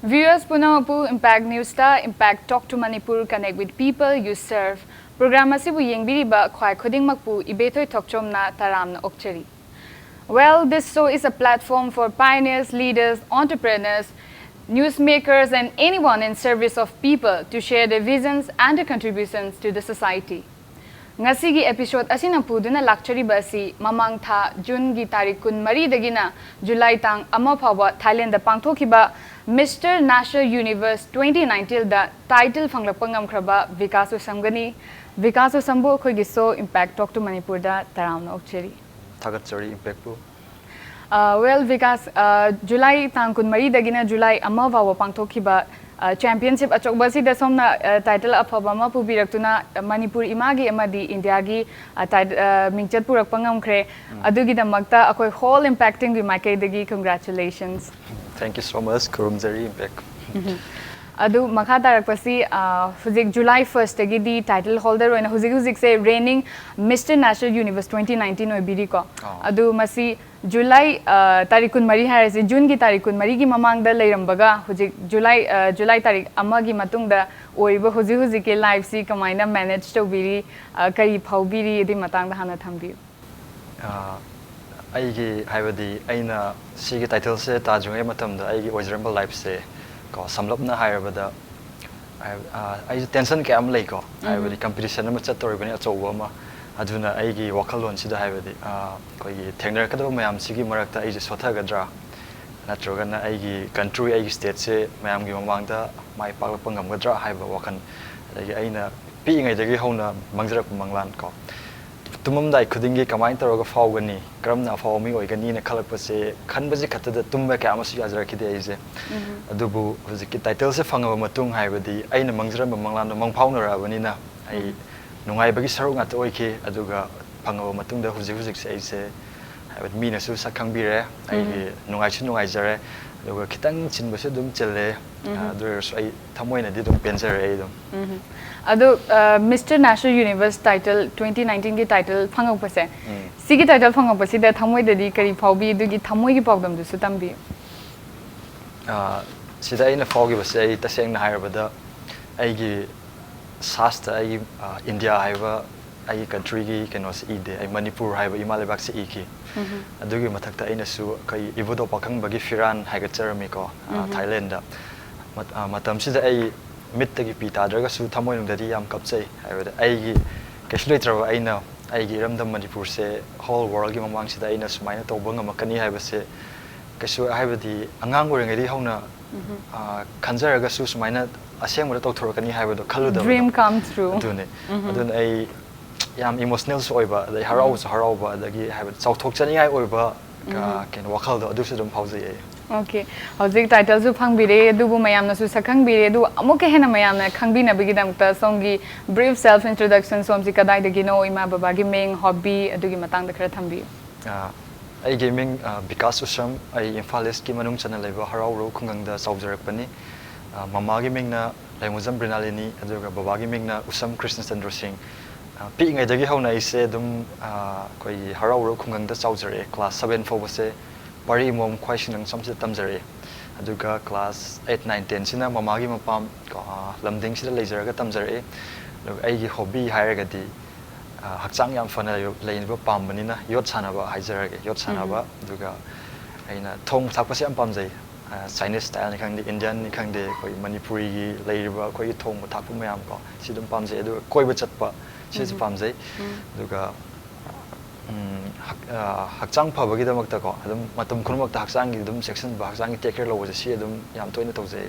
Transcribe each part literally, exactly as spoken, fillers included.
Viewers ꯄꯨꯝꯅꯃꯛꯄꯨ Impact News ꯇ Impact Talk to Manipur, Connect with People You Serve program ꯑꯁꯤꯕꯨ ꯌꯦꯡꯕꯤꯔꯤꯕ ꯈ꯭ꯋꯥꯏ ꯈꯨꯗꯤꯡꯃꯛꯄꯨ ꯏꯕꯦꯊꯣꯏ ꯊꯣꯛꯆꯣꯝꯅ ꯇꯔꯥꯝꯅ ꯑꯣꯛꯆꯔꯤ꯫ Well, this show is a platform for pioneers, leaders, entrepreneurs, newsmakers, and anyone in service of people to share their visions and their contributions to the society. ꯉꯁꯤꯒꯤ episode ꯑꯁꯤꯅ ꯄꯨꯗꯨꯅ ꯂꯥꯛꯆꯔꯤꯕ ꯑꯁꯤ ꯃꯃꯥꯡ ꯊꯥ June ꯒꯤ ꯇꯥꯔꯤꯛ ꯀꯨꯟꯃꯔꯤꯗꯒꯤꯅ July ꯇꯥꯡ ꯑꯃ ꯐꯥꯎꯕ Thailand ꯗ ꯄꯥꯡꯊꯣꯛꯈꯤꯕ Mister National Universe twenty nineteen ꯗ title ꯐꯪꯂꯛꯄ ꯉꯝꯈ꯭ꯔꯕ ꯕꯤꯀꯥꯁ ꯎꯁꯝꯒꯅꯤ꯫ ꯕꯤꯀꯥꯁ ꯎꯁꯝꯕꯨ ꯑꯩꯈꯣꯏꯒꯤ show Impact Talk to Manipur ꯗ ꯇꯔꯥꯝꯅ ꯑꯣꯛꯆꯔꯤ꯫ ꯊꯥꯒꯠꯆꯔꯤ Impact ꯄꯨ꯫ ꯑ, well, ꯕꯤꯀꯥꯁ, ꯑ, July ꯇꯥꯡ ꯀꯨꯟꯃꯔꯤꯗꯒꯤꯅ July ꯑꯃ ꯐꯥꯎꯕ ꯄꯥꯡꯊꯣꯛꯈꯤꯕ, ꯑ, championship ꯑꯆꯧꯕ ꯑꯁꯤꯗ ꯁꯣꯝꯅ, ꯑ, title ꯑꯐꯕ ꯑꯃ ꯄꯨꯕꯤꯔꯛꯇꯨꯅ, ꯑ, ꯃꯅꯤꯄꯨꯔ ꯏꯃꯥꯒꯤ ꯑꯃꯗꯤ ꯏꯟꯗꯤꯌꯥꯒꯤ, ꯑ, tit-, ꯑ, ꯃꯤꯡꯆꯠ ꯄꯨꯔꯛꯄ ꯉꯝꯈ꯭ꯔꯦ꯫ ꯑꯗꯨꯒꯤꯗꯃꯛꯇ ꯑꯩꯈꯣꯏ whole Impact team ꯒꯤ ꯃꯥꯏꯀꯩꯗꯒꯤ congratulations꯫ Thank you so much, ꯈꯨꯔꯨꯝꯖꯔꯤ Impact꯫ ꯑꯗꯨ ꯃꯈꯥ ꯇꯥꯔꯛꯄꯁꯤ, ꯑ, ꯍꯧꯖꯤꯛ July first ꯇꯒꯤꯗꯤ title holder ꯑꯣꯏꯅ ꯍꯧꯖꯤꯛ ꯍꯧꯖꯤꯛꯁꯦ reigning Mister National Universe twenty nineteen ꯑꯣꯏꯕꯤꯔꯤꯀꯣ꯫ ꯑꯥ꯫ ꯑꯗꯨ ꯃꯁꯤ July, ꯑ, ꯇꯥꯔꯤꯛ ꯀꯨꯟꯃꯔꯤ ꯍꯥꯏꯔꯁꯤ, June ꯒꯤ ꯇꯥꯔꯤꯛ ꯀꯨꯟꯃꯔꯤꯒꯤ ꯃꯃꯥꯡꯗ ꯂꯩꯔꯝꯕꯒ ꯍꯧꯖꯤꯛ July, ꯑ, July ꯇꯥꯔꯤꯛ ꯑꯃꯒꯤ ꯃꯇꯨꯡꯗ ꯑꯣꯏꯔꯤꯕ ꯍꯧꯖꯤꯛ ꯍꯧꯖꯤꯛꯀꯤ life ꯁꯤ ꯀꯃꯥꯏꯅ manage ꯇꯧꯕꯤꯔꯤ, ꯑ, ꯀꯔꯤ ꯐꯥꯎꯕꯤꯔꯤ, ꯑꯗꯨꯒꯤ ꯃꯇꯥꯡꯗ ꯍꯥꯟꯅ ꯊꯝꯕꯤꯌꯨ꯫ ꯑꯥ, ꯑꯩꯒꯤ, ꯍꯥꯏꯕꯗꯤ, ꯑꯩꯅ ꯁꯤꯒꯤ title ꯁꯦ ꯇꯥꯗ꯭ꯔꯤꯉꯩ ꯃꯇꯝꯗ ꯑꯩꯒꯤ ꯑꯣꯏꯖꯔꯝꯕ life ꯁꯦ ꯀꯣ, ꯁꯝꯂꯞꯅ ꯍꯥꯏꯔꯕꯗ, ꯍꯥꯏ-, ꯑꯥ, ꯑꯩꯁꯦ tension ꯀꯌꯥ ꯑꯃ ꯂꯩꯀꯣ, ꯍꯥꯏꯕꯗꯤ competition ꯑꯃ ꯆꯠꯇꯧꯔꯤꯕꯅꯤ ꯑꯆꯧꯕ ꯑꯃ, ꯑꯗꯨꯅ ꯑꯩꯒꯤ ꯋꯥꯈꯜꯂꯣꯟꯁꯤꯗ, ꯍꯥꯏꯕꯗꯤ, ꯑꯥ, ꯑꯩꯈꯣꯏꯒꯤ ꯊꯦꯡꯅꯔꯛꯀꯗꯕ ꯃꯌꯥꯝꯁꯤꯒꯤ ꯃꯔꯛꯇ ꯑꯩꯁꯦ ꯁꯣꯊꯒꯗ꯭ꯔꯥ, ꯅꯠꯇ꯭ꯔꯒꯅ ꯑꯩꯒꯤ country, ꯑꯩꯒꯤ state ꯁꯦ ꯃꯌꯥꯝꯒꯤ ꯃꯃꯥꯡꯗ ꯃꯥꯏ ꯄꯥꯛꯂꯛꯄ ꯉꯝꯒꯗ꯭ꯔꯥ ꯍꯥꯏꯕ ꯋꯥꯈꯜ, ꯑꯗꯒꯤ ꯑꯩꯅ ꯄꯤꯛꯏꯉꯩꯗꯒꯤ ꯍꯧꯅ ꯃꯪꯖꯔꯛꯄ ꯃꯪꯂꯥꯟ ꯀꯣ, ꯇꯨꯝꯃꯝꯗꯥꯏ ꯈꯨꯗꯤꯡꯒꯤ ꯀꯃꯥꯏꯅ ꯇꯧꯔꯒ ꯐꯥꯎꯒꯅꯤ, ꯀꯔꯝꯅ ꯑꯐꯥꯎꯕ ꯃꯤ ꯑꯣꯏꯒꯅꯤꯅ ꯈꯜꯂꯛꯄꯁꯦ, ꯈꯟꯕꯁꯤ ꯈꯛꯇꯗ ꯇꯨꯝꯕ ꯀꯌꯥ ꯑꯃꯁꯨ ꯌꯥꯖꯔꯛꯈꯤꯗꯦ ꯑꯩꯁꯦ꯫ ꯑꯗꯨꯕꯨ ꯍꯧꯖꯤꯛꯀꯤ title ꯁꯦ ꯐꯪꯉꯕ ꯃꯇꯨꯡ, ꯍꯥꯏꯕꯗꯤ ꯑꯩꯅ ꯃꯪꯖꯔꯝꯕ ꯃꯪꯂꯥꯟꯗꯣ ꯃꯪ ꯐꯥꯎꯅꯔꯛꯑꯕꯅꯤꯅ, ꯑꯩ ꯅꯨꯡꯉꯥꯏꯕꯒꯤ ꯁꯔꯨꯛ ꯉꯥꯛꯇ ꯑꯣꯏꯈꯤ꯫ ꯑꯗꯨꯒ ꯐꯪꯉꯕ ꯃꯇꯨꯡꯗ ꯍꯧꯖꯤꯛ ꯍꯧꯖꯤꯛꯁꯦ ꯑꯩꯁꯦ, ꯍꯥꯏꯕꯗꯤ, ꯃꯤꯅꯁꯨ ꯁꯛ ꯈꯪꯕꯤꯔꯦ, ꯑꯩꯒꯤ ꯅꯨꯡꯉꯥꯏꯁꯨ ꯅꯨꯡꯉꯥꯏꯖꯔꯦ, ꯑꯗꯨꯒ ꯈꯤꯇꯪ ꯆꯤꯟꯕꯁꯨ ꯑꯗꯨꯝ ꯆꯤꯜꯂꯦ꯫ ꯑꯗꯨ ꯑꯣꯏꯔꯁꯨ ꯑꯩ ꯊꯃꯣꯏꯅꯗꯤ ꯑꯗꯨꯝ ꯄꯦꯟꯖꯔꯦ ꯑꯩ ꯑꯗꯨꯝ꯫ ꯑꯗꯣ, ꯑ, Mister National Universe title twenty nineteen ꯒꯤ title ꯐꯪꯉꯛꯄꯁꯦ, ꯁꯤꯒꯤ title ꯐꯪꯉꯛꯄꯁꯤꯗ ꯊꯃꯣꯏꯗꯗꯤ ꯀꯔꯤ ꯐꯥꯎꯕꯤ? ꯑꯗꯨꯒꯤ ꯊꯃꯣꯏꯒꯤ ꯄꯥꯎꯗꯝꯗꯨꯁꯨ ꯇꯝꯕꯤꯌꯨ꯫ ꯑ, ꯁꯤꯗ ꯑꯩꯅ ꯐꯥꯎꯈꯤꯕꯁꯦ, ꯑꯩ ꯇꯁꯦꯡꯅ ꯍꯥꯏꯔꯕꯗ, ꯑꯩꯒꯤ ꯁꯥꯁꯇ ꯑꯩꯒꯤ, ꯑ, ꯏꯟꯗꯤꯌꯥ ꯍꯥꯏꯕ ꯑꯩꯒꯤ ꯀꯟꯇ꯭ꯔꯤꯒꯤ ꯀꯩꯅꯣꯁꯦ ꯏꯗꯦ꯫ ꯑꯩ ꯃꯅꯤꯄꯨꯔ ꯍꯥꯏꯕ ꯏꯃꯥ ꯂꯩꯕꯥꯛꯁꯦ ꯏꯈꯤ꯫ ꯑꯗꯨꯒꯤ ꯃꯊꯛꯇ ꯑꯩꯅꯁꯨ ꯑꯩꯈꯣꯏ ꯏꯕꯨꯙꯧ ꯄꯥꯈꯪꯕꯒꯤ ꯐꯤꯔꯥꯟ ꯍꯥꯏꯒꯠꯆꯔꯝꯃꯤꯀꯣ, ꯑ, ꯊꯥꯏꯂꯦꯟꯗ꯫ ꯃꯠ-, ꯑ, ꯃꯇꯝꯁꯤꯗ ꯑꯩ ꯃꯤꯠꯇꯒꯤ ꯄꯤ ꯇꯥꯗ꯭ꯔꯒꯁꯨ ꯊꯃꯣꯏꯅꯨꯡꯗꯗꯤ ꯌꯥꯝ ꯀꯞꯆꯩ꯫ ꯍꯥꯏꯕꯗꯤ ꯑꯩꯒꯤ ꯀꯩꯁꯨ ꯂꯩꯇ꯭ꯔꯕ ꯑꯩꯅ ꯑꯩꯒꯤ ꯏꯔꯝꯗꯝ ꯃꯅꯤꯄꯨꯔꯁꯦ whole worldꯒꯤ ꯃꯃꯥꯡꯁꯤꯗ ꯑꯩꯅ ꯁꯨꯃꯥꯏꯅ ꯇꯧꯕ ꯉꯝꯃꯛꯀꯅꯤ ꯍꯥꯏꯕꯁꯦ ꯀꯩꯁꯨ, ꯍꯥꯏꯕꯗꯤ ꯑꯉꯥꯡ ꯑꯣꯏꯔꯤꯉꯩꯗꯒꯤ ꯍꯧꯅ, ꯑ, ꯈꯟꯖꯔꯒꯁꯨ ꯁꯨꯃꯥꯏꯅ ꯑꯁꯦꯡꯕꯗ ꯇꯧꯊꯣꯔꯛꯀꯅꯤ ꯍꯥꯏꯕꯗꯣ ꯈꯜꯂꯨꯗꯕꯗꯣ꯫ Dream come true. ꯑꯗꯨꯅꯦ꯫ ꯑꯗꯨꯅ ꯑꯩ ꯌꯥꯝ emotionalꯁꯨ ꯑꯣꯏꯕ, ꯑꯗꯩ ꯍꯔꯥꯎꯕꯁꯨ ꯍꯔꯥꯎꯕ, ꯑꯗꯒꯤ ꯍꯥꯏꯕꯗꯤ ꯆꯥꯎꯊꯣꯛꯆꯅꯤꯡꯉꯥꯏ ꯑꯣꯏꯕ, ꯑ, ꯀꯩꯅꯣ, ꯋꯥꯈꯜꯗꯣ ꯑꯗꯨꯁꯨ ꯑꯗꯨꯝ ꯐꯥꯎꯖꯩ ꯑꯩ꯫ ꯑꯣꯀꯦ, ꯍꯧꯖꯤꯛ ꯇꯥꯏꯇꯜꯁꯨ ꯐꯪꯕꯤꯔꯦ, ꯑꯗꯨꯕꯨ ꯃꯌꯥꯝꯅꯁꯨ ꯁꯛꯈꯪꯕꯤꯔꯦ, ꯑꯗꯨꯒ ꯑꯃꯨꯛꯀ ꯍꯦꯟꯅ ꯃꯌꯥꯝꯅ ꯈꯪꯕꯤꯅꯕꯒꯤꯗꯃꯛꯇ ꯁꯣꯝꯒꯤ brief self introduction, ꯁꯣꯝꯁꯤ ꯀꯗꯥꯏꯗꯒꯤꯅꯣ, ꯏꯃꯥ ꯕꯕꯥꯒꯤ ꯃꯤꯡ, hobby, ꯑꯗꯨꯒꯤ ꯃꯇꯥꯡꯗ ꯈꯔ ꯊꯝꯕꯤꯌꯨ꯫ ꯑ, ꯑꯩꯒꯤ ꯃꯤꯡ, ꯑ, ꯕꯤꯀꯥꯁ ꯎꯁꯝ, ꯑꯩ ꯏꯝꯐꯥꯜ ꯏꯁꯀꯤ ꯃꯅꯨꯡ ꯆꯟꯅ ꯂꯩꯕ ꯍꯔꯥꯎ ꯎꯔꯧ ꯈꯨꯡꯒꯪꯗ ꯆꯥꯎꯖꯔꯛꯄꯅꯤ꯫ ꯑ, ꯃꯃꯥꯒꯤ ꯃꯤꯡꯅ ꯂꯩꯉꯣꯖꯝ ꯕ꯭ꯔꯤꯅꯥꯂꯤꯅꯤ, ꯑꯗꯨꯒ ꯕꯕꯥꯒꯤ ꯃꯤꯡꯅ ꯎꯁꯝ ꯀ꯭ꯔꯤꯁꯅ ꯆꯟꯗ꯭ꯔ ꯁꯤꯡ꯫ ꯑ, ꯄꯤꯛꯏꯉꯩꯗꯒꯤ ꯍꯧꯅ ꯑꯩꯁꯦ ꯑꯗꯨꯝ, ꯑ, ꯑꯩꯈꯣꯏꯒꯤ ꯍꯔꯥꯎ ꯎꯔꯧ ꯈꯨꯡꯒꯪꯗ ꯆꯥꯎꯖꯔꯛꯑꯦ꯫ ꯀ꯭ꯂꯥꯁ ꯁꯕꯦꯟ ꯐꯥꯎꯕꯁꯦ ꯄꯥꯔꯤ ꯏꯃꯣꯝ ꯈ꯭ꯋꯥꯏ ꯁꯤꯡꯅꯪ ꯁꯝꯁꯤꯗ ꯇꯝꯖꯔꯛꯑꯦ꯫ ꯑꯗꯨꯒ ꯀ꯭ꯂꯥꯁ ꯑꯩꯠ, ꯅꯥꯏꯟ, ꯇꯦꯟꯁꯤꯅ ꯃꯃꯥꯒꯤ ꯃꯄꯥꯝ, ꯑ, ꯂꯝꯗꯤꯡꯁꯤꯗ ꯂꯩꯖꯔꯒ ꯇꯝꯖꯔꯛꯑꯦ꯫ ꯑꯗꯨꯒ ꯑꯩꯒꯤ hobby ꯍꯥꯏꯔꯒꯗꯤ, ꯑ, ꯍꯛꯆꯥꯡ ꯌꯥꯝ ꯐꯅ ꯂꯩꯕ ꯄꯥꯝꯕꯅꯤꯅ ꯌꯣꯠ ꯁꯥꯟꯅꯕ ꯍꯥꯏꯖꯔꯒꯦ, ꯌꯣꯠ ꯁꯥꯟꯅꯕ꯫ ꯑꯗꯨꯒ ꯑꯩꯅ ꯊꯣꯡ ꯊꯥꯛꯄꯁꯦ ꯌꯥꯝ ꯄꯥꯝꯖꯩ꯫ ꯑ, Chinese styleꯅꯤ ꯈꯪꯗꯦ, Indianꯅꯤ ꯈꯪꯗꯦ, ꯑꯩꯈꯣꯏ ꯃꯅꯤꯄꯨꯔꯤꯒꯤ ꯂꯩꯔꯤꯕ ꯑꯩꯈꯣꯏꯒꯤ ꯊꯣꯡꯕ ꯊꯥꯛꯄ ꯃꯌꯥꯝ ꯀꯣ, ꯁꯤ ꯑꯗꯨꯝ ꯄꯥꯝꯖꯩ꯫ ꯑꯗꯨꯒ ꯀꯣꯏꯕ ꯆꯠꯄ, ꯁꯤꯁꯨ ꯄꯥꯝꯖꯩ꯫ ꯑꯗꯨꯒ, ꯎꯝ, ꯍꯛ-, ꯑ, ꯍꯛꯆꯥꯡ ꯐꯕꯒꯤꯗꯃꯛꯇꯀꯣ, ꯑꯗꯨꯝ ꯃꯇꯝ ꯈꯨꯗꯤꯡꯃꯛꯇ ꯍꯛꯆꯥꯡꯒꯤ ꯑꯗꯨꯝ ꯆꯦꯛꯁꯤꯟꯕ, ꯍꯛꯆꯥꯡꯒꯤ take care ꯂꯧꯕꯁꯦ, ꯁꯤ ꯑꯗꯨꯝ ꯌꯥꯝ ꯇꯣꯏꯅ ꯇꯧꯖꯩ꯫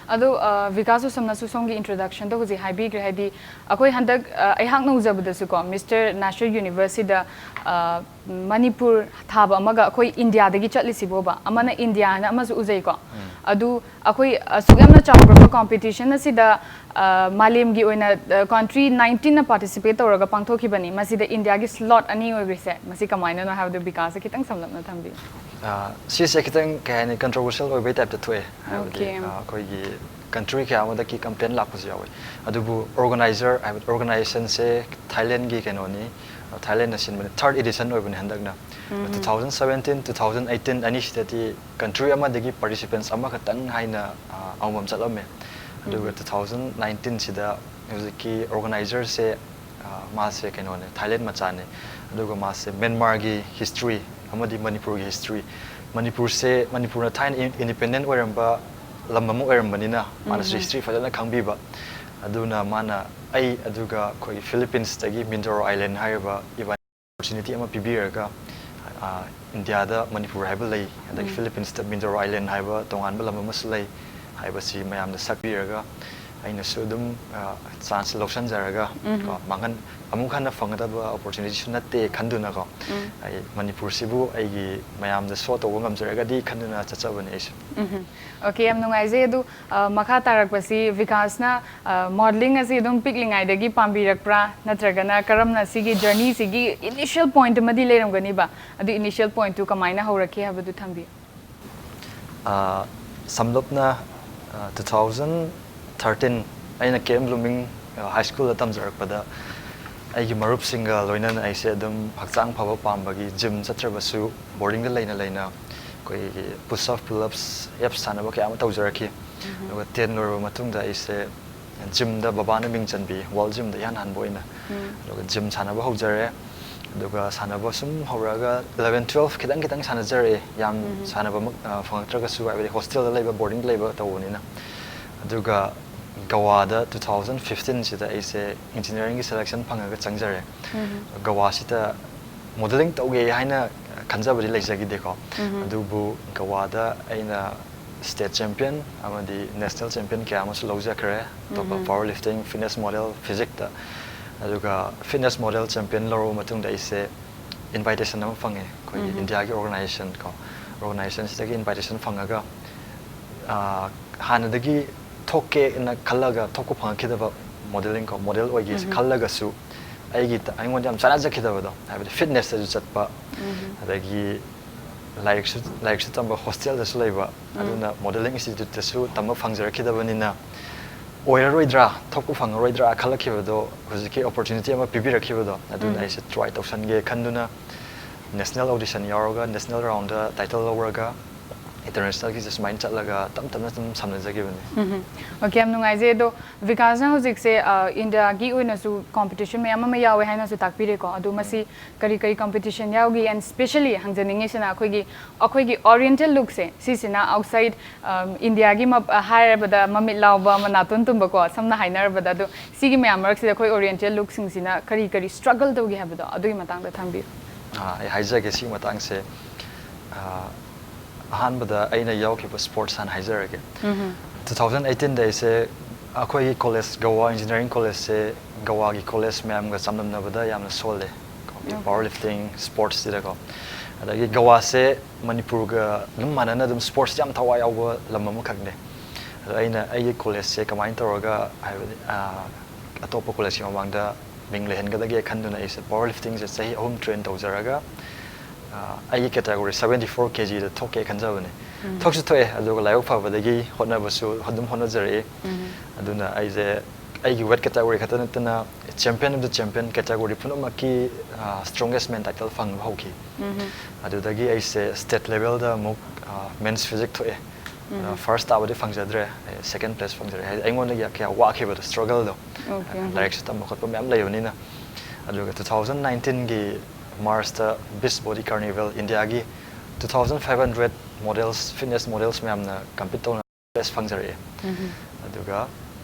ꯑꯗꯣ, ꯑ, ꯕꯤꯀꯥꯁ ꯎꯁꯝꯅꯁꯨ ꯁꯣꯝꯒꯤ introductionꯗ ꯍꯧꯖꯤꯛ ꯍꯥꯏꯕꯤꯈ꯭ꯔꯦ, ꯍꯥꯏꯗꯤ ꯑꯩꯈꯣꯏ ꯍꯟꯗꯛ, ꯑ, ꯑꯩꯍꯥꯛꯅ ꯎꯖꯕꯗꯁꯨꯀꯣ, Mister National Universeꯁꯤꯗ, ꯑ, ꯃꯅꯤꯄꯨꯔ ꯊꯥꯕ ꯑꯃꯒ ꯑꯩꯈꯣꯏ ꯏꯟꯗꯤꯌꯥꯗꯒꯤ ꯆꯠꯂꯤꯁꯤꯕꯣꯕ, ꯑꯃꯅ ꯏꯟꯗꯤꯌꯥꯅ ꯑꯃꯁꯨ ꯎꯖꯩꯀꯣ꯫ ꯑꯗꯨ ꯑꯩꯈꯣꯏ ꯑꯁꯨꯛ ꯌꯥꯝꯅ ꯆꯥꯎꯈ꯭ꯔꯕ competition ꯑꯁꯤꯗ, ꯑ, ꯃꯥꯂꯦꯝꯒꯤ ꯑꯣꯏꯅ, ꯑ, country nineteenꯅ participate ꯇꯧꯔꯒ ꯄꯥꯡꯊꯣꯛꯈꯤꯕꯅꯤ꯫ ꯃꯁꯤꯗ ꯏꯟꯗꯤꯌꯥꯒꯤ slot ꯑꯅꯤ ꯑꯣꯏꯈ꯭ꯔꯤꯁꯦ, ꯃꯁꯤ ꯀꯃꯥꯏꯅꯅꯣ ꯍꯥꯏꯕꯗꯨ ꯕꯤꯀꯥꯁꯁꯦ ꯈꯤꯇꯪ ꯁꯝꯂꯞꯅ ꯊꯝꯕꯤꯌꯨ꯫ ꯑ, ꯁꯤꯁꯦ ꯈꯤꯇꯪ, ꯀꯩ ꯍꯥꯏꯅꯤ, controversial ꯑꯣꯏꯕꯒꯤ typeꯇ ꯊꯣꯛꯑꯦ꯫ ꯍꯥꯏꯕꯗꯤ, Okay. ꯑ, ꯑꯩꯈꯣꯏꯒꯤ country ꯀꯌꯥ ꯑꯃꯗꯒꯤ complaint ꯂꯥꯛꯄꯁꯨ ꯌꯥꯎꯋꯤ꯫ ꯑꯗꯨꯕꯨ organizer ꯍꯥꯏꯕꯗꯤ organizationꯁꯦ ꯊꯥꯏꯂꯦꯟꯒꯤ ꯀꯩꯅꯣꯅꯤ, ꯊꯥꯏꯂꯦꯟꯅ ꯁꯤꯟꯕꯅꯤ, ꯊꯥꯔꯠ ꯏꯗꯤꯁꯟ ꯑꯣꯏꯕꯅꯤ ꯍꯟꯗꯛꯅ꯫ Two thousand seventeen, two thousand eighteen ꯑꯅꯤꯁꯤꯗꯗꯤ ꯀꯟꯇ꯭ꯔꯤ ꯑꯃꯗꯒꯤ ꯄꯥꯔꯇꯤꯁꯤꯄꯦꯟꯁ ꯑꯃꯈꯛꯇꯪ ꯍꯥꯏꯅ, ꯑ, ꯑꯃꯃꯝ ꯆꯠꯂꯝꯃꯦ꯫ ꯑꯗꯨꯒ ꯇꯨ ꯊꯥꯎꯖꯟ ꯅꯥꯏꯟꯇꯤꯟꯁꯤꯗ ꯍꯧꯖꯤꯛꯀꯤ ꯑꯣꯔꯒꯅꯥꯏꯖꯔꯁꯦ, ꯑ, ꯃꯥꯁꯦ ꯀꯩꯅꯣꯅꯦ, ꯊꯥꯏꯂꯦꯟ ꯃꯆꯥꯅꯦ꯫ ꯑꯗꯨꯒ ꯃꯥꯁꯦ ꯃ꯭ꯌꯥꯟꯃꯥꯔꯒꯤ ꯍꯤꯁꯇ꯭ꯔꯤ ꯑꯃꯗꯤ ꯃꯅꯤꯄꯨꯔꯒꯤ ꯍꯤꯁꯇ꯭ꯔꯤ, ꯃꯅꯤꯄꯨꯔꯁꯦ, ꯃꯅꯤꯄꯨꯔꯅ ꯊꯥꯏꯅ ꯏꯟꯗꯤꯄꯦꯟꯗꯦꯟ ꯑꯣꯏꯔꯝꯕ ꯂꯝ ꯑꯃ ꯑꯣꯏꯔꯝꯕꯅꯤꯅ ꯃꯥꯅꯁꯨ ꯍꯤꯁꯇ꯭ꯔꯤ ꯐꯖꯅ ꯈꯪꯕꯤꯕ꯫ ꯑꯗꯨꯅ ꯃꯥꯅ ꯑꯩ ꯑꯗꯨꯒ ꯑꯩꯈꯣꯏꯒꯤ ꯐꯤꯂꯤꯄꯤꯟꯁꯇꯒꯤ ꯃꯤꯟꯗꯣꯔꯣ ꯑꯥꯏꯂꯦꯟ ꯍꯥꯏꯔꯤꯕ ꯏꯕꯥꯅꯤ ꯑꯣꯄꯣꯔꯆꯨꯅꯤꯇꯤ ꯑꯃ ꯄꯤꯕꯤꯔꯒ, ꯑ, ꯏꯟꯗꯤꯌꯥꯗ ꯃꯅꯤꯄꯨꯔ ꯍꯥꯏꯕ ꯂꯩ, ꯑꯗꯒꯤ ꯐꯤꯂꯤꯄꯤꯟꯁꯇ ꯃꯤꯟꯗꯣꯔꯣ ꯑꯥꯏꯂꯦꯟ ꯍꯥꯏꯕ ꯇꯣꯉꯥꯟꯕ ꯂꯝ ꯑꯃꯁꯨ ꯂꯩ ꯍꯥꯏꯕꯁꯤ ꯃꯌꯥꯝꯗ ꯁꯛꯄꯤꯔꯒ ꯑꯩꯅꯁꯨ ꯑꯗꯨꯝ, ꯑ, ꯆꯥꯟꯁ ꯂꯧꯁꯤꯟꯖꯔꯒ, ꯀꯣ, ꯃꯥꯡꯍꯟ-, ꯑꯃꯨꯛ ꯍꯟꯅ ꯐꯪꯒꯗꯕ ꯑꯣꯄꯣꯔꯆꯨꯅꯤꯇꯤꯁꯨ ꯅꯠꯇꯦ ꯈꯟꯗꯨꯅꯀꯣ, ꯑꯩ ꯃꯅꯤꯄꯨꯔꯁꯤꯕꯨ ꯑꯩꯒꯤ ꯃꯌꯥꯝꯗ ꯁꯣ ꯇꯧꯕ ꯉꯝꯖꯔꯒꯗꯤ ꯈꯟꯗꯨꯅ ꯆꯠꯆꯕꯅꯦ ꯑꯩꯁꯨ꯫ ꯑꯣꯀꯦ, ꯌꯥꯝ ꯅꯨꯡꯉꯥꯏꯖꯩ꯫ ꯑꯗꯨ, ꯑ, ꯃꯈꯥ ꯇꯥꯔꯛꯄꯁꯤ ꯕꯤꯀꯥꯁꯅ, ꯑ, ꯃꯣꯗꯦꯂꯤꯡ ꯑꯁꯤ ꯑꯗꯨꯝ ꯄꯤꯛꯂꯤꯉꯩꯗꯒꯤ ꯄꯥꯝꯕꯤꯔꯛꯄ꯭ꯔꯥ, ꯅꯠꯇ꯭ꯔꯒꯅ ꯀꯔꯝꯅ ꯁꯤꯒꯤ ꯖꯔꯅꯤꯁꯤꯒꯤ ꯏꯅꯤꯁꯤꯌꯦꯜ ꯄꯣꯏꯟꯠ ꯑꯃꯗꯤ ꯂꯩꯔꯝꯒꯅꯤꯕ, ꯑꯗꯨ ꯏꯅꯤꯁꯤꯌꯦꯜ ꯄꯣꯏꯟꯠꯇꯨ ꯀꯃꯥꯏꯅ ꯍꯧꯔꯛꯈꯤ ꯍꯥꯏꯕꯗꯨ ꯊꯝꯕꯤꯌꯨ꯫ ꯑ, ꯁꯝꯂꯞꯅ, ꯑ, ꯇꯨ ꯊꯥꯎꯖꯟ ꯊꯥꯔꯇꯤꯟ ꯑꯩꯅ ꯀꯦ ꯑꯦꯝ ꯕ꯭ꯂꯨꯃꯤꯡ, ꯑ, ꯍꯥꯏ ꯁ꯭ꯀꯨꯜꯗ ꯇꯝꯖꯔꯛꯄꯗ ꯑꯩꯒꯤ ꯃꯔꯨꯞꯁꯤꯡꯒ ꯂꯣꯏꯅꯅ ꯑꯩꯁꯦ ꯑꯗꯨꯝ ꯍꯛꯆꯥꯡ ꯐꯕ ꯄꯥꯝꯕꯒꯤ ꯖꯤꯝ ꯆꯠꯇ꯭ꯔꯕꯁꯨ ꯕꯣꯔꯗꯤꯡꯗ ꯂꯩꯅ ꯂꯩꯅ ꯑꯩꯈꯣꯏꯒꯤ push up, pull ups, abs ꯁꯥꯟꯅꯕ ꯀꯌꯥ ꯑꯃ ꯇꯧꯖꯔꯛꯈꯤ꯫ ꯑꯗꯨꯒ ꯇꯦꯟ ꯂꯣꯏꯔꯕ ꯃꯇꯨꯡꯗ ꯑꯩꯁꯦ ꯖꯤꯝꯗ ꯕꯕꯥꯅ ꯃꯤꯡ ꯆꯟꯕꯤ, ꯋꯥꯔꯜ ꯖꯤꯝꯗ ꯏꯍꯥꯟ ꯍꯥꯟꯕ ꯑꯣꯏꯅ꯫ ꯑꯗꯨꯒ ꯖꯤꯝ ꯁꯥꯟꯅꯕ ꯍꯧꯖꯔꯦ꯫ ꯑꯗꯨꯒ ꯁꯥꯟꯅꯕ ꯁꯨꯝ ꯍꯧꯔꯛꯑꯒ ꯏꯂꯚꯦꯟ ꯇꯨꯋꯦꯜꯐ ꯈꯤꯇꯪ ꯈꯤꯇꯪ ꯁꯥꯟꯅꯖꯔꯛꯑꯦ, ꯌꯥꯝ ꯁꯥꯟꯅꯕꯃꯛ, ꯑ, ꯐꯪꯉꯛꯇ꯭ꯔꯒꯁꯨ, ꯍꯥꯏꯕꯗꯤ ꯍꯣꯁꯇꯦꯜꯗ ꯂꯩꯕ, ꯕꯣꯔꯗꯤꯡꯗ ꯂꯩꯕ ꯇꯧꯕꯅꯤꯅ꯫ ꯑꯗꯨꯒ ꯒꯋꯥꯗ ꯇꯨ ꯊꯥꯎꯖꯟ ꯐꯤꯐꯇꯤꯟꯁꯤꯗ ꯑꯩꯁꯦ ꯏꯟꯖꯤꯅꯤꯌꯥꯔꯤꯡꯒꯤ ꯁꯦꯂꯦꯛꯁꯟ ꯐꯪꯉꯒ ꯆꯪꯖꯔꯦ꯫ ꯒꯋꯥꯁꯤꯗ ꯃꯣꯗꯦꯂꯤꯡ ꯇꯧꯒꯦ ꯍꯥꯏꯅ ꯈꯟꯖꯕꯗꯤ ꯂꯩꯖꯈꯤꯗꯦꯀꯣ꯫ ꯑꯗꯨꯕꯨ ꯒꯋꯥꯗ ꯑꯩꯅ ꯁ꯭ꯇꯦꯠ ꯆꯦꯝꯄꯤꯌꯟ ꯑꯃꯗꯤ ꯅꯦꯁꯅꯦꯜ ꯆꯦꯝꯄꯤꯌꯟ ꯀꯌꯥ ꯑꯃꯁꯨ ꯂꯧꯖꯈ꯭ꯔꯦ, ꯑꯇꯣꯞꯄ ꯄꯥꯋꯔ ꯂꯤꯐꯇꯤꯡ, ꯐꯤꯠꯅꯦꯁ ꯃꯣꯗꯦꯜ, ꯐꯤꯖꯤꯛꯇ꯫ ꯑꯗꯨꯒ ꯐꯤꯠꯅꯦꯁ ꯃꯣꯗꯦꯜ ꯆꯦꯝꯄꯤꯌꯟ ꯂꯧꯔꯕ ꯃꯇꯨꯡꯗ ꯑꯩꯁꯦ ꯏꯟꯚꯥꯏꯇꯦꯁꯟ ꯑꯃ ꯐꯪꯉꯦ, ꯑꯩꯈꯣꯏꯒꯤ ꯏꯟꯗꯤꯌꯥꯒꯤ ꯑꯣꯔꯒꯅꯥꯏꯖꯦꯁꯟ ꯀꯣ, ꯑꯣꯔꯒꯅꯥꯏꯖꯦꯁꯟꯁꯤꯗꯒꯤ ꯏꯟꯚꯥꯏꯇꯦꯁꯟ ꯐꯪꯉꯒ, ꯑ, ꯍꯥꯟꯅꯗꯒꯤ ꯊꯣꯛꯀꯦꯅ ꯈꯜꯂꯒ ꯊꯣꯛꯄ ꯐꯪꯉꯛꯈꯤꯗꯕ ꯃꯣꯗꯦꯂꯤꯡ ꯀꯣ, ꯃꯣꯗꯦꯜ ꯑꯣꯏꯒꯦꯁꯦ ꯈꯜꯂꯒꯁꯨ ꯑꯩꯒꯤ, ꯑꯩꯉꯣꯟꯗ ꯌꯥꯝ ꯆꯥꯟꯅꯖꯈꯤꯗꯕꯗꯣ, ꯍꯥꯏꯕꯗꯤ ꯐꯤꯠꯅꯦꯁꯇꯁꯨ ꯆꯠꯄ, ꯑꯗꯒꯤ ꯂꯥꯏꯔꯤꯛꯁꯨ, ꯂꯥꯏꯔꯤꯛꯁꯨ ꯇꯝꯕ, ꯍꯣꯁꯇꯦꯜꯗꯁꯨ ꯂꯩꯕ, ꯑꯗꯨꯅ ꯃꯣꯗꯦꯂꯤꯡ ꯏꯟꯁꯇꯤꯇ꯭ꯌꯨꯠꯇꯁꯨ ꯇꯝꯕ ꯐꯪꯖꯔꯛꯈꯤꯗꯕꯅꯤꯅ ꯑꯣꯏꯔꯔꯣꯏꯗ꯭ꯔꯥ, ꯊꯣꯛꯄ ꯐꯪꯉꯔꯣꯏꯗ꯭ꯔꯥ ꯈꯜꯂꯛꯈꯤꯕꯗꯣ, ꯍꯧꯖꯤꯛꯀꯤ opportunity ꯑꯃ ꯄꯤꯕꯤꯔꯛꯈꯤꯕꯗꯣ, ꯑꯗꯨꯅ ꯎꯝ꯫ ꯑꯩꯁꯦ try ꯇꯧꯁꯟꯒꯦ ꯈꯟꯗꯨꯅ national audition ꯌꯥꯎꯔꯒ national round ꯇ title ꯂꯧꯔꯒ international ꯒꯤꯁꯦ ꯁꯨꯃꯥꯏꯅ ꯆꯠꯂꯒ ꯇꯞ ꯇꯞꯅ ꯑꯗꯨꯝ ꯁꯝꯅꯖꯈꯤꯕꯅꯦ꯫ ꯎꯝ꯫ Okay, ꯌꯥꯝ ꯅꯨꯡꯉꯥꯏꯖꯩ꯫ ꯑꯗꯣ ꯕꯤꯀꯥꯁꯅ ꯍꯧꯖꯤꯛꯁꯦ, ꯑ, ꯏꯟꯗꯤꯌꯥꯒꯤ ꯑꯣꯏꯅꯁꯨ competition ꯃꯌꯥꯝ ꯑꯃ ꯌꯥꯎꯋꯦ ꯍꯥꯏꯅꯁꯨ ꯇꯥꯛꯄꯤꯔꯦꯀꯣ꯫ ꯑꯗꯣ ꯃꯁꯤ ꯀꯔꯤ ꯀꯔꯤ competition ꯌꯥꯎꯒꯦ? And specially ꯍꯪꯖꯅꯤꯡꯉꯤꯁꯤꯅ ꯑꯩꯈꯣꯏꯒꯤ, ꯑꯩꯈꯣꯏꯒꯤ Oriental look ꯁꯦ, ꯁꯤꯁꯤꯅ outside, ꯑꯝ, ꯏꯟꯗꯤꯌꯥꯒꯤ ꯃꯞ-, ꯑ, ꯍꯥꯏꯔꯕꯗ ꯃꯃꯤꯠ ꯂꯥꯎꯕ, ꯃꯅꯥꯇꯣꯟ ꯇꯨꯝꯕꯀꯣ, ꯁꯝꯅ ꯍꯥꯏꯅꯔꯕꯗ, ꯑꯗꯣ ꯁꯤꯒꯤ ꯃꯌꯥꯝ ꯃꯔꯛꯁꯤꯗ ꯑꯩꯈꯣꯏ Oriental look ꯁꯤꯡꯁꯤꯅ ꯀꯔꯤ ꯀꯔꯤ struggle ꯇꯧꯒꯦ ꯍꯥꯏꯕꯗꯣ ꯑꯗꯨꯒꯤ ꯃꯇꯥꯡꯗ ꯊꯝꯕꯤꯌꯨ꯫ ꯑꯥ, ꯑꯩ ꯍꯥꯏꯖꯒꯦ ꯁꯤꯒꯤ ꯃꯇꯥꯡꯁꯦ꯫ ꯑꯥ, ꯑꯍꯥꯟꯕꯗ ꯑꯩꯅ ꯌꯥꯎꯈꯤꯕ sports ꯍꯥꯟꯅ ꯍꯥꯏꯖꯔꯒꯦ꯫ ꯎꯝꯍꯨꯝ꯫ Two thousand eighteen ꯗ ꯑꯩꯁꯦ ꯑꯩꯈꯣꯏꯒꯤ college, ꯒꯋꯥ Engineering College ꯁꯦ ꯒꯋꯥꯒꯤ college ꯃꯌꯥꯝꯒ ꯆꯥꯡꯗꯝꯅꯕꯗ ꯌꯥꯝꯅ ꯁꯣꯜꯂꯦ꯫ Okay꯫ Power lifting, sports ꯁꯤꯗꯀꯣ꯫ ꯑꯗꯒꯤ ꯒꯋꯥꯁꯦ ꯃꯅꯤꯄꯨꯔꯒ ꯑꯗꯨꯝ ꯃꯥꯟꯅꯅ ꯑꯗꯨꯝ sports ꯌꯥꯝ ꯊꯋꯥꯏ ꯌꯥꯎꯕ ꯂꯝ ꯑꯃꯈꯛꯅꯦ꯫ ꯑꯗꯣ ꯑꯩꯅ ꯑꯩꯒꯤ college ꯁꯦ ꯀꯃꯥꯏꯅ ꯇꯧꯔꯒ, ꯍꯥꯏꯕꯗꯤ, ꯑꯥ, ꯑꯇꯣꯞꯄ college ꯀꯤ ꯃꯃꯥꯡꯗ ꯃꯤꯡ ꯂꯩꯍꯟꯒꯗꯒꯦ ꯈꯟꯗꯨꯅ ꯑꯩꯁꯦ power lifting ꯁꯦ ꯆꯍꯤ ꯑꯍꯨꯝ train ꯇꯧꯖꯔꯒ, ꯑꯥ, ꯑꯩꯒꯤ category seventy four K G ꯗ ꯊꯣꯛꯀꯦ ꯈꯟꯖꯕꯅꯦ꯫ ꯎꯝ꯫ ꯊꯣꯛꯁꯨ ꯊꯣꯛꯑꯦ, ꯑꯗꯨꯒ ꯂꯥꯏꯕꯛ ꯐꯕꯗꯒꯤ ꯍꯣꯠꯅꯕꯁꯨ ꯑꯗꯨꯝ ꯍꯣꯠꯅꯖꯔꯛꯏ꯫ ꯎꯝ꯫ ꯑꯗꯨꯅ ꯑꯩꯁꯦ ꯑꯩꯒꯤ weight category ꯈꯛꯇ ꯅꯠꯇꯅ champion of the champion category ꯄꯨꯝꯅꯃꯛꯀꯤ, ꯑꯥ, strongest man title ꯐꯪꯕ ꯍꯧꯈꯤ꯫ ꯎꯝ꯫ ꯑꯗꯨꯗꯒꯤ ꯑꯩꯁꯦ state level ꯗ ꯑꯃꯨꯛ, ꯑꯥ, men's physique ꯊꯣꯛꯑꯦ꯫ ꯎꯝ꯫ ꯑꯥ, first ꯇꯥꯕꯗꯤ ꯐꯪꯖꯗ꯭ꯔꯦ, ꯑꯩ second place ꯐꯪꯖꯔꯦ꯫ ꯍꯥꯏꯗꯤ ꯑꯩꯉꯣꯟꯗꯒꯤ ꯀꯌꯥ ꯋꯥꯈꯤꯕꯗꯣ, struggle ꯗꯣ꯫ Okay, ꯎꯝ꯫ ꯂꯥꯏꯔꯤꯛꯁꯨ ꯇꯝꯕ ꯈꯣꯠꯄ ꯃꯌꯥꯝ ꯂꯩꯕꯅꯤꯅ꯫ ꯑꯗꯨꯒ two thousand nineteen ꯒꯤ March ꯇ Beachbody Carnival India ꯒꯤ two thousand five hundred models, fitness models ꯃꯌꯥꯝꯅ compete ꯇꯧꯅ place ꯐꯪꯖꯔꯛꯑꯦ꯫ ꯎꯝ꯫ ꯑꯗꯨꯒ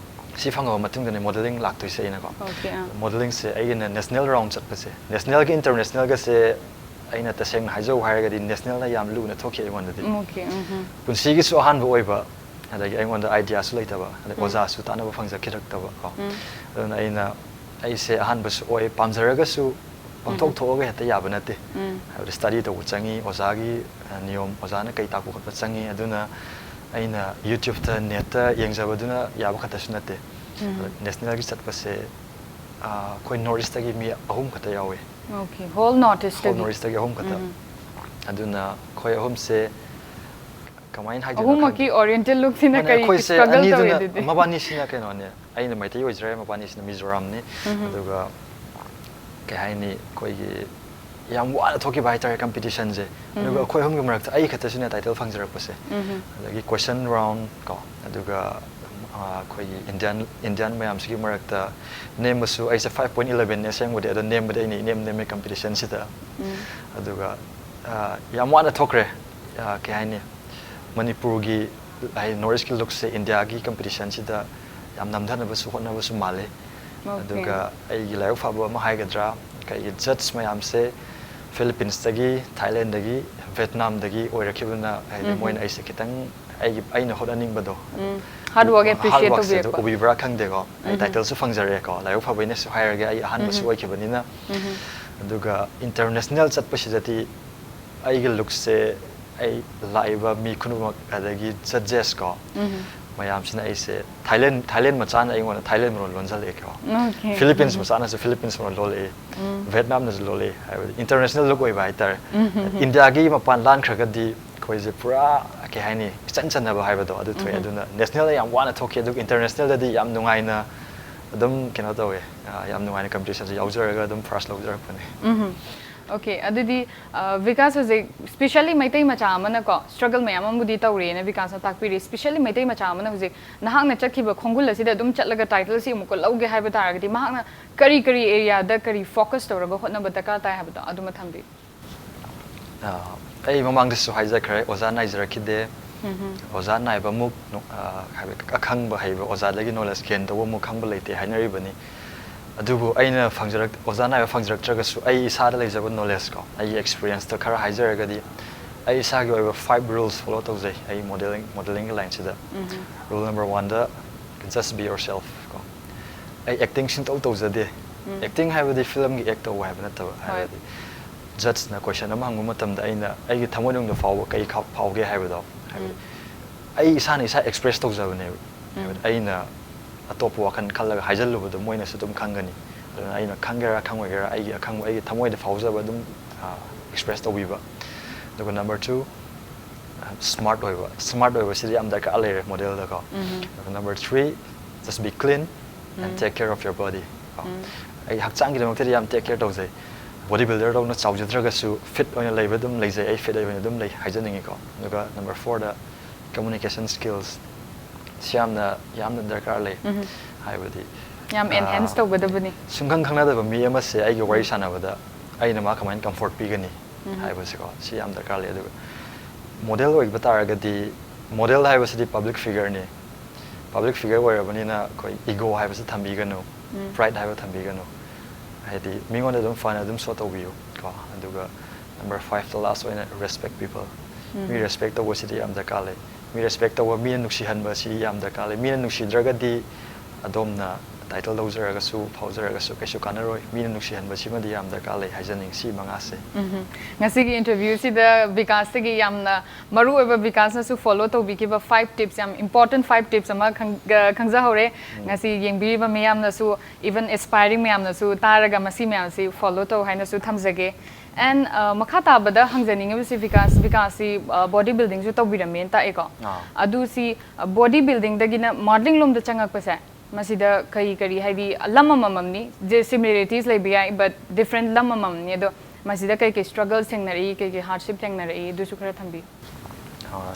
ꯁꯤ ꯐꯪꯉꯕ ꯃꯇꯨꯡꯗꯅꯦ modelling ꯂꯥꯛꯇꯣꯏꯁꯦ ꯑꯩꯅꯀꯣ꯫ Okay, ꯑꯥ꯫ Modelling ꯁꯦ ꯑꯩꯒꯤꯅ national round ꯆꯠꯄꯁꯦ, national ꯒ international ꯒꯁꯦ ꯑꯩꯅ ꯇꯁꯦꯡꯅ ꯍꯥꯏꯖꯧ ꯍꯥꯏꯔꯒꯗꯤ national ꯅ ꯌꯥꯝ ꯂꯨꯅ ꯊꯣꯛꯈꯤ ꯑꯩꯉꯣꯟꯗꯗꯤ꯫ ꯎꯝ, okay, ꯎꯝ, ꯎꯝ꯫ ꯄꯨꯟꯁꯤꯒꯤꯁꯨ ꯑꯍꯥꯟꯕ ꯑꯣꯏꯕ, ꯑꯗꯒꯤ ꯑꯩꯉꯣꯟꯗ idea ꯁꯨ ꯂꯩꯇꯕ, ꯑꯗꯩ ꯎꯝ꯫ ꯑꯣꯖꯥꯁꯨ ꯇꯥꯟꯅꯕ ꯐꯪꯖꯈꯤꯔꯛꯇꯕ ꯀꯣ꯫ ꯎꯝ꯫ ꯑꯗꯨꯅ ꯑꯩꯅ, ꯑꯩꯁꯦ ꯑꯍꯥꯟꯕꯁꯨ ꯑꯣꯏ, ꯄꯥꯝꯖꯔꯒꯁꯨ ꯄꯥꯡꯊꯣꯛ ꯎꯝ꯫ ꯊꯣꯛꯑꯒ ꯍꯦꯛꯇ ꯌꯥꯕ ꯅꯠꯇꯦ꯫ ꯎꯝ꯫ ꯍꯥꯏꯕꯗꯤ study ꯇꯧꯕ ꯆꯪꯉꯤ, ꯑꯣꯖꯥꯒꯤ, ꯑ, ꯅꯤꯌꯣꯝ, ꯑꯣꯖꯥꯅ ꯀꯩ ꯇꯥꯛꯄ ꯈꯣꯠꯄ ꯆꯪꯉꯤ꯫ ꯑꯗꯨꯅ ꯑꯩꯅ YouTube ꯇ, net ꯇ ꯌꯦꯡꯖꯕꯗꯨꯅ ꯌꯥꯕ ꯈꯛꯇꯁꯨ ꯅꯠꯇꯦ꯫ ꯎꯝ꯫ ꯑꯗ national ꯒꯤ ꯆꯠꯄꯁꯦ, ꯑ, ꯑꯩꯈꯣꯏ North East ꯇꯒꯤ ꯃꯤ ꯑꯍꯨꯝ ꯈꯛꯇ ꯌꯥꯎꯋꯦ꯫ Okay, whole North East ꯇꯒꯤ? Whole North East ꯇꯒꯤ ꯑꯍꯨꯝ ꯈꯛꯇ꯫ ꯎꯝ꯫ ꯑꯗꯨꯅ ꯑꯩꯈꯣꯏ ꯑꯍꯨꯝꯁꯦ ꯀꯃꯥꯏꯅ ꯍꯥꯏꯗꯣꯏꯅꯣ ꯑꯍꯨꯝꯃꯛꯀꯤ ꯑꯣꯔꯤꯌꯦꯟꯇꯦꯜ ꯂꯨꯛꯁꯤꯅ ꯃꯥꯅꯦ, ꯀꯔꯤ ꯑꯩꯈꯣꯏꯁꯦ ꯁ꯭ꯇ꯭ꯔꯒꯜ ꯇꯧꯋꯦ ꯑꯅꯤꯗꯨꯅ ꯑꯗꯨꯗꯤ? ꯃꯕꯥꯅꯤꯁꯤꯅ ꯀꯩꯅꯣꯅꯦ, ꯑꯩꯅ ꯃꯩꯇꯩ ꯑꯣꯏꯖꯔꯦ, ꯃꯕꯥꯅꯤꯁꯤꯅ ꯃꯤꯖꯣꯔꯥꯝꯅꯤ꯫ ꯑꯗꯨꯒ ꯀꯩ ꯍꯥꯏꯅꯤ, ꯑꯩꯈꯣꯏꯒꯤ ꯌꯥꯝ ꯋꯥꯅ ꯊꯣꯛꯈꯤꯕ ꯍꯥꯏꯇꯥꯔꯦ ꯀꯝꯄꯤꯇꯤꯁꯟꯁꯦ꯫ ꯑꯗꯨꯒ ꯑꯩꯈꯣꯏ ꯑꯍꯨꯝꯒꯤ ꯃꯔꯛꯇ ꯑꯩ ꯈꯛꯇꯁꯤꯅ ꯇꯥꯏꯇꯜ ꯐꯪꯖꯔꯛꯄꯁꯦ꯫ ꯑꯗꯒꯤ ꯀꯣꯏꯁꯟ ꯔꯥꯎꯟ ꯀꯣ, ꯑꯗꯨꯒ ꯑ, ꯑꯩꯈꯣꯏꯒꯤ ꯏꯟꯗꯤꯌꯥꯟ ꯏꯟꯗꯤꯌꯥꯟ ꯃꯌꯥꯝꯁꯤꯒꯤ ꯃꯔꯛꯇ ꯅꯦꯝꯕꯁꯨ, ꯑꯩꯁꯦ five point eleven ꯅꯦ ꯑꯁꯦꯡꯕꯗꯤ, ꯑꯗꯣ ꯅꯦꯝꯕꯗꯤ ꯑꯩꯅ ꯏꯅꯦꯝ ꯅꯦꯝꯃꯦ ꯀꯝꯄꯤꯇꯤꯁꯟꯁꯤꯗ꯫ ꯑꯗꯨꯒ ꯑ, ꯌꯥꯝ ꯋꯥꯅ ꯊꯣꯛꯈ꯭ꯔꯦ꯫ ꯑ, ꯀꯩ ꯍꯥꯏꯅꯤ, ꯃꯅꯤꯄꯨꯔꯒꯤ ꯍꯥꯏꯗꯤ ꯅꯣꯔꯠ ꯏꯁꯀꯤ ꯂꯨꯛꯁꯦ ꯏꯟꯗꯤꯌꯥꯒꯤ ꯀꯝꯄꯤꯇꯤꯁꯟꯁꯤꯗ ꯌꯥꯝ ꯅꯝꯊꯅꯕꯁꯨ ꯍꯣꯠꯅꯕꯁꯨ ꯃꯥꯜꯂꯤ꯫ Okay. ꯑꯗꯨꯒ ꯑꯩꯒꯤ ꯂꯥꯏꯕꯛ ꯐꯕ ꯑꯃ ꯍꯥꯏꯒꯗ꯭ꯔꯥ, ꯑꯩꯒꯤ ꯖꯠꯁ ꯃꯌꯥꯝꯁꯦ ꯐꯤꯂꯤꯄꯤꯟꯁꯇꯒꯤ, ꯊꯥꯏꯂꯦꯟꯗꯒꯤ, ꯚꯦꯠꯅꯥꯝꯗꯒꯤ ꯑꯣꯏꯔꯛꯈꯤꯕꯅ, ꯍꯥꯏꯗꯤ ꯃꯣꯏꯅ ꯑꯩꯁꯦ ꯈꯤꯇꯪ ꯑꯩꯒꯤ ꯑꯩꯅ ꯍꯣꯠꯅꯅꯤꯡꯕꯗꯣ, ꯍꯥꯔꯗ ꯋꯥꯔꯛ ꯍꯥꯔꯗ ꯑꯦꯄ꯭ꯔꯤꯁꯤꯌꯦꯠ ꯋꯥꯔꯛꯁꯦ ꯑꯗꯨ ꯇꯧꯕꯤꯔꯛꯄ꯫ ꯎꯕꯤꯕ꯭ꯔꯥ ꯈꯪꯗꯦꯀꯣ꯫ ꯑꯩ ꯇꯥꯏꯇꯜꯁꯨ ꯐꯪꯖꯔꯛꯑꯦꯀꯣ, ꯂꯥꯏꯕꯛ ꯐꯕꯩꯅꯁꯨ ꯍꯥꯏꯔꯒꯦ, ꯑꯩ ꯑꯍꯥꯟꯕꯁꯨ ꯑꯣꯏꯈꯤꯕꯅꯤꯅ꯫ ꯑꯗꯨꯒ ꯏꯟꯇꯔꯅꯦꯁꯅꯦꯜ ꯆꯠꯄꯁꯤꯗꯗꯤ ꯑꯩꯒꯤ ꯂꯨꯛꯁꯦ ꯑꯩ ꯂꯥꯛꯏꯕ ꯃꯤ ꯈꯨꯗꯤꯡꯃꯛ, ꯑꯗꯒꯤ ꯖꯠꯖꯦꯁ ꯀꯣ, ꯃꯌꯥꯝꯁꯤꯅ ꯑꯩꯁꯦ ꯊꯥꯏꯂꯦꯟ ꯊꯥꯏꯂꯦꯟ ꯃꯆꯥꯅ ꯑꯩꯉꯣꯟꯗ ꯊꯥꯏꯂꯦꯟ ꯃꯔꯣꯟ ꯂꯣꯟꯖꯜꯂꯛꯑꯦꯀꯣ꯫ Okay. ꯐꯤꯂꯤꯄꯤꯟꯁ ꯃꯆꯥꯅꯁꯨ ꯐꯤꯂꯤꯄꯤꯟꯁ ꯃꯔꯣꯟ ꯂꯣꯜꯂꯛꯏ, ꯚꯦꯠꯅꯥꯝꯅꯁꯨ ꯂꯣꯜꯂꯛꯏ꯫ ꯍꯥꯏꯕꯗꯤ ꯏꯟꯇꯔꯅꯦꯁꯅꯦꯜ ꯂꯨꯛ ꯑꯣꯏꯕ ꯍꯥꯏꯇꯥꯔꯦ꯫ ꯏꯟꯗꯤꯌꯥꯒꯤ ꯃꯄꯥꯟ ꯂꯥꯟꯈ꯭ꯔꯒꯗꯤ ꯑꯩꯈꯣꯏꯁꯦ ꯄꯨꯔꯥ ꯀꯩ ꯍꯥꯏꯅꯤ, ꯏꯆꯟ ꯆꯟꯅꯕ ꯍꯥꯏꯕꯗꯣ ꯑꯗꯨ ꯊꯣꯛꯑꯦ꯫ ꯑꯗꯨꯅ ꯅꯦꯁꯅꯦꯜꯗ ꯌꯥꯝ ꯋꯥꯅ ꯊꯣꯛꯈꯤ, ꯑꯗꯨꯒ ꯏꯟꯇꯔꯅꯦꯁꯅꯦꯜꯗꯗꯤ ꯌꯥꯝ ꯅꯨꯡꯉꯥꯏꯅ ꯑꯗꯨꯝ ꯀꯩꯅꯣ ꯇꯧꯋꯦ, ꯑ, ꯌꯥꯝ ꯅꯨꯡꯉꯥꯏꯅ ꯀꯝꯄꯤꯇꯤꯁꯟꯁꯦ ꯌꯥꯎꯖꯔꯒ ꯑꯗꯨꯝ ꯐꯥꯔꯁ ꯂꯧꯖꯔꯛꯄꯅꯦ꯫ ꯎꯝ꯫ Okay, ꯑꯗꯨꯗꯤ ꯑ, ꯕꯤꯀꯥꯁ, ꯍꯧꯖꯤꯛ ꯁ꯭ꯄꯤꯁꯦꯜꯂꯤ ꯃꯩꯇꯩ ꯃꯆꯥ ꯑꯃꯅꯀꯣ, ꯁ꯭ꯇ꯭ꯔꯒꯜ ꯃꯌꯥꯝ ꯑꯃꯕꯨꯗꯤ ꯇꯧꯔꯦꯅ ꯕꯤꯀꯥꯁꯅ ꯇꯥꯛꯄꯤꯔꯦ꯫ ꯁ꯭ꯄꯤꯁꯦꯜꯂꯤ ꯃꯩꯇꯩ ꯃꯆꯥ ꯑꯃꯅ ꯍꯧꯖꯤꯛ ꯅꯍꯥꯛꯅ ꯆꯠꯈꯤꯕ ꯈꯣꯡꯒꯨꯜ ꯑꯁꯤꯗ ꯑꯗꯨꯝ ꯆꯠꯂꯒ ꯇꯥꯏꯇꯜꯁꯤ ꯑꯃꯨꯛꯀ ꯂꯧꯒꯦ ꯍꯥꯏꯕ ꯇꯥꯔꯒꯗꯤ, ꯃꯍꯥꯛꯅ ꯀꯔꯤ ꯀꯔꯤ ꯑꯦꯔꯤꯌꯥꯗ ꯀꯔꯤ ꯐꯣꯀꯁ ꯇꯧꯔꯒ ꯍꯣꯠꯅꯕ ꯗꯔꯀꯥꯔ ꯇꯥꯏ ꯍꯥꯏꯕꯗꯣ ꯑꯗꯨꯃ ꯊꯝꯕꯤꯌꯨ꯫ ꯑ, ꯑꯩ ꯃꯃꯥꯡꯗꯁꯨ ꯍꯥꯏꯖꯈ꯭ꯔꯦ, ꯑꯣꯖꯥ ꯅꯥꯏꯖꯔꯛꯈꯤꯗꯦ꯫ ꯑꯣꯖꯥ ꯅꯥꯏꯕꯃꯨꯛ ꯅꯣ-, ꯑ, ꯍꯥꯏꯕꯗꯤ ꯑꯈꯪꯕ ꯍꯩꯕ ꯑꯣꯖꯥꯗꯒꯤ ꯅꯣꯂꯦꯖ ꯒꯦꯟ ꯇꯧꯕꯃꯨꯛ ꯈꯪꯕ ꯂꯩꯇꯦ ꯍꯥꯏꯅꯔꯤꯕꯅꯤ꯫ ꯑꯗꯨꯕꯨ ꯑꯩꯅ ꯐꯪꯖꯔꯛ-, ꯑꯣꯖꯥ ꯅꯥꯏꯕ ꯐꯪꯖꯔꯛꯇ꯭ꯔꯒꯁꯨ ꯑꯩ ꯏꯁꯥꯗ ꯂꯩꯖꯕ ꯅꯣꯂꯦꯖ ꯀꯣ, ꯑꯩꯒꯤ ꯑꯦꯛꯁꯄꯤꯔꯤꯌꯦꯟꯁꯇ ꯈꯔ ꯍꯥꯏꯖꯔꯒꯗꯤ, ꯑꯩ ꯏꯁꯥꯒꯤ ꯑꯣꯏꯕ ꯐꯥꯏꯚ ꯔꯨꯜꯁ ꯐꯣꯂꯣ ꯇꯧꯖꯩ ꯑꯩ ꯃꯣꯗꯦꯂꯤꯡ ꯃꯣꯗꯦꯂꯤꯡꯒꯤ ꯂꯥꯏꯟꯁꯤꯗ꯫ ꯔꯨꯜ ꯅꯝꯕꯔ ꯋꯥꯟꯗ, just be yourself ꯀꯣ꯫ ꯑꯩ ꯑꯦꯛꯇꯤꯡ ꯁꯨꯡꯇꯧ ꯇꯧꯖꯗꯦ꯫ ꯑꯦꯛꯇꯤꯡ ꯍꯥꯏꯕꯗꯤ ꯐꯤꯂꯝꯒꯤ ꯑꯦꯛ ꯇꯧꯕ ꯍꯥꯏꯕ ꯅꯠꯇꯕ, ꯍꯣꯏ꯫ ꯍꯥꯏꯕꯗꯤ ꯖꯠꯁꯅ ꯀꯣꯏꯁꯟ ꯑꯃ ꯍꯪꯕ ꯃꯇꯝꯗ ꯑꯩꯅ ꯑꯩꯒꯤ ꯊꯃꯣꯏꯅꯨꯡꯗ ꯐꯥꯎꯕ ꯀꯩ ꯈ-, ꯐꯥꯎꯒꯦ ꯍꯥꯏꯕꯗꯣ, ꯍꯥꯏꯕꯗꯤ ꯑꯩ ꯏꯁꯥꯅ ꯏꯁꯥ ꯑꯦꯛꯁꯄ꯭ꯔꯦꯁ ꯇꯧꯖꯕꯅꯦꯕ꯫ ꯍꯥꯏꯕꯗꯤ ꯑꯩꯅ ꯑꯇꯣꯞꯄ ꯋꯥꯈꯜ ꯈꯜꯂꯒ ꯍꯥꯏꯖꯜꯂꯨꯕꯗꯣ ꯃꯣꯏꯅꯁꯨ ꯑꯗꯨꯝ ꯈꯪꯒꯅꯤ꯫ ꯑꯗꯨꯅ ꯑꯩꯅ ꯈꯪꯒꯦꯔꯥ ꯈꯪꯉꯣꯏꯒꯦꯔꯥ ꯑꯩꯒꯤ ꯑꯈꯪꯕ, ꯑꯩꯒꯤ ꯊꯃꯣꯏꯗ ꯐꯥꯎꯖꯕ ꯑꯗꯨꯝ, ꯑ, ꯑꯦꯛꯁꯄ꯭ꯔꯦꯁ ꯇꯧꯕꯤꯕ꯫ ꯑꯗꯨꯒ ꯅꯝꯕꯔ ꯇꯨ, ꯁ꯭ꯃꯥꯔꯠ ꯑꯣꯏꯕ ꯁ꯭ꯃꯥꯔꯠ ꯑꯣꯏꯕꯁꯤꯗꯤ ꯌꯥꯝ ꯗꯔꯀꯥꯔ ꯂꯩꯔꯦ ꯃꯣꯗꯦꯜꯗꯀꯣ꯫ ꯑꯗꯨꯒ number three, just be clean and take care of your body ꯀꯣ꯫ ꯑꯩ ꯍꯛꯆꯥꯡꯒꯤꯗꯃꯛꯇꯗꯤ ꯌꯥꯝ ꯇꯦꯛ ꯀꯦꯌꯔ ꯇꯧꯖꯩ꯫ ꯕꯣꯗꯤ ꯕꯤꯜꯗꯔꯗꯧꯅ ꯆꯥꯎꯖꯗ꯭ꯔꯒꯁꯨ ꯐꯤꯠ ꯑꯣꯏꯅ ꯂꯩꯕ ꯑꯗꯨꯝ ꯂꯩꯖꯩ꯫ ꯑꯩ ꯐꯤꯠ ꯑꯣꯏꯅ ꯑꯗꯨꯝ ꯂꯩ ꯍꯥꯏꯖꯅꯤꯡꯉꯤꯀꯣ꯫ ꯑꯗꯨꯒ number fourꯗ, communication skills ꯁꯤ ꯌꯥꯝꯅ ꯌꯥꯝꯅ ꯗꯔꯀꯥꯔ ꯂꯩ꯫ ꯍꯥꯏꯕꯗꯤ ꯌꯥꯝ ꯑꯦꯟꯍꯦꯟꯁ ꯇꯧꯒꯗꯕꯅꯤ꯫ ꯁꯨꯡꯈꯪ ꯈꯪꯅꯗꯕ ꯃꯤ ꯑꯃꯁꯦ ꯑꯩꯒ ꯋꯥꯔꯤ ꯁꯥꯟꯅꯕꯗ ꯑꯩꯅ ꯃꯥ ꯀꯃꯥꯏꯅ ꯀꯝꯐꯣꯔꯠ ꯄꯤꯒꯅꯤ ꯍꯥꯏꯕꯁꯦꯀꯣ, ꯁꯤ ꯌꯥꯝ ꯗꯔꯀꯥꯔ ꯂꯩ꯫ ꯑꯗꯨꯒ ꯃꯣꯗꯦꯜ ꯑꯣꯏꯕ ꯇꯥꯔꯒꯗꯤ, ꯃꯣꯗꯦꯜ ꯍꯥꯏꯕꯁꯤꯗꯤ ꯄꯕ꯭ꯂꯤꯛ ꯐꯤꯒꯔꯅꯤ꯫ ꯄꯕ꯭ꯂꯤꯛ ꯐꯤꯒꯔ ꯑꯣꯏꯔꯕꯅꯤꯅ ꯑꯩꯈꯣꯏ ꯏꯒꯣ ꯍꯥꯏꯕꯁꯤ ꯊꯝꯕꯤꯒꯅꯨ, ꯄ꯭ꯔꯥꯏꯗ ꯍꯥꯏꯕ ꯊꯝꯕꯤꯒꯅꯨ꯫ ꯍꯥꯏꯗꯤ ꯃꯤꯉꯣꯟꯗ ꯑꯗꯨꯝ ꯐꯅ ꯑꯗꯨꯝ ꯁꯣ ꯇꯧꯕꯤꯌꯨ ꯀꯣ꯫ ꯑꯗꯨꯒ number fiveꯇ ꯂꯥꯁ ꯑꯣꯏꯅ, respect people꯫ ꯃꯤ ꯔꯦꯁꯄꯦꯛ ꯇꯧꯕꯁꯤꯗꯤ ꯌꯥꯝ ꯗꯔꯀꯥꯔ ꯂꯩ꯫ ꯃꯤ ꯔꯦꯁꯄꯦꯛ ꯇꯧꯕ, ꯃꯤꯅ ꯅꯨꯡꯁꯤꯍꯟꯕ ꯑꯁꯤ ꯌꯥꯝ ꯗꯔꯀꯥꯔ ꯂꯩ꯫ ꯃꯤꯅ ꯅꯨꯡꯁꯤꯗ꯭ꯔꯒꯗꯤ ꯑꯗꯣꯝꯅ ꯇꯥꯏꯇꯜ ꯂꯧꯖꯔꯒꯁꯨ ꯐꯥꯎꯖꯔꯒꯁꯨ ꯀꯩꯁꯨ ꯀꯥꯟꯅꯔꯣꯏ꯫ ꯃꯤꯅ ꯅꯨꯡꯁꯤꯍꯟꯕꯁꯤꯃꯗꯤ ꯌꯥꯝ ꯗꯔꯀꯥꯔ ꯂꯩ ꯍꯥꯏꯖꯅꯤꯡꯉꯤ꯫ ꯁꯤ ꯃꯉꯥꯁꯦ꯫ ꯎꯝ꯫ ꯉꯁꯤꯒꯤ ꯏꯟꯇꯔꯚ꯭ꯌꯨꯁꯤꯗ ꯕꯤꯀꯥꯁꯇꯒꯤ ꯌꯥꯝꯅ ꯃꯔꯨꯑꯣꯏꯕ, ꯕꯤꯀꯥꯁꯅꯁꯨ ꯐꯣꯂꯣ ꯇꯧꯕꯤꯈꯤꯕ five tips, ꯌꯥꯝ important five tips ꯑꯃ ꯈꯪ-, ꯑ, ꯈꯪꯖꯍꯧꯔꯦ꯫ ꯉꯁꯤ ꯌꯦꯡꯕꯤꯔꯤꯕ ꯃꯤꯌꯥꯝꯅꯁꯨ, even aspiring ꯃꯌꯥꯝꯅꯁꯨ ꯇꯥꯔꯒ ꯃꯁꯤ ꯃꯌꯥꯝꯁꯤ ꯐꯣꯂꯣ ꯇꯧ ꯍꯥꯏꯅꯁꯨ ꯊꯝꯖꯒꯦ꯫ ꯑꯦꯟ, ꯑ, ꯃꯈꯥ ꯇꯥꯕꯗ ꯍꯪꯖꯅꯤꯡꯉꯤꯕꯁꯤ, ꯕꯤꯀꯥꯁ, ꯕꯤꯀꯥꯁꯁꯤ, ꯑ, ꯕꯣꯗꯤ ꯕꯤꯜꯗꯤꯡꯁꯨ ꯇꯧꯕꯤꯔꯝꯃꯦꯅ ꯇꯥꯛꯑꯦꯀꯣ꯫ ꯑꯥ꯫ ꯑꯗꯨ ꯁꯤ, ꯑ, ꯕꯣꯗꯤ ꯕꯤꯜꯗꯤꯡꯗꯒꯤꯅ ꯃꯣꯗꯦꯂꯤꯡ ꯂꯣꯝꯗ ꯆꯪꯉꯛꯄꯁꯦ, ꯃꯁꯤꯗ ꯀꯔꯤ ꯀꯔꯤ, ꯍꯥꯏꯗꯤ ꯂꯝ ꯑꯃꯃꯝꯅꯤ, ꯁꯤꯃꯤꯂꯦꯔꯤꯇꯤꯁ ꯂꯩꯕ ꯌꯥꯏ, ꯕꯠ ꯗꯤꯐ꯭ꯔꯦꯟ ꯂꯝ ꯑꯃꯃꯝꯅꯤ꯫ ꯑꯗꯣ ꯃꯁꯤꯗ ꯀꯩ ꯀꯩ ꯁ꯭ꯇ꯭ꯔꯒꯜꯁ ꯊꯦꯡꯅꯔꯛꯏ, ꯀꯩ ꯀꯩ ꯍꯥꯔꯗꯁꯤꯞ ꯊꯦꯡꯅꯔꯛꯏ, ꯑꯗꯨꯁꯨ ꯈꯔ ꯊꯝꯕꯤꯌꯨ꯫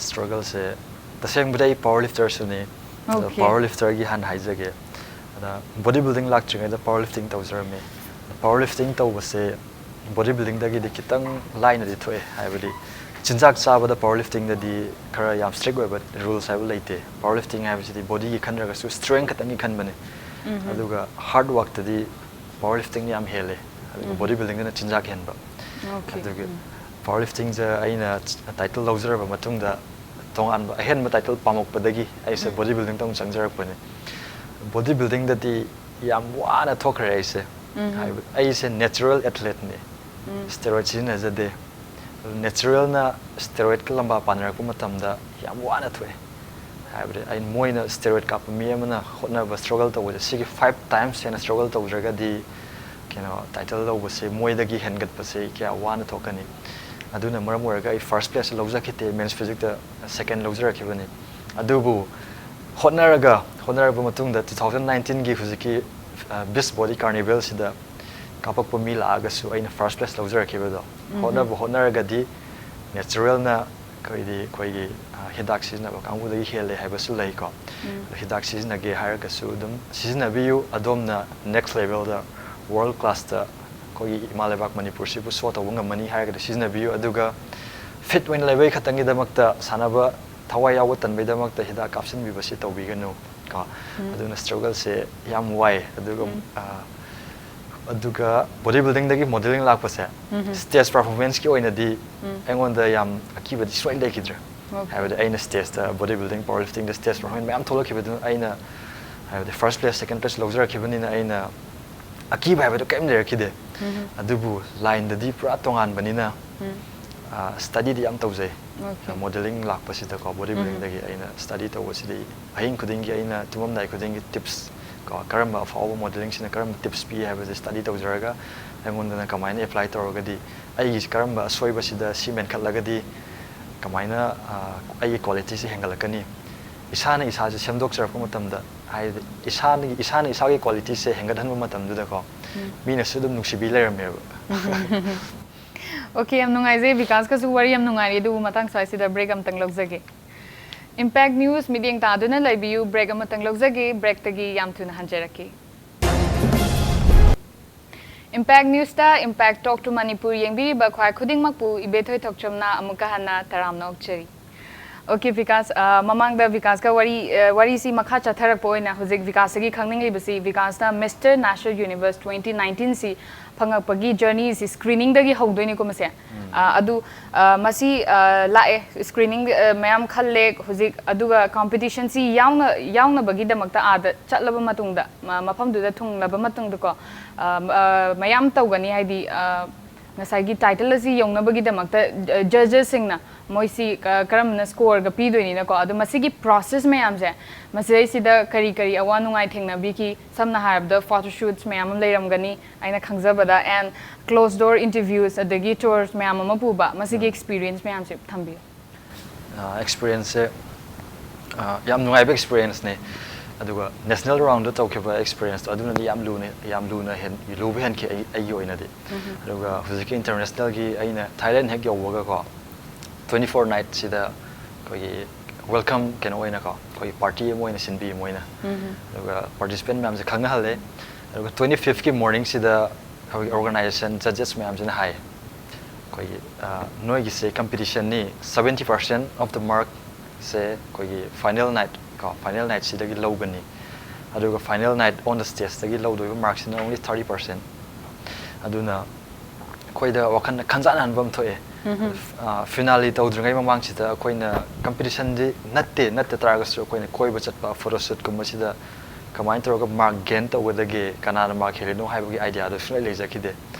ꯁ꯭ꯇ꯭ꯔꯒꯜꯁꯦ, ꯇꯁꯦꯡꯕꯗꯤ ꯑꯩ ꯄꯥꯋꯔ ꯂꯤꯐꯇꯔꯁꯨꯅꯤ꯫ ꯑꯗꯣ Okay. ꯄꯥꯋꯔ ꯂꯤꯐꯇꯔꯒꯤ ꯍꯥꯟꯅ ꯍꯥꯏꯖꯒꯦ꯫ ꯑꯗ ꯕꯣꯗꯤ ꯕꯤꯜꯗꯤꯡ ꯂꯥꯛꯇ꯭ꯔꯤꯉꯩꯗ ꯄꯥꯋꯔ ꯂꯤꯐꯇꯤꯡ ꯇꯧꯖꯔꯝꯃꯤ꯫ ꯄꯥꯋꯔ ꯂꯤꯐꯇꯤꯡ ꯇꯧꯕꯁꯦ ꯕꯣꯗꯤ ꯕꯤꯜꯗꯤꯡꯗꯒꯤꯗꯤ ꯈꯤꯇꯪ ꯂꯥꯏꯅꯗꯤ ꯊꯣꯛꯑꯦ꯫ ꯍꯥꯏꯕꯗꯤ ꯆꯤꯟꯖꯥꯛ ꯆꯥꯕꯗ ꯄꯥꯋꯔ ꯂꯤꯐꯇꯤꯡꯗꯗꯤ ꯈꯔ ꯌꯥꯝ ꯁ꯭ꯇ꯭ꯔꯤꯛ ꯑꯣꯏꯕ ꯔꯨꯜꯁ ꯍꯥꯏꯕ ꯂꯩꯇꯦ꯫ ꯄꯥꯋꯔ ꯂꯤꯐꯇꯤꯡ ꯍꯥꯏꯕꯁꯤꯗꯤ ꯕꯣꯗꯤꯒꯤ ꯈꯟꯗ꯭ꯔꯒꯁꯨ ꯁ꯭ꯇ꯭ꯔꯦꯡ ꯈꯛꯇꯪꯒꯤ ꯈꯟꯕꯅꯦ꯫ ꯑꯗꯨꯒ ꯍꯥꯔꯗ ꯋꯥꯛꯇꯗꯤ ꯄꯥꯋꯔ ꯂꯤꯐꯇꯤꯡꯅ ꯌꯥꯝ ꯍꯦꯜꯂꯦ꯫ ꯑꯗꯨꯒ ꯕꯣꯗꯤ ꯕꯤꯜꯗꯤꯡꯗꯅ ꯆꯤꯟꯖꯥꯛ ꯍꯦꯟꯕ꯫ Okay. ꯑꯗꯨꯒꯤ ꯄꯥꯋꯔ ꯂꯤꯐꯇꯤꯡꯁꯦ ꯑꯩꯅ ꯇꯥꯏꯇꯜ ꯂꯧꯖꯔꯕ ꯃꯇꯨꯡꯗ ꯇꯣꯉꯥꯟꯕ ꯑꯍꯦꯟꯕ ꯇꯥꯏꯇꯜ ꯄꯥꯝꯃꯛꯄꯗꯒꯤ ꯑꯩꯁꯦ ꯕꯣꯗꯤ ꯕꯤꯜꯗꯤꯡꯗ ꯑꯃꯨꯛ ꯆꯪꯖꯔꯛꯄꯅꯦ꯫ ꯕꯣꯗꯤ ꯕꯤꯜꯗꯤꯡꯗꯗꯤ ꯌꯥꯝ ꯋꯥꯅ ꯊꯣꯛꯈ꯭ꯔꯦ ꯑꯩꯁꯦ꯫ ꯍꯥꯏꯕꯗꯤ ꯑꯩꯁꯦ ꯅꯦꯆꯔꯦꯜ ꯑꯦꯊꯂꯦꯠꯅꯦ꯫ ꯁ꯭ꯇꯦꯔꯣꯏꯗ ꯁꯤꯖꯤꯟꯅꯖꯗꯦ꯫ ꯅꯦꯆꯔꯦꯜꯅ ꯁ꯭ꯇꯦꯔꯣꯏꯗꯀ ꯂꯝꯕꯥ ꯄꯥꯅꯔꯛꯄ ꯃꯇꯝꯗ ꯌꯥꯝ ꯋꯥꯅ ꯊꯣꯛꯑꯦ꯫ ꯍꯥꯏꯕꯗꯤ ꯑꯩ, ꯃꯣꯏꯅ ꯁ꯭ꯇꯦꯔꯣꯏꯗ ꯀꯥꯞꯄ ꯃꯤ ꯑꯃꯅ ꯍꯣꯠꯅꯕ, ꯁ꯭ꯇ꯭ꯔꯒꯜ ꯇꯧꯕꯁꯦ, ꯁꯤꯒꯤ five times ꯍꯦꯟꯅ ꯁ꯭ꯇ꯭ꯔꯒꯜ ꯇꯧꯗ꯭ꯔꯒꯗꯤ ꯀꯩꯅꯣ, ꯇꯥꯏꯇꯜ ꯂꯧꯕꯁꯦ ꯃꯣꯏꯗꯒꯤ ꯍꯦꯟꯒꯠꯄꯁꯦ ꯀꯌꯥ ꯋꯥꯅ ꯊꯣꯛꯀꯅꯤ꯫ ꯑꯗꯨꯅ ꯃꯔꯝ ꯑꯣꯏꯔꯒ ꯑꯩ ꯐꯥꯔꯁ ꯄ꯭ꯂꯦꯁ ꯂꯧꯖꯈꯤꯗꯦ, ꯃꯦꯟꯁ ꯐꯤꯖꯤꯛꯇ ꯁꯦꯀꯦꯟ ꯂꯧꯖꯔꯛꯈꯤꯕꯅꯤ꯫ ꯑꯗꯨꯕꯨ ꯍꯣꯠꯅꯔꯒ ꯍꯣꯠꯅꯔꯕ ꯃꯇꯨꯡꯗ ꯇꯨ ꯊꯥꯎꯖꯟ ꯅꯥꯏꯟꯇꯤꯟꯒꯤ ꯍꯧꯖꯤꯛꯀꯤ ꯕꯤꯁ ꯕꯣꯗꯤ ꯀꯥꯔꯅꯤꯚꯦꯜꯁꯤꯗ ꯀꯥꯞꯄꯛꯄ ꯃꯤ ꯂꯥꯛꯑꯒꯁꯨ ꯑꯩꯅ ꯐꯥꯔꯁ ꯄ꯭ꯂꯦꯁ ꯂꯧꯖꯔꯛꯈꯤꯕꯗꯣ꯫ ꯍꯣꯠꯅꯕ ꯍꯣꯠꯅꯔꯒꯗꯤ ꯅꯦꯆꯔꯦꯜꯅ ꯑꯩꯈꯣꯏꯗꯤ ꯑꯩꯈꯣꯏꯒꯤ ꯍꯤꯗꯥꯛ ꯁꯤꯖꯤꯟꯅꯕ ꯀꯥꯡꯕꯨꯗꯒꯤ ꯍꯦꯜꯂꯦ ꯍꯥꯏꯕꯁꯨ ꯂꯩꯀꯣ꯫ ꯑꯗꯣ ꯍꯤꯗꯥꯛ ꯁꯤꯖꯤꯟꯅꯒꯦ ꯍꯥꯏꯔꯒꯁꯨ ꯑꯗꯨꯝ ꯁꯤꯖꯤꯟꯅꯕꯤꯌꯨ꯫ ꯑꯗꯣꯝꯅ ꯅꯦꯛꯁ ꯂꯦꯚꯦꯜꯗ, ꯋꯥꯔꯜ ꯀ꯭ꯂꯥꯁꯇ ꯑꯩꯈꯣꯏꯒꯤ ꯏꯃꯥ ꯂꯩꯕꯥꯛ ꯃꯅꯤꯄꯨꯔꯁꯤꯕꯨ ꯁꯣ ꯇꯧꯕ ꯉꯝꯃꯅꯤ ꯍꯥꯏꯔꯒꯗꯤ ꯁꯤꯖꯤꯟꯅꯕꯤꯌꯨ꯫ ꯑꯗꯨꯒ ꯐꯤꯠ ꯑꯣꯏꯅ ꯂꯩꯕꯒꯤ ꯈꯛꯇꯪꯒꯤꯗꯃꯛꯇ, ꯁꯥꯟꯅꯕ ꯊꯋꯥꯏ ꯌꯥꯎꯕ ꯇꯟꯕꯩꯗꯃꯛꯇ ꯍꯤꯗꯥꯛ ꯀꯥꯞꯁꯤꯟꯕꯤꯕꯁꯤ ꯇꯧꯕꯤꯒꯅꯨ ꯀꯣ꯫ ꯑꯗꯨꯅ ꯁ꯭ꯇ꯭ꯔꯒꯜꯁꯦ ꯌꯥꯝ ꯋꯥꯏ꯫ ꯑꯗꯨꯒ ꯑꯗꯨꯒ ꯕꯣꯗꯤ ꯕꯤꯜꯗꯤꯡꯗꯒꯤ ꯃꯣꯗꯦꯂꯤꯡ ꯂꯥꯛꯄꯁꯦ, ꯁ꯭ꯇꯦꯖ ꯄꯔꯐꯣꯔꯃꯦꯟꯁꯀꯤ ꯑꯣꯏꯅꯗꯤ ꯑꯩꯉꯣꯟꯗ ꯌꯥꯝ ꯑꯀꯤꯕꯗꯤ ꯁꯨꯡꯂꯩ ꯂꯩꯈꯤꯗ꯭ꯔꯦ꯫ ꯍꯥꯏꯕꯗꯤ ꯑꯩꯅ ꯁ꯭ꯇꯦꯖꯇ, ꯕꯣꯗꯤ ꯕꯤꯜꯗꯤꯡ, ꯄꯥꯋꯔ ꯂꯤꯐꯇꯤꯡꯗ ꯁ꯭ꯇꯦꯖ ꯄꯔꯐꯣꯔꯃꯦꯟꯁ ꯃꯌꯥꯝ ꯊꯣꯛꯂꯛꯈꯤꯕꯗꯨꯅ ꯑꯩꯅ, ꯍꯥꯏꯕꯗꯤ ꯐꯥꯔꯁ ꯄ꯭ꯂꯦꯁ, ꯁꯦꯀꯦꯟ ꯄ꯭ꯂꯦꯁ ꯂꯧꯖꯔꯛꯈꯤꯕꯅꯤꯅ ꯑꯩꯅ ꯑꯀꯤꯕ ꯍꯥꯏꯕꯗꯨ ꯀꯔꯤꯝ ꯂꯩꯔꯛꯈꯤꯗꯦ꯫ ꯑꯗꯨꯕꯨ ꯂꯥꯏꯟꯗꯗꯤ ꯄꯨꯔꯥ ꯇꯣꯉꯥꯟꯕꯅꯤꯅ ꯁ꯭ꯇꯗꯤꯗꯤ ꯌꯥꯝ ꯇꯧꯖꯩ꯫ ꯃꯣꯗꯦꯂꯤꯡ ꯂꯥꯛꯄꯁꯤꯗꯀꯣ, ꯕꯣꯗꯤ ꯕꯤꯜꯗꯤꯡꯗꯒꯤ ꯑꯩꯅ ꯁ꯭ꯇꯗꯤ ꯇꯧꯕꯁꯤꯗꯤ ꯑꯍꯤꯡ ꯈꯨꯗꯤꯡꯒꯤ ꯑꯩꯅ ꯇꯨꯝꯃꯝꯗꯥꯏ ꯈꯨꯗꯤꯡꯒꯤ ꯇꯤꯞꯁ ꯀꯣ, ꯀꯔꯝꯕ ꯑꯐꯥꯎꯕ ꯃꯣꯗꯦꯂꯤꯡꯁꯤꯅ ꯀꯔꯝꯕ ꯇꯤꯞꯁ ꯄꯤ ꯍꯥꯏꯕꯁꯦ ꯁ꯭ꯇꯗꯤ ꯇꯧꯖꯔꯒ ꯑꯩꯉꯣꯟꯗꯅ ꯀꯃꯥꯏꯅ ꯑꯦꯄ꯭ꯂꯥꯏ ꯇꯧꯔꯒꯗꯤ ꯑꯩꯒꯤ ꯀꯔꯝꯕ ꯑꯁꯣꯏꯕꯁꯤꯗ ꯁꯤ ꯃꯦꯟꯈꯠꯂꯒꯗꯤ ꯀꯃꯥꯏꯅ ꯑꯩꯒꯤ ꯀ꯭ꯋꯥꯂꯤꯇꯤꯁꯤ ꯍꯦꯟꯒꯠꯂꯛꯀꯅꯤ꯫ ꯏꯁꯥꯅ ꯏꯁꯥꯁꯦ ꯁꯦꯝꯗꯣꯛꯆꯔꯛꯄ ꯃꯇꯝꯗ, ꯍꯥꯏꯗꯤ ꯏꯁꯥꯅ ꯏꯁꯥꯅ ꯏꯁꯥꯒꯤ ꯀ꯭ꯋꯥꯂꯤꯇꯤꯁꯦ ꯍꯦꯟꯒꯠꯍꯟꯕ ꯃꯇꯝꯗꯨꯗꯀꯣ, ꯃꯤꯅꯁꯨ ꯑꯗꯨꯝ ꯅꯨꯡꯁꯤꯕꯤ ꯂꯩꯔꯝꯃꯦꯕ꯫ ꯑꯣꯀꯦ, ꯌꯥꯝ ꯅꯨꯡꯉꯥꯏꯖꯩ꯫ ꯕꯤꯀꯥꯁꯀꯁꯨ ꯋꯥꯔꯤ ꯌꯥꯝ ꯅꯨꯡꯉꯥꯏꯔꯤ, ꯑꯗꯨꯕꯨ ꯃꯇꯥꯡ ꯁ꯭ꯋꯥꯏꯁꯤꯗ ꯕ꯭ꯔꯦꯛ ꯑꯃꯇꯪ ꯂꯧꯖꯒꯦ꯫ ꯏꯝꯄꯦꯛ ꯅ꯭ꯌꯨꯁ ꯃꯤꯠꯌꯦꯡ ꯇꯥꯗꯨꯅ ꯂꯩꯕꯤꯌꯨ꯫ ꯕ꯭ꯔꯦꯛ ꯑꯃꯇꯪ ꯂꯧꯖꯒꯦ, ꯕ꯭ꯔꯦꯛꯇꯒꯤ ꯌꯥꯝ ꯊꯨꯅ ꯍꯟꯖꯔꯛꯀꯦ꯫ ꯏꯝꯄꯦꯛ ꯅ꯭ꯌꯨꯁꯇ Impact Talk to Manipur ꯌꯦꯡꯕꯤꯔꯤꯕ ꯈ꯭ꯋꯥꯏ ꯈꯨꯗꯤꯡꯃꯛꯄꯨ ꯏꯕꯦꯊꯣꯏ ꯊꯣꯛꯆꯝꯅ ꯑꯃꯨꯛꯀ ꯍꯟꯅ ꯇꯔꯥꯝꯅ ꯑꯣꯛꯆꯔꯤ꯫ ꯑꯣꯀꯦ ꯕꯤꯀꯥꯁ, ꯑ, ꯃꯃꯥꯡꯗ ꯕꯤꯀꯥꯁꯀ ꯋꯥꯔꯤ, ꯑ, ꯋꯥꯔꯤꯁꯤ ꯃꯈꯥ ꯆꯠꯊꯔꯛꯄ ꯑꯣꯏꯅ ꯍꯧꯖꯤꯛ ꯕꯤꯀꯥꯁꯇꯒꯤ ꯈꯪꯅꯤꯡꯂꯤꯕꯁꯤ, ꯕꯤꯀꯥꯁꯅ ꯃꯤꯁꯇꯔ ꯅꯦꯁꯅꯦꯜ ꯌꯨꯅꯤꯚꯔꯁ ꯇ꯭ꯋꯦꯟꯇꯤ ꯅꯥꯏꯟꯇꯤꯟꯁꯤ ꯐꯪꯉꯛꯄꯒꯤ ꯖꯔꯅꯤꯁꯤ ꯁ꯭ꯀ꯭ꯔꯤꯅꯤꯡꯗꯒꯤ ꯍꯧꯗꯣꯏꯅꯤꯀꯣ ꯃꯁꯦ꯫ ꯑ, ꯑꯗꯨ, ꯑ, ꯃꯁꯤ, ꯑ, ꯂꯥꯛꯑꯦ, ꯁ꯭ꯀ꯭ꯔꯤꯅꯤꯡ, ꯑ, ꯃꯌꯥꯝ ꯈꯜꯂꯦ ꯍꯧꯖꯤꯛ, ꯑꯗꯨꯒ ꯀꯝꯄꯤꯇꯤꯁꯟꯁꯤ ꯌꯥꯎꯅ-, ꯌꯥꯎꯅꯕꯒꯤꯗꯃꯛꯇ ꯑꯥꯗ ꯆꯠꯂꯕ ꯃꯇꯨꯡꯗ, ꯃ-, ꯃꯐꯝꯗꯨꯗ ꯊꯨꯡꯂꯕ ꯃꯇꯨꯡꯗꯀꯣ, ꯑ, ꯑ, ꯃꯌꯥꯝ ꯇꯧꯒꯅꯤ, ꯍꯥꯏꯗꯤ, ꯑ, ꯉꯁꯥꯏꯒꯤ ꯇꯥꯏꯇꯜ ꯑꯁꯤ ꯌꯧꯅꯕꯒꯤꯗꯃꯛꯇ ꯖꯖꯦꯁꯁꯤꯡꯅ ꯃꯣꯏꯁꯤ ꯀ- ꯀꯔꯝꯅ ꯁ꯭ꯀꯣꯔꯒ ꯄꯤꯗꯣꯏꯅꯤꯅꯀꯣ, ꯑꯗꯣ ꯃꯁꯤꯒꯤ ꯄ꯭ꯔꯣꯁꯦꯁ ꯃꯌꯥꯝꯁꯦ, ꯃꯁꯤꯗꯩꯁꯤꯗ ꯀꯔꯤ ꯀꯔꯤ ꯑꯋꯥ ꯅꯨꯡꯉꯥꯏ ꯊꯦꯡꯅꯕꯤꯈꯤ? ꯁꯝꯅ ꯍꯥꯏꯔꯕꯗ ꯐꯣꯇꯣ ꯁꯨꯠꯁ ꯃꯌꯥꯝ ꯑꯃ ꯂꯩꯔꯝꯒꯅꯤ ꯑꯩꯅ ꯈꯪꯖꯕꯗ, ꯑꯦꯟ ꯀ꯭ꯂꯣꯁ ꯗꯣꯔ ꯏꯟꯇꯔꯚ꯭ꯌꯨꯁ ꯑꯗꯒꯤ ꯇꯨꯔꯁ ꯃꯌꯥꯝ ꯑꯃ ꯄꯨꯕ, ꯃꯁꯤꯒꯤ ꯑꯦꯛꯁꯄꯤꯔꯤꯌꯦꯟꯁ ꯃꯌꯥꯝꯁꯦ ꯊꯝꯕꯤꯌꯨ꯫ ꯑꯦꯛꯁꯄꯤꯔꯤꯌꯦꯟꯁꯁꯦ ꯌꯥꯝ ꯅꯨꯡꯉꯥꯏꯕ ꯑꯦꯛꯁꯄꯤꯔꯤꯌꯦꯟꯁꯅꯦ꯫ ꯑꯗꯨꯒ ꯅꯦꯁꯅꯦꯜ ꯔꯥꯎꯟꯗ ꯇꯧꯈꯤꯕ ꯑꯦꯛꯁꯄꯤꯔꯤꯌꯦꯟꯁꯇꯣ ꯑꯗꯨꯅꯗꯤ ꯌꯥꯝ ꯂꯨꯅ ꯌꯥꯝ ꯂꯨꯅ ꯍꯦꯟ ꯂꯨꯕ ꯍꯦꯟꯈꯤ ꯑꯩ ꯑꯩꯒꯤ ꯑꯣꯏꯅꯗꯤ꯫ ꯑꯗꯨꯒ ꯍꯧꯖꯤꯛꯀꯤ ꯏꯟꯇꯔꯅꯦꯁꯅꯦꯜꯒꯤ ꯑꯩꯅ ꯊꯥꯏꯂꯦꯟ ꯍꯦꯛ ꯌꯧꯕꯒꯀꯣ, ꯇ꯭ꯋꯦꯟꯇꯤ ꯐꯣꯔ ꯅꯥꯏꯠꯁꯤꯗ ꯑꯩꯈꯣꯏꯒꯤ ꯋꯦꯜꯀꯝ ꯀꯩꯅꯣ ꯑꯣꯏꯅꯀꯣ, ꯑꯩꯈꯣꯏꯒꯤ ꯄꯥꯔꯇꯤ ꯑꯃ ꯑꯣꯏꯅ ꯁꯤꯟꯕꯤ ꯃꯣꯏꯅ꯫ ꯑꯗꯨꯒ ꯄꯥꯔꯇꯤꯁꯤꯄꯦꯟ ꯃꯌꯥꯝꯁꯦ ꯈꯪꯅꯍꯜꯂꯦ꯫ ꯑꯗꯨꯒ ꯇ꯭ꯋꯦꯟꯇꯤ ꯐꯤꯐꯀꯤ ꯃꯣꯔꯅꯤꯡꯁꯤꯗ ꯑꯩꯈꯣꯏꯒꯤ ꯑꯣꯔꯒꯅꯥꯏꯖꯦꯁꯟ ꯖꯖꯦꯁ ꯃꯌꯥꯝꯁꯤꯅ ꯍꯥꯏ, ꯑꯩꯈꯣꯏꯒꯤ ꯑ, ꯅꯣꯏꯒꯤꯁꯦ ꯀꯝꯄꯤꯇꯤꯁꯟꯅꯤ, seventy percent of the mark ꯁꯦ ꯑꯩꯈꯣꯏꯒꯤ ꯐꯥꯏꯅꯦꯜ ꯅꯥꯏꯠ ꯀꯣ, ꯐꯥꯏꯅꯦꯜ ꯅꯥꯏꯠꯁꯤꯗꯒꯤ ꯂꯧꯒꯅꯤ꯫ ꯑꯗꯨꯒ ꯐꯥꯏꯅꯦꯜ ꯅꯥꯏꯠ ꯑꯣꯟ ꯗ ꯁ꯭ꯇꯦꯖꯇꯒꯤ ꯂꯧꯗꯣꯏꯕ ꯃꯥꯔꯛꯁꯤꯅ only thirty percent꯫ ꯑꯗꯨꯅ ꯑꯩꯈꯣꯏꯗ ꯋꯥꯈꯜꯗ ꯈꯟꯖꯥꯟꯅꯍꯟꯕ ꯑꯃ ꯊꯣꯛꯑꯦ꯫ ꯐꯤꯅꯥꯂꯤ ꯇꯧꯗ꯭ꯔꯤꯉꯩ ꯃꯃꯥꯡꯁꯤꯗ ꯑꯩꯈꯣꯏꯅ ꯀꯝꯄꯤꯇꯤꯁꯟꯗꯤ ꯅꯠꯇꯦ ꯅꯠꯇ ꯇꯥꯔꯒꯁꯨ ꯑꯩꯈꯣꯏꯅ ꯀꯣꯏꯕ ꯆꯠꯄ, ꯐꯣꯇꯣ ꯁꯨꯠꯀꯨꯝꯕꯁꯤꯗ ꯀꯃꯥꯏꯅ ꯇꯧꯔꯒ ꯃꯥꯔꯛ ꯒꯦꯟ ꯇꯧꯒꯗꯒꯦ, ꯀꯅꯥꯅ ꯃꯥꯔꯛ ꯍꯦꯜꯂꯤꯅꯣ ꯍꯥꯏꯕꯒꯤ ꯑꯥꯏꯗꯤꯌꯥꯗꯣ ꯁꯨꯡꯂꯩ ꯂꯩꯖꯈꯤꯗꯦ꯫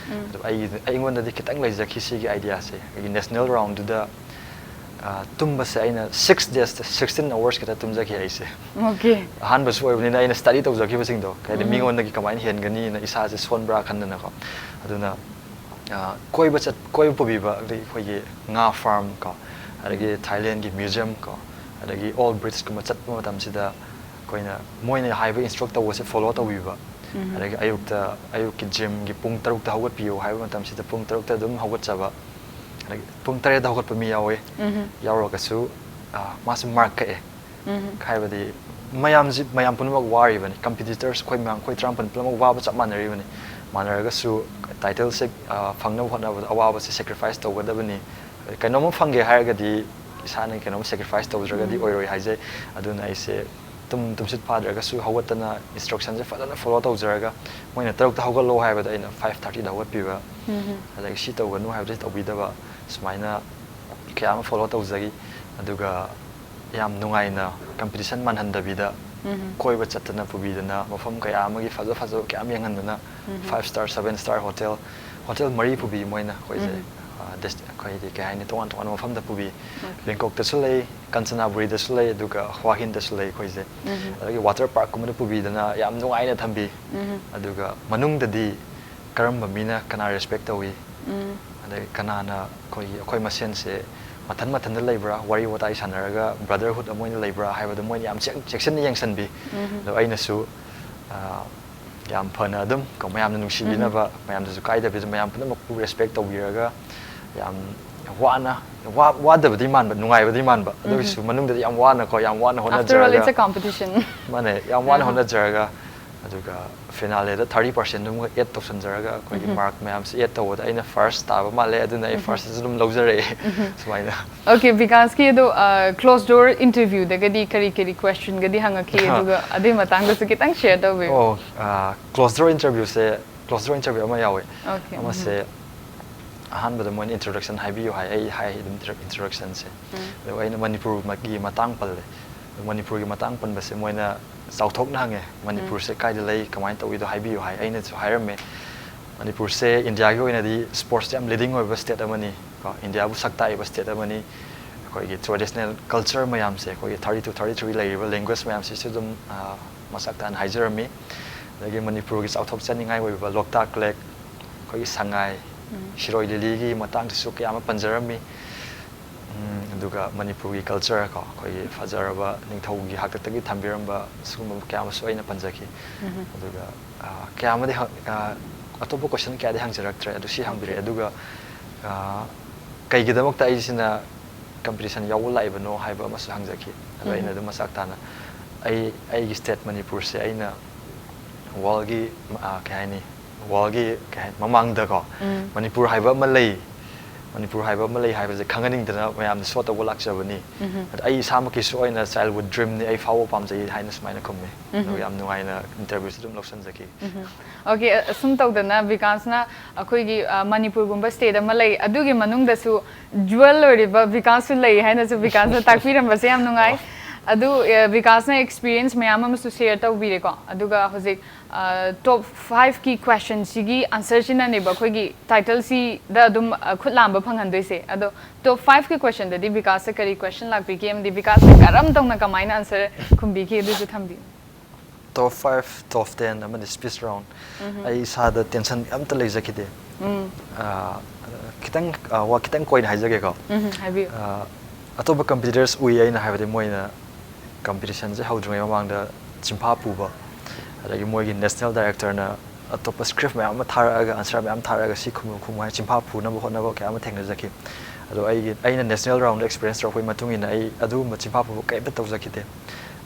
ꯑꯗꯣ ꯑꯩꯒꯤ ꯑꯩꯉꯣꯟꯗꯗꯤ ꯈꯤꯇꯪ ꯂꯩꯖꯈꯤ ꯁꯤꯒꯤ ꯑꯥꯏꯗꯤꯌꯥꯁꯦ꯫ ꯑꯩꯒꯤ ꯅꯦꯁꯅꯦꯜ ꯔꯥꯎꯟꯗꯨꯗ ꯑ, ꯇꯨꯝꯕꯁꯦ ꯑꯩꯅ ꯁꯤꯛꯁ ꯗꯦꯖꯇ ꯁꯤꯛꯁꯇꯤꯟ ꯑꯋꯥꯔꯁ ꯈꯛꯇ ꯇꯨꯝꯖꯈꯤ ꯑꯩꯁꯦ꯫ ꯑꯣꯀꯦ꯫ ꯑꯍꯥꯟꯕꯁꯨ ꯑꯣꯏꯕꯅꯤꯅ ꯑꯩꯅ ꯁ꯭ꯇꯗꯤ ꯇꯧꯖꯈꯤꯕꯁꯤꯡꯗꯣ, ꯀꯩ ꯍꯥꯏꯗꯤ, ꯃꯤꯉꯣꯟꯗꯒꯤ ꯀꯃꯥꯏꯅ ꯍꯦꯟꯒꯅꯤꯅ ꯏꯁꯥꯁꯦ ꯁꯣꯟꯕ꯭ꯔꯥ ꯈꯟꯗꯅꯀꯣ꯫ ꯑꯗꯨꯅ ꯑ, ꯀꯣꯏꯕ ꯆꯠ ꯀꯣꯏꯕ ꯄꯨꯕꯤꯕ, ꯑꯗꯒꯤ ꯑꯩꯈꯣꯏꯒꯤ ꯉꯥ ꯐꯥꯔꯝ ꯀꯣ, ꯑꯗꯒꯤ ꯊꯥꯏꯂꯦꯟꯒꯤ ꯃ꯭ꯌꯨꯖꯤꯌꯝ ꯀꯣ, ꯑꯗꯒꯤ ꯑꯣꯜ ꯕ꯭ꯔꯤꯖꯀꯨꯝꯕ ꯆꯠꯄ ꯃꯇꯝꯁꯤꯗ ꯑꯩꯈꯣꯏꯅ ꯃꯣꯏꯅ ꯍꯥꯏꯕ ꯏꯟꯁꯇ꯭ꯔꯛ ꯇꯧꯕꯁꯦ ꯐꯣꯂꯣ ꯇꯧꯕꯤꯕ꯫ ꯑꯗꯒꯤ ꯑꯌꯨꯛꯇ ꯑꯌꯨꯛꯀꯤ ꯖꯤꯝꯒꯤ ꯄꯨꯡ ꯇꯔꯨꯛꯇ ꯍꯧꯒꯠꯄꯤꯌꯨ ꯍꯥꯏꯕ ꯃꯇꯝꯁꯤꯗ ꯄꯨꯡ ꯇꯔꯨꯛꯇ ꯑꯗꯨꯝ ꯍꯧꯒꯠꯆꯕ꯫ ꯑꯗꯒꯤ ꯄꯨꯡ ꯇꯔꯦꯠꯇ ꯍꯧꯒꯠꯄ ꯃꯤ ꯌꯥꯎꯋꯦ꯫ ꯌꯥꯎꯔꯒꯁꯨ ꯑ, ꯃꯥꯁꯦ ꯃꯥꯔꯛ ꯀꯛꯑꯦ꯫ ꯍꯥꯏꯕꯗꯤ ꯃꯌꯥꯝꯁꯤ ꯃꯌꯥꯝ ꯄꯨꯝꯅꯃꯛ ꯋꯥꯔꯤꯕꯅꯤ, ꯀꯝꯄꯤꯇꯤꯇꯔꯁ ꯑꯩꯈꯣꯏ ꯃꯌꯥꯝ ꯑꯩꯈꯣꯏ ꯇꯔꯥꯃꯥꯄꯜ ꯄꯨꯝꯅꯃꯛ ꯋꯥꯕ ꯆꯞ ꯃꯥꯟꯅꯔꯤꯕꯅꯤ꯫ ꯃꯥꯟꯅꯔꯒꯁꯨ ꯇꯥꯏꯇꯜꯁꯦ ꯑ, ꯐꯪꯅꯕ ꯍꯣꯠꯅꯕꯗ ꯑꯋꯥꯕꯁꯦ ꯁꯦꯀ꯭ꯔꯤꯐꯥꯏꯁ ꯇꯧꯒꯗꯕꯅꯤ꯫ ꯀꯩꯅꯣꯝꯃ ꯐꯪꯒꯦ ꯍꯥꯏꯔꯒꯗꯤ ꯏꯁꯥꯅ ꯀꯩꯅꯣꯝꯃ ꯁꯦꯀ꯭ꯔꯤꯐꯥꯏꯁ ꯇꯧꯗ꯭ꯔꯒꯗꯤ ꯑꯣꯏꯔꯣꯏ ꯍꯥꯏꯖꯩ꯫ ꯑꯗꯨꯅ ꯑꯩꯁꯦ ꯇꯨꯝ ꯇꯨꯝꯁꯤꯠ ꯐꯥꯗ꯭ꯔꯒꯁꯨ ꯍꯧꯒꯠꯇꯅ ꯏꯟꯁꯇ꯭ꯔꯛꯁꯟꯁꯦ ꯐꯖꯅ ꯐꯣꯂꯣ ꯇꯧꯖꯔꯒ, ꯃꯣꯏꯅ ꯇꯔꯨꯛꯇ ꯍꯧꯒꯠꯂꯣ ꯍꯥꯏꯕꯗ ꯑꯩꯅ ꯐꯥꯏꯚ ꯊꯥꯔꯇꯤꯗ ꯍꯧꯒꯠꯄꯤꯕ, ꯑꯗꯒꯤ ꯁꯤ ꯇꯧꯒꯅꯨ ꯍꯥꯏꯕꯁꯦ ꯇꯧꯕꯤꯗꯕ, ꯁꯨꯃꯥꯏꯅ ꯀꯌꯥ ꯑꯃ ꯐꯣꯂꯣ ꯇꯧꯖꯈꯤ꯫ ꯑꯗꯨꯒ ꯌꯥꯝ ꯅꯨꯡꯉꯥꯏꯅ, ꯀꯝꯄꯤꯇꯤꯁꯟ ꯃꯥꯟꯍꯟꯗꯕꯤꯗ, ꯀꯣꯏꯕ ꯆꯠꯇꯅ ꯄꯨꯕꯤꯗꯅ, ꯃꯐꯝ ꯀꯌꯥ ꯑꯃꯒꯤ ꯐꯖ ꯐꯖꯕ ꯀꯌꯥ ꯑꯃ ꯌꯦꯡꯍꯟꯗꯅ, five star, seven star hotel, hotel ꯃꯔꯤ ꯄꯨꯕꯤ ꯃꯣꯏꯅ ꯑꯩꯈꯣꯏꯁꯦ꯫ ꯎꯝ꯫ ꯑ, ꯗꯦꯁ-, ꯑꯩꯈꯣꯏꯗꯤ ꯀꯩ ꯍꯥꯏꯅꯤ, ꯇꯣꯉꯥꯟ ꯇꯣꯉꯥꯟꯕ ꯃꯐꯝꯗ ꯄꯨꯕꯤ꯫ Okay. ꯕꯦꯡꯀꯣꯛꯇꯁꯨ ꯂꯩ, ꯀꯟꯆꯅꯥꯕꯨꯔꯤꯗꯁꯨ ꯂꯩ, ꯑꯗꯨꯒ ꯍ꯭ꯋꯥꯍꯤꯟꯗꯁꯨ ꯂꯩ ꯑꯩꯈꯣꯏꯁꯦ꯫ ꯎꯝ꯫ ꯑꯗꯒꯤ ꯋꯥꯇꯔ ꯄꯥꯔꯛꯀꯨꯝꯕꯗ ꯄꯨꯕꯤꯗꯅ ꯌꯥꯝ ꯅꯨꯡꯉꯥꯏꯅ ꯊꯝꯕꯤ꯫ ꯎꯝ꯫ ꯑꯗꯨꯒ ꯃꯅꯨꯡꯗꯗꯤ ꯀꯔꯝꯕ ꯃꯤꯅ ꯀꯅꯥ ꯔꯦꯁꯄꯦꯛ ꯇꯧꯏ, ꯎꯝ꯫ ꯑꯗꯩ ꯀꯅꯥꯅ ꯑꯩꯈꯣꯏꯒꯤ, ꯑꯩꯈꯣꯏ ꯃꯁꯦꯟꯁꯦ ꯃꯊꯟ ꯃꯊꯟꯗ ꯂꯩꯕ꯭ꯔꯥ, ꯋꯥꯔꯤ ꯋꯥꯇꯥꯏ ꯁꯥꯟꯅꯔꯒ ꯕ꯭ꯔꯗꯔꯍꯨꯗ ꯑꯃ ꯑꯣꯏꯅ ꯂꯩꯕ꯭ꯔꯥ ꯍꯥꯏꯕꯗꯣ ꯃꯣꯏꯅ ꯌꯥꯝ ꯆꯦꯛ-, ꯆꯦꯛꯁꯤꯟꯅ ꯌꯦꯡꯁꯤꯟꯕꯤ꯫ ꯎꯝ꯫ ꯑꯗꯣ ꯑꯩꯅꯁꯨ, ꯑ, ꯌꯥꯝ ꯐꯅ ꯑꯗꯨꯝ ꯀꯣ, ꯃꯌꯥꯝꯅ ꯅꯨꯡꯁꯤꯕꯤꯅꯕ, ꯃꯌꯥꯝꯗꯁꯨ ꯀꯥꯏꯗꯕꯤꯗ ꯃꯌꯥꯝ ꯄꯨꯝꯅꯃꯛꯄꯨ ꯔꯦꯁꯄꯦꯛ ꯇꯧꯕꯤꯔꯒ ꯌꯥꯝ ꯋꯥꯅ, ꯋꯥ-, ꯋꯥꯗꯕꯗꯤ ꯃꯥꯟꯕ, ꯅꯨꯡꯉꯥꯏꯕꯗꯤ ꯃꯥꯟꯕ, ꯑꯗꯨ ꯑꯣꯏꯔꯁꯨ ꯃꯅꯨꯡꯗꯗꯤ ꯌꯥꯝ ꯋꯥꯅꯀꯣ, ꯌꯥꯝ ꯋꯥꯅ After all, it's ꯍꯣꯠꯅꯖꯔꯒ, a competition. ꯃꯥꯅꯦ, ꯌꯥꯝ ꯋꯥꯅ ꯑꯍꯥ꯫ ꯍꯣꯠꯅꯖꯔꯒ, ꯑꯗꯨꯒ ꯐꯤꯅꯥꯂꯦꯗ ꯊꯥꯔꯇꯤ ꯄꯥꯔꯁꯦꯟꯗꯨ ꯑꯃꯨꯛ ꯑꯦꯗ ꯇꯧꯁꯟꯖꯔꯒ ꯑꯩꯈꯣꯏꯒꯤ ꯎꯝ꯫ ꯃꯥꯔꯛ ꯃꯌꯥꯝꯁꯦ ꯑꯦꯗ ꯇꯧꯕꯗ ꯑꯩꯅ ꯐꯥꯔꯁ ꯇꯥꯕ ꯃꯥꯜꯂꯦ, ꯑꯗꯨꯅ ꯑꯩ ꯎꯝ꯫ ꯐꯥꯔꯁꯇꯁꯨ ꯑꯗꯨꯝ ꯂꯧꯖꯔꯛꯑꯦ꯫ ꯁꯨꯃꯥꯏꯅ꯫ Okay, ꯕꯤꯀꯥꯁꯀꯤ ꯑꯗꯣ, ꯑ, closed door interview ꯗꯒꯗꯤ ꯀꯔꯤ ꯀꯔꯤ question ꯒꯗꯤ ꯍꯪꯉꯛꯈꯤ? ꯑꯍꯥ꯫ ꯑꯗꯨꯒ ꯑꯗꯨꯒꯤ ꯃꯇꯥꯡꯗꯁꯨ ꯈꯤꯇꯪ share ꯇꯧꯕꯤꯌꯨ꯫ ꯑꯣ, ꯑ, closed door interview ꯁꯦ, closed door interview ꯑꯃ ꯌꯥꯎꯋꯦ꯫ Okay, ꯑꯃꯁꯦ ꯑꯍꯥꯟꯕꯗ ꯃꯣꯏꯅ introduction ꯍꯥꯏꯕꯤꯌꯨ ꯍꯥꯏ, ꯑꯩ ꯍꯥꯏ ꯑꯗꯨꯝ introduction ꯁꯦ꯫ ꯎꯝ꯫ ꯑꯗꯨꯒ ꯑꯩꯅ ꯃꯅꯤꯄꯨꯔꯒꯤ ꯃꯇꯥꯡ ꯄꯜꯂꯦ꯫ ꯑꯗꯣ ꯃꯅꯤꯄꯨꯔꯒꯤ ꯃꯇꯥꯡ ꯄꯟꯕꯁꯦ ꯃꯣꯏꯅ ꯆꯥꯎꯊꯣꯛꯅ ꯍꯪꯉꯦ, "ꯃꯅꯤꯄꯨꯔꯁꯦ ꯀꯥꯏꯗ ꯂꯩ, ꯀꯃꯥꯏꯅ ꯇꯧꯏꯗꯣ ꯍꯥꯏꯕꯤꯌꯨ" ꯍꯥꯏ꯫ ꯑꯩꯅꯁꯨ ꯍꯥꯏꯔꯝꯃꯦ, ꯃꯅꯤꯄꯨꯔꯁꯦ ꯏꯟꯗꯤꯌꯥꯒꯤ ꯑꯣꯏꯅꯗꯤ ꯁ꯭ꯄꯣꯔꯠꯁꯇ ꯌꯥꯝ ꯂꯤꯗꯤꯡ ꯑꯣꯏꯕ ꯁ꯭ꯇꯦꯠ ꯑꯃꯅꯤ ꯀꯣ, ꯏꯟꯗꯤꯌꯥꯕꯨ ꯁꯛ ꯇꯥꯛꯏꯕ ꯁ꯭ꯇꯦꯠ ꯑꯃꯅꯤ꯫ ꯑꯩꯈꯣꯏꯒꯤ traditional culture ꯃꯌꯥꯝꯁꯦ, ꯑꯩꯈꯣꯏꯒꯤ thirty two, thirty three ꯂꯩꯔꯤꯕ language ꯃꯌꯥꯝꯁꯤꯁꯨ ꯑꯗꯨꯝ, ꯑ, ꯃꯁꯛ ꯇꯥꯅ ꯍꯥꯏꯖꯔꯝꯃꯤ꯫ ꯑꯗꯒꯤ ꯃꯅꯤꯄꯨꯔꯒꯤ ꯆꯥꯎꯊꯣꯛꯆꯅꯤꯡꯉꯥꯏ ꯑꯣꯏꯕ ꯂꯣꯛꯇꯥꯛ ꯂꯦꯛ, ꯑꯩꯈꯣꯏꯒꯤ ꯁꯉꯥꯏ, ꯎꯝ꯫ ꯁꯤꯔꯣꯏ ꯂꯤꯂꯤꯒꯤ ꯃꯇꯥꯡꯗꯁꯨ ꯀꯌꯥ ꯑꯃ ꯄꯟꯖꯔꯝꯃꯤ꯫ ꯎꯝ, ꯑꯗꯨꯒ ꯃꯅꯤꯄꯨꯔꯒꯤ culture ꯀꯣ, ꯑꯩꯈꯣꯏꯒꯤ ꯐꯖꯔꯕ ꯅꯤꯡꯊꯧꯒꯤ ꯍꯥꯛꯇꯛꯇꯒꯤ ꯊꯝꯕꯤꯔꯝꯕ ꯁꯤꯒꯨꯝꯕ ꯀꯌꯥ ꯑꯃꯁꯨ ꯑꯩꯅ ꯄꯟꯖꯈꯤ꯫ ꯎꯝ꯫ ꯑꯗꯨꯒ, ꯑ, ꯀꯌꯥ ꯑꯃꯗꯤ ꯍꯪ-, ꯑ, ꯑꯇꯣꯞꯄ question ꯀꯌꯥꯗꯤ ꯍꯪꯖꯔꯛꯇ꯭ꯔꯦ, ꯑꯗꯨ ꯁꯤ ꯍꯪꯕꯤꯔꯛꯑꯦ꯫ Okay. ꯑꯗꯨꯒ, ꯑ, ꯀꯩꯒꯤꯗꯃꯛꯇ ꯑꯩꯁꯤꯅ competition ꯌꯥꯎꯕ ꯂꯥꯛꯏꯕꯅꯣ ꯍꯥꯏꯕ ꯑꯃꯁꯨ ꯍꯪꯖꯈꯤ꯫ ꯑꯗꯣ ꯑꯩꯅ ꯎꯝ꯫ ꯑꯗꯨꯝ ꯃꯆꯥꯛ ꯇꯥꯅ ꯑꯩ, ꯑꯩꯒꯤ state ꯃꯅꯤꯄꯨꯔꯁꯦ ꯑꯩꯅ worldꯒꯤ, ꯑ, ꯀꯩ ꯍꯥꯏꯅꯤ, worldꯒꯤ ꯀꯩ ꯍꯥꯏ-, ꯃꯃꯥꯡꯗꯀꯣ, ꯎꯝ꯫ ꯃꯅꯤꯄꯨꯔ ꯍꯥꯏꯕ ꯑꯃ ꯂꯩ, ꯃꯅꯤꯄꯨꯔ ꯍꯥꯏꯕ ꯑꯃ ꯂꯩ ꯍꯥꯏꯕꯁꯦ ꯈꯪꯍꯟꯅꯤꯡꯗꯅ ꯃꯌꯥꯝꯗ show ꯇꯧꯕ ꯂꯥꯛꯆꯕꯅꯤ꯫ ꯎꯝ꯫ ꯑꯗ ꯑꯩ ꯏꯁꯥꯃꯛꯀꯤꯁꯨ ꯑꯣꯏꯅ childhood dreamꯅꯤ, ꯑꯩ ꯐꯥꯎꯕ ꯄꯥꯝꯖꯩ ꯍꯥꯏꯅ ꯁꯨꯃꯥꯏꯅ ꯈꯨꯝꯃꯤ꯫ ꯎꯝ꯫ ꯑꯗꯨꯒ ꯌꯥꯝ ꯅꯨꯡꯉꯥꯏꯅ interviewꯁꯨ ꯑꯗꯨꯝ ꯂꯧꯁꯤꯟꯖꯈꯤ꯫ ꯎꯝ꯫ Okay, ꯑꯁꯨꯝ ꯇꯧꯗꯅ ꯕꯤꯀꯥꯁꯅ ꯑꯩꯈꯣꯏꯒꯤ, ꯑ, ꯃꯅꯤꯄꯨꯔꯒꯨꯝꯕ state ꯑꯃ ꯂꯩ, ꯑꯗꯨꯒꯤ ꯃꯅꯨꯡꯗꯁꯨ jewel ꯑꯣꯏꯔꯤꯕ ꯕꯤꯀꯥꯁꯁꯨ ꯂꯩ ꯍꯥꯏꯅꯁꯨ ꯕꯤꯀꯥꯁꯅ ꯇꯥꯛꯄꯤꯔꯝꯕꯁꯦ ꯌꯥꯝ ꯅꯨꯡꯉꯥꯏ꯫ ꯑꯣ꯫ ꯑꯗꯨ ꯑ, ꯕꯤꯀꯥꯁꯅ ꯑꯦꯛꯁꯄꯤꯔꯤꯌꯦꯟꯁ ꯃꯌꯥꯝ ꯑꯃꯁꯨ ꯁꯦꯌꯔ ꯇꯧꯕꯤꯔꯦꯀꯣ꯫ ꯑꯗꯨꯒ ꯍꯧꯖꯤꯛ ꯇꯣꯞ ꯐꯥꯏꯚꯀꯤ ꯀ꯭ꯋꯦꯁꯟꯁꯤꯒꯤ ꯑꯟꯁꯔꯁꯤꯅꯅꯦꯕ ꯑꯩꯈꯣꯏꯒꯤ ꯇꯥꯏꯇꯜꯁꯤꯗ ꯑꯗꯨꯝ ꯑ, ꯈꯨꯠ ꯂꯥꯝꯕ ꯐꯪꯍꯟꯗꯣꯏꯁꯦ꯫ ꯑꯗꯣ ꯇꯣꯞ ꯐꯥꯏꯚꯀꯤ ꯀ꯭ꯋꯦꯁꯟꯗꯗꯤ ꯕꯤꯀꯥꯁꯇ ꯀꯔꯤ ꯀ꯭ꯋꯦꯁꯟ ꯂꯥꯛꯄꯤꯒꯦ ꯑꯃꯗꯤ ꯕꯤꯀꯥꯁꯅ ꯀꯔꯝ ꯇꯧꯅ ꯀꯃꯥꯏꯅ ꯑꯟꯁꯔ ꯈꯨꯝꯕꯤꯈꯤ ꯑꯗꯨꯁꯨ ꯊꯝꯕꯤꯌꯨ꯫ ꯇꯣꯞ ꯐꯥꯏꯚ, ꯇꯣꯞ ꯇꯦꯟ ꯑꯃꯗꯤ ꯁ꯭ꯄꯤꯆ ꯔꯥꯎꯟ꯫ ꯑꯩ ꯏꯁꯥꯗ ꯇꯦꯟꯁꯟ ꯑꯝꯇ ꯂꯩꯖꯈꯤꯗꯦ꯫ ꯎꯝ ꯑꯥ, ꯈꯤꯇꯪ ꯑꯥ, ꯋꯥ ꯈꯤꯇꯪ ꯀꯣꯏꯅ ꯍꯥꯏꯖꯒꯦꯀꯣ꯫ ꯎꯝ ꯍꯥꯏꯕꯤꯌꯨ꯫ ꯑꯥ, ꯑꯇꯣꯞꯄ ꯀꯝꯄꯤꯇꯤꯇꯔꯁ ꯎꯏ ꯑꯩꯅ ꯍꯥꯏꯕꯗꯤ ꯃꯣꯏꯅ ꯀꯝꯄꯤꯇꯤꯁꯟꯁꯦ ꯍꯧꯗ꯭ꯔꯤꯉꯩ ꯃꯃꯥꯡꯗ ꯆꯤꯟꯐꯥ ꯄꯨꯕ, ꯑꯗꯒꯤ ꯃꯣꯏꯒꯤ ꯅꯦꯁꯅꯦꯜ ꯗꯥꯏꯔꯦꯛꯇꯔꯅ ꯑꯇꯣꯞꯄ ꯁ꯭ꯀ꯭ꯔꯤꯞ ꯃꯌꯥꯝ ꯑꯃ ꯊꯥꯔꯛꯑꯒ ꯑꯟꯁꯔ ꯃꯌꯥꯝ ꯊꯥꯔꯛꯑꯒ ꯁꯤ ꯈꯨꯝꯃꯨ ꯈꯨꯝꯃꯨ ꯍꯥꯏꯅ ꯆꯤꯟꯐꯥ ꯄꯨꯅꯕ ꯍꯣꯠꯅꯕ ꯀꯌꯥ ꯑꯃ ꯊꯦꯡꯅꯖꯈꯤ꯫ ꯑꯗꯣ ꯑꯩꯒꯤ ꯑꯩꯅ ꯅꯦꯁꯅꯦꯜ ꯔꯥꯎꯟꯗ ꯑꯦꯛꯁꯄꯤꯔꯤꯌꯦꯟꯁ ꯇꯧꯔꯛꯄꯒꯤ ꯃꯇꯨꯡ ꯏꯟꯅ ꯑꯩ ꯑꯗꯨꯒꯨꯝꯕ ꯆꯤꯟꯐꯥ ꯄꯨꯕ ꯀꯔꯤꯝꯇ ꯇꯧꯖꯈꯤꯗꯦ꯫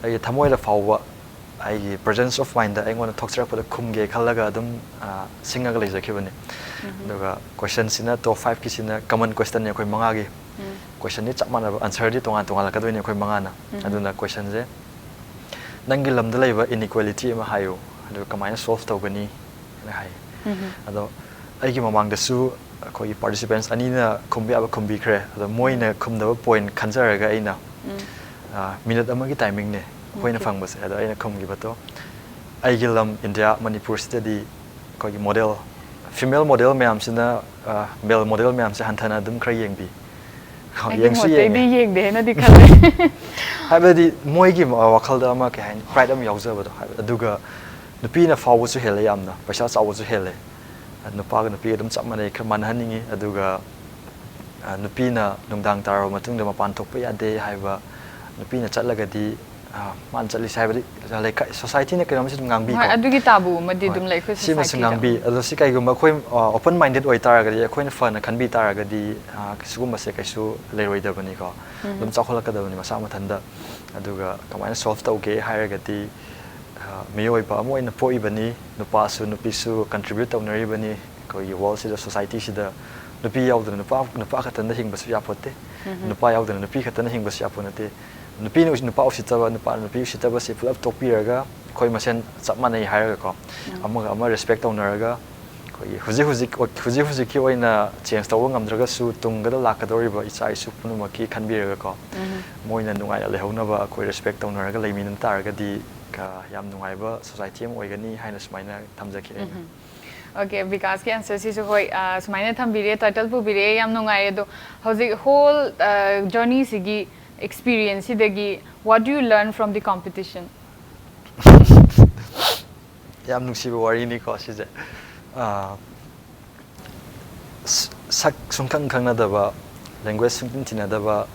ꯑꯩꯒꯤ ꯊꯃꯣꯏꯗ ꯐꯥꯎꯕ ꯑꯩꯒꯤ ꯄ꯭ꯔꯖꯦꯟꯁ ꯑꯣꯐ ꯃꯥꯏꯟꯗ ꯑꯩꯉꯣꯟꯗ ꯊꯣꯛꯆꯔꯛꯄꯗ ꯈꯨꯝꯒꯦ ꯈꯜꯂꯒ ꯑꯗꯨꯝ ꯑꯥ, ꯁꯤꯡꯉꯒ ꯂꯩꯖꯈꯤꯕꯅꯤ꯫ ꯑꯗꯨꯒ ꯀꯣꯏꯁꯟꯁꯤꯅ ꯇꯣꯞ ꯐꯥꯏꯚꯀꯤꯁꯤꯅ ꯀꯃꯟ ꯀꯣꯏꯁꯟꯅꯤ ꯑꯩꯈꯣꯏ ꯃꯉꯥꯒꯤ꯫ ꯀꯣꯏꯁꯟꯗꯤ ꯆꯞ ꯃꯥꯟꯅꯕ, ꯑꯟꯁꯔꯗꯤ ꯇꯣꯉꯥꯟ ꯇꯣꯉꯥꯜꯂꯛꯀꯗꯣꯏꯅꯤ ꯑꯩꯈꯣꯏ ꯃꯉꯥꯅ꯫ ꯑꯗꯨꯅ ꯀꯣꯏꯁꯟꯁꯦ, "ꯅꯪꯒꯤ ꯂꯝꯗ ꯂꯩꯕ ꯏꯟꯏꯀ꯭ꯋꯦꯂꯤꯇꯤ ꯑꯃ ꯍꯥꯏꯌꯨ, ꯑꯗꯨꯒ ꯀꯃꯥꯏꯅ ꯁꯣꯜꯚ ꯇꯧꯒꯅꯤ?" ꯍꯥꯏꯅ ꯍꯥꯏ꯫ ꯑꯗꯣ ꯑꯩꯒꯤ ꯃꯃꯥꯡꯗꯁꯨ ꯑꯩꯈꯣꯏꯒꯤ ꯄꯥꯔꯇꯤꯁꯤꯄꯦꯟꯁ ꯑꯅꯤꯅ ꯈꯨꯝꯕ ꯌꯥꯕ ꯈꯨꯝꯕꯤꯈ꯭ꯔꯦ꯫ ꯑꯗꯣ ꯃꯣꯏꯅ ꯈꯨꯝꯗꯕ ꯄꯣꯏꯟꯠ ꯈꯟꯖꯔꯒ ꯑꯩꯅ, ꯑꯥ, ꯃꯤꯅꯤꯠ ꯑꯃꯒꯤ ꯇꯥꯏꯃꯤꯡꯅꯦ ꯑꯩꯈꯣꯏꯅ Okay. ꯐꯪꯕꯁꯦ꯫ ꯑꯗꯣ ꯑꯩꯅ ꯈꯨꯝꯈꯤꯕꯗꯣ, "ꯑꯩꯒꯤ ꯂꯝ ꯏꯟꯗꯤꯌꯥ ꯃꯅꯤꯄꯨꯔꯁꯤꯗꯗꯤ ꯑꯩꯈꯣꯏꯒꯤ ꯃꯣꯗꯦꯜ, ꯐꯤꯃꯦꯜ ꯃꯣꯗꯦꯜ ꯃꯌꯥꯝꯁꯤꯅ, ꯑꯥ, ꯃꯦꯜ ꯃꯣꯗꯦꯜ ꯃꯌꯥꯝꯁꯦ ꯍꯟꯊꯅ ꯑꯗꯨꯝ ꯈꯔ ꯌꯦꯡꯕꯤ꯫ ꯑꯩꯒꯤ ꯌꯦꯡꯁꯨ ꯃꯣꯠꯇꯩꯗꯤ ꯌꯦꯡꯉꯦ꯫ ꯌꯦꯡꯗꯦ ꯍꯥꯏꯅꯗꯤ ꯈꯜꯂꯦ꯫ ꯍꯥꯏꯕꯗꯤ ꯃꯣꯏꯒꯤ ꯋꯥꯈꯜꯗ ꯑꯃ ꯀꯩ ꯍꯥꯏꯅꯤ, ꯄ꯭ꯔꯥꯏꯗ ꯑꯃ ꯌꯥꯎꯖꯕꯗꯣ꯫ ꯍꯥꯏꯕ-, ꯑꯗꯨꯒ ꯅꯨꯄꯤꯅ ꯐꯥꯎꯕꯁꯨ ꯍꯦꯜꯂꯦ, ꯌꯥꯝꯅ ꯄꯩꯁꯥ ꯆꯥꯎꯕꯁꯨ ꯍꯦꯜꯂꯦ꯫ ꯅꯨꯄꯥꯒ ꯅꯨꯄꯤꯒ ꯑꯗꯨꯝ ꯆꯞ ꯃꯥꯟꯅꯩ, ꯈꯔ ꯃꯥꯟꯅꯍꯟꯅꯤꯡꯉꯤ꯫ ꯑꯗꯨꯒ, ꯑ, ꯅꯨꯄꯤꯅ ꯅꯨꯡꯗꯥꯡ ꯇꯥꯔꯕ ꯃꯇꯨꯡꯗ ꯃꯄꯥꯟ ꯊꯣꯛꯄ ꯌꯥꯗꯦ ꯍꯥꯏꯕ, ꯅꯨꯄꯤꯅ ꯆꯠꯂꯒꯗꯤ, ꯑ, ꯃꯥꯅ ꯆꯠꯂꯤꯁꯦ ꯍꯥꯏꯕꯗꯤ ꯂꯩꯀꯥꯏ, ꯁꯣꯁꯥꯏꯇꯤꯅ ꯀꯩꯅꯣꯝꯁꯨ ꯑꯗꯨꯝ ꯉꯥꯡꯕꯤꯀꯣ꯫ ꯍꯣꯏ, ꯑꯗꯨꯒꯤ ꯇꯥꯕꯨ ꯑꯃꯗꯤ ꯍꯣꯏ, ꯑꯗꯨꯝ ꯂꯩ ꯑꯩꯈꯣꯏ ꯁꯤꯃꯁꯨ ꯁꯣꯁꯥꯏꯇꯤꯗ꯫ ꯉꯥꯡꯕꯤ꯫ ꯑꯗꯣ ꯁꯤ ꯀꯩꯒꯨꯝꯕ ꯑꯩꯈꯣꯏ, ꯑ, ꯑꯣꯄꯟ ꯃꯥꯏꯟꯗꯦꯗ ꯑꯣꯏꯇꯥꯔꯒꯗꯤ, ꯑꯩꯈꯣꯏꯅ ꯐꯅ ꯈꯟꯕꯤ ꯇꯥꯔꯒꯗꯤ, ꯑ, ꯁꯤꯒꯨꯝꯕꯁꯦ ꯀꯩꯁꯨ ꯂꯩꯔꯣꯏꯗꯕꯅꯤꯀꯣ꯫ ꯑꯗꯨꯝ ꯆꯥꯎꯈꯠꯂꯛꯀꯗꯕꯅꯤ ꯃꯁꯥ ꯃꯊꯟꯇ꯫ ꯑꯗꯨꯒ ꯀꯃꯥꯏꯅ ꯁꯣꯜꯚ ꯇꯧꯒꯦ ꯍꯥꯏꯔꯒꯗꯤ, ꯑ, ꯃꯤꯑꯣꯏꯕ ꯑꯃ ꯑꯣꯏꯅ ꯄꯣꯛꯏꯕꯅꯤ, ꯅꯨꯄꯥꯁꯨ ꯅꯨꯄꯤꯁꯨ ꯀꯟꯇ꯭ꯔꯤꯕ꯭ꯌꯨꯠ ꯇꯧꯅꯔꯤꯕꯅꯤ꯫ ꯑꯩꯈꯣꯏꯒꯤ ꯋꯥꯔꯜꯁꯤꯗ, ꯁꯣꯁꯥꯏꯇꯤꯁꯤꯗ ꯅꯨꯄꯤ ꯌꯥꯎꯗꯅ ꯅꯨꯄꯥ, ꯅꯨꯄꯥ ꯈꯛꯇꯅ ꯍꯤꯡꯕꯁꯨ ꯌꯥꯄꯣꯠꯇꯦ꯫ ꯅꯨꯄꯥ ꯌꯥꯎꯗꯅ ꯅꯨꯄꯤ ꯈꯛꯇꯅ ꯍꯤꯡꯕꯁꯨ ꯌꯥꯄꯣꯠ ꯅꯠꯇꯦ꯫ ꯅꯨꯄꯤꯅ ꯎꯁꯤ-, ꯅꯨꯄꯥ ꯎꯁꯤꯠꯇꯕ, ꯅꯨꯄꯥꯅ ꯅꯨꯄꯤ ꯎꯁꯤꯠꯇꯕꯁꯤ ꯄꯨꯂꯞ ꯇꯣꯛꯄꯤꯔꯒ ꯑꯩꯈꯣꯏ ꯃꯁꯦꯟ ꯆꯞ ꯃꯥꯟꯅꯩ ꯍꯥꯏꯔꯒꯀꯣ, ꯑꯃꯒ ꯑꯃ ꯔꯦꯁꯄꯦꯛ ꯇꯧꯅꯔꯒ, ꯑꯩꯈꯣꯏꯒꯤ ꯍꯧꯖꯤꯛ ꯍꯧꯖꯤꯛ ꯍꯧꯖꯤꯛ ꯍꯧꯖꯤꯛꯀꯤ ꯑꯣꯏꯅ ꯆꯦꯟꯖ ꯇꯧꯕ ꯉꯝꯗ꯭ꯔꯒꯁꯨ, ꯇꯨꯡꯗ ꯂꯥꯛꯀꯗꯧꯔꯤꯕ ꯏꯆꯥ ꯏꯁꯨ ꯄꯨꯝꯅꯃꯛꯀꯤ ꯈꯟꯕꯤꯔꯒꯀꯣ, ꯃꯣꯏꯅ ꯅꯨꯡꯉꯥꯏꯅ ꯂꯩꯍꯧꯅꯕ ꯑꯩꯈꯣꯏ ꯔꯦꯁꯄꯦꯛ ꯇꯧꯅꯔꯒ ꯂꯩꯃꯤꯟꯅ ꯇꯥꯔꯒꯗꯤ, ꯀ-, ꯌꯥꯝ ꯅꯨꯡꯉꯥꯏꯕ ꯁꯣꯁꯥꯏꯇꯤ ꯑꯃ ꯑꯣꯏꯒꯅꯤ ꯍꯥꯏꯅ ꯁꯨꯃꯥꯏꯅ ꯊꯝꯖꯒꯦ ꯑꯩꯅ꯫ ꯑꯣꯀꯦ, ꯕꯤꯀꯥꯁꯀꯤ ꯑꯟꯁꯔꯁꯤꯁꯨ ꯍꯣꯏ, ꯑ, ꯁꯨꯃꯥꯏꯅ ꯊꯝꯕꯤꯔꯦ, ꯇꯥꯏꯇꯜ ꯄꯨꯕꯤꯔꯛꯑꯦ, ꯌꯥꯝ ꯅꯨꯡꯉꯥꯏꯔꯦ꯫ ꯑꯗꯣ ꯍꯧꯖꯤꯛ hall ꯖꯔꯅꯤꯁꯤꯒꯤ ꯑꯦꯛꯁꯄꯤꯔꯤꯌꯦꯟꯁꯁꯤꯗꯒꯤ, what do you learn from the competition? ꯌꯥꯝ ꯅꯨꯡꯁꯤꯕ ꯋꯥꯔꯤꯅꯤꯀꯣ ꯁꯤꯁꯦ꯫ ꯑꯥ, ꯁ-, ꯁꯛ ꯁꯨꯡꯈꯪ ꯈꯪꯅꯗꯕ, ꯂꯦꯡꯒ꯭ꯋꯦꯖ ꯁꯨꯡꯇꯤꯟ ꯇꯤꯟꯅꯗꯕ,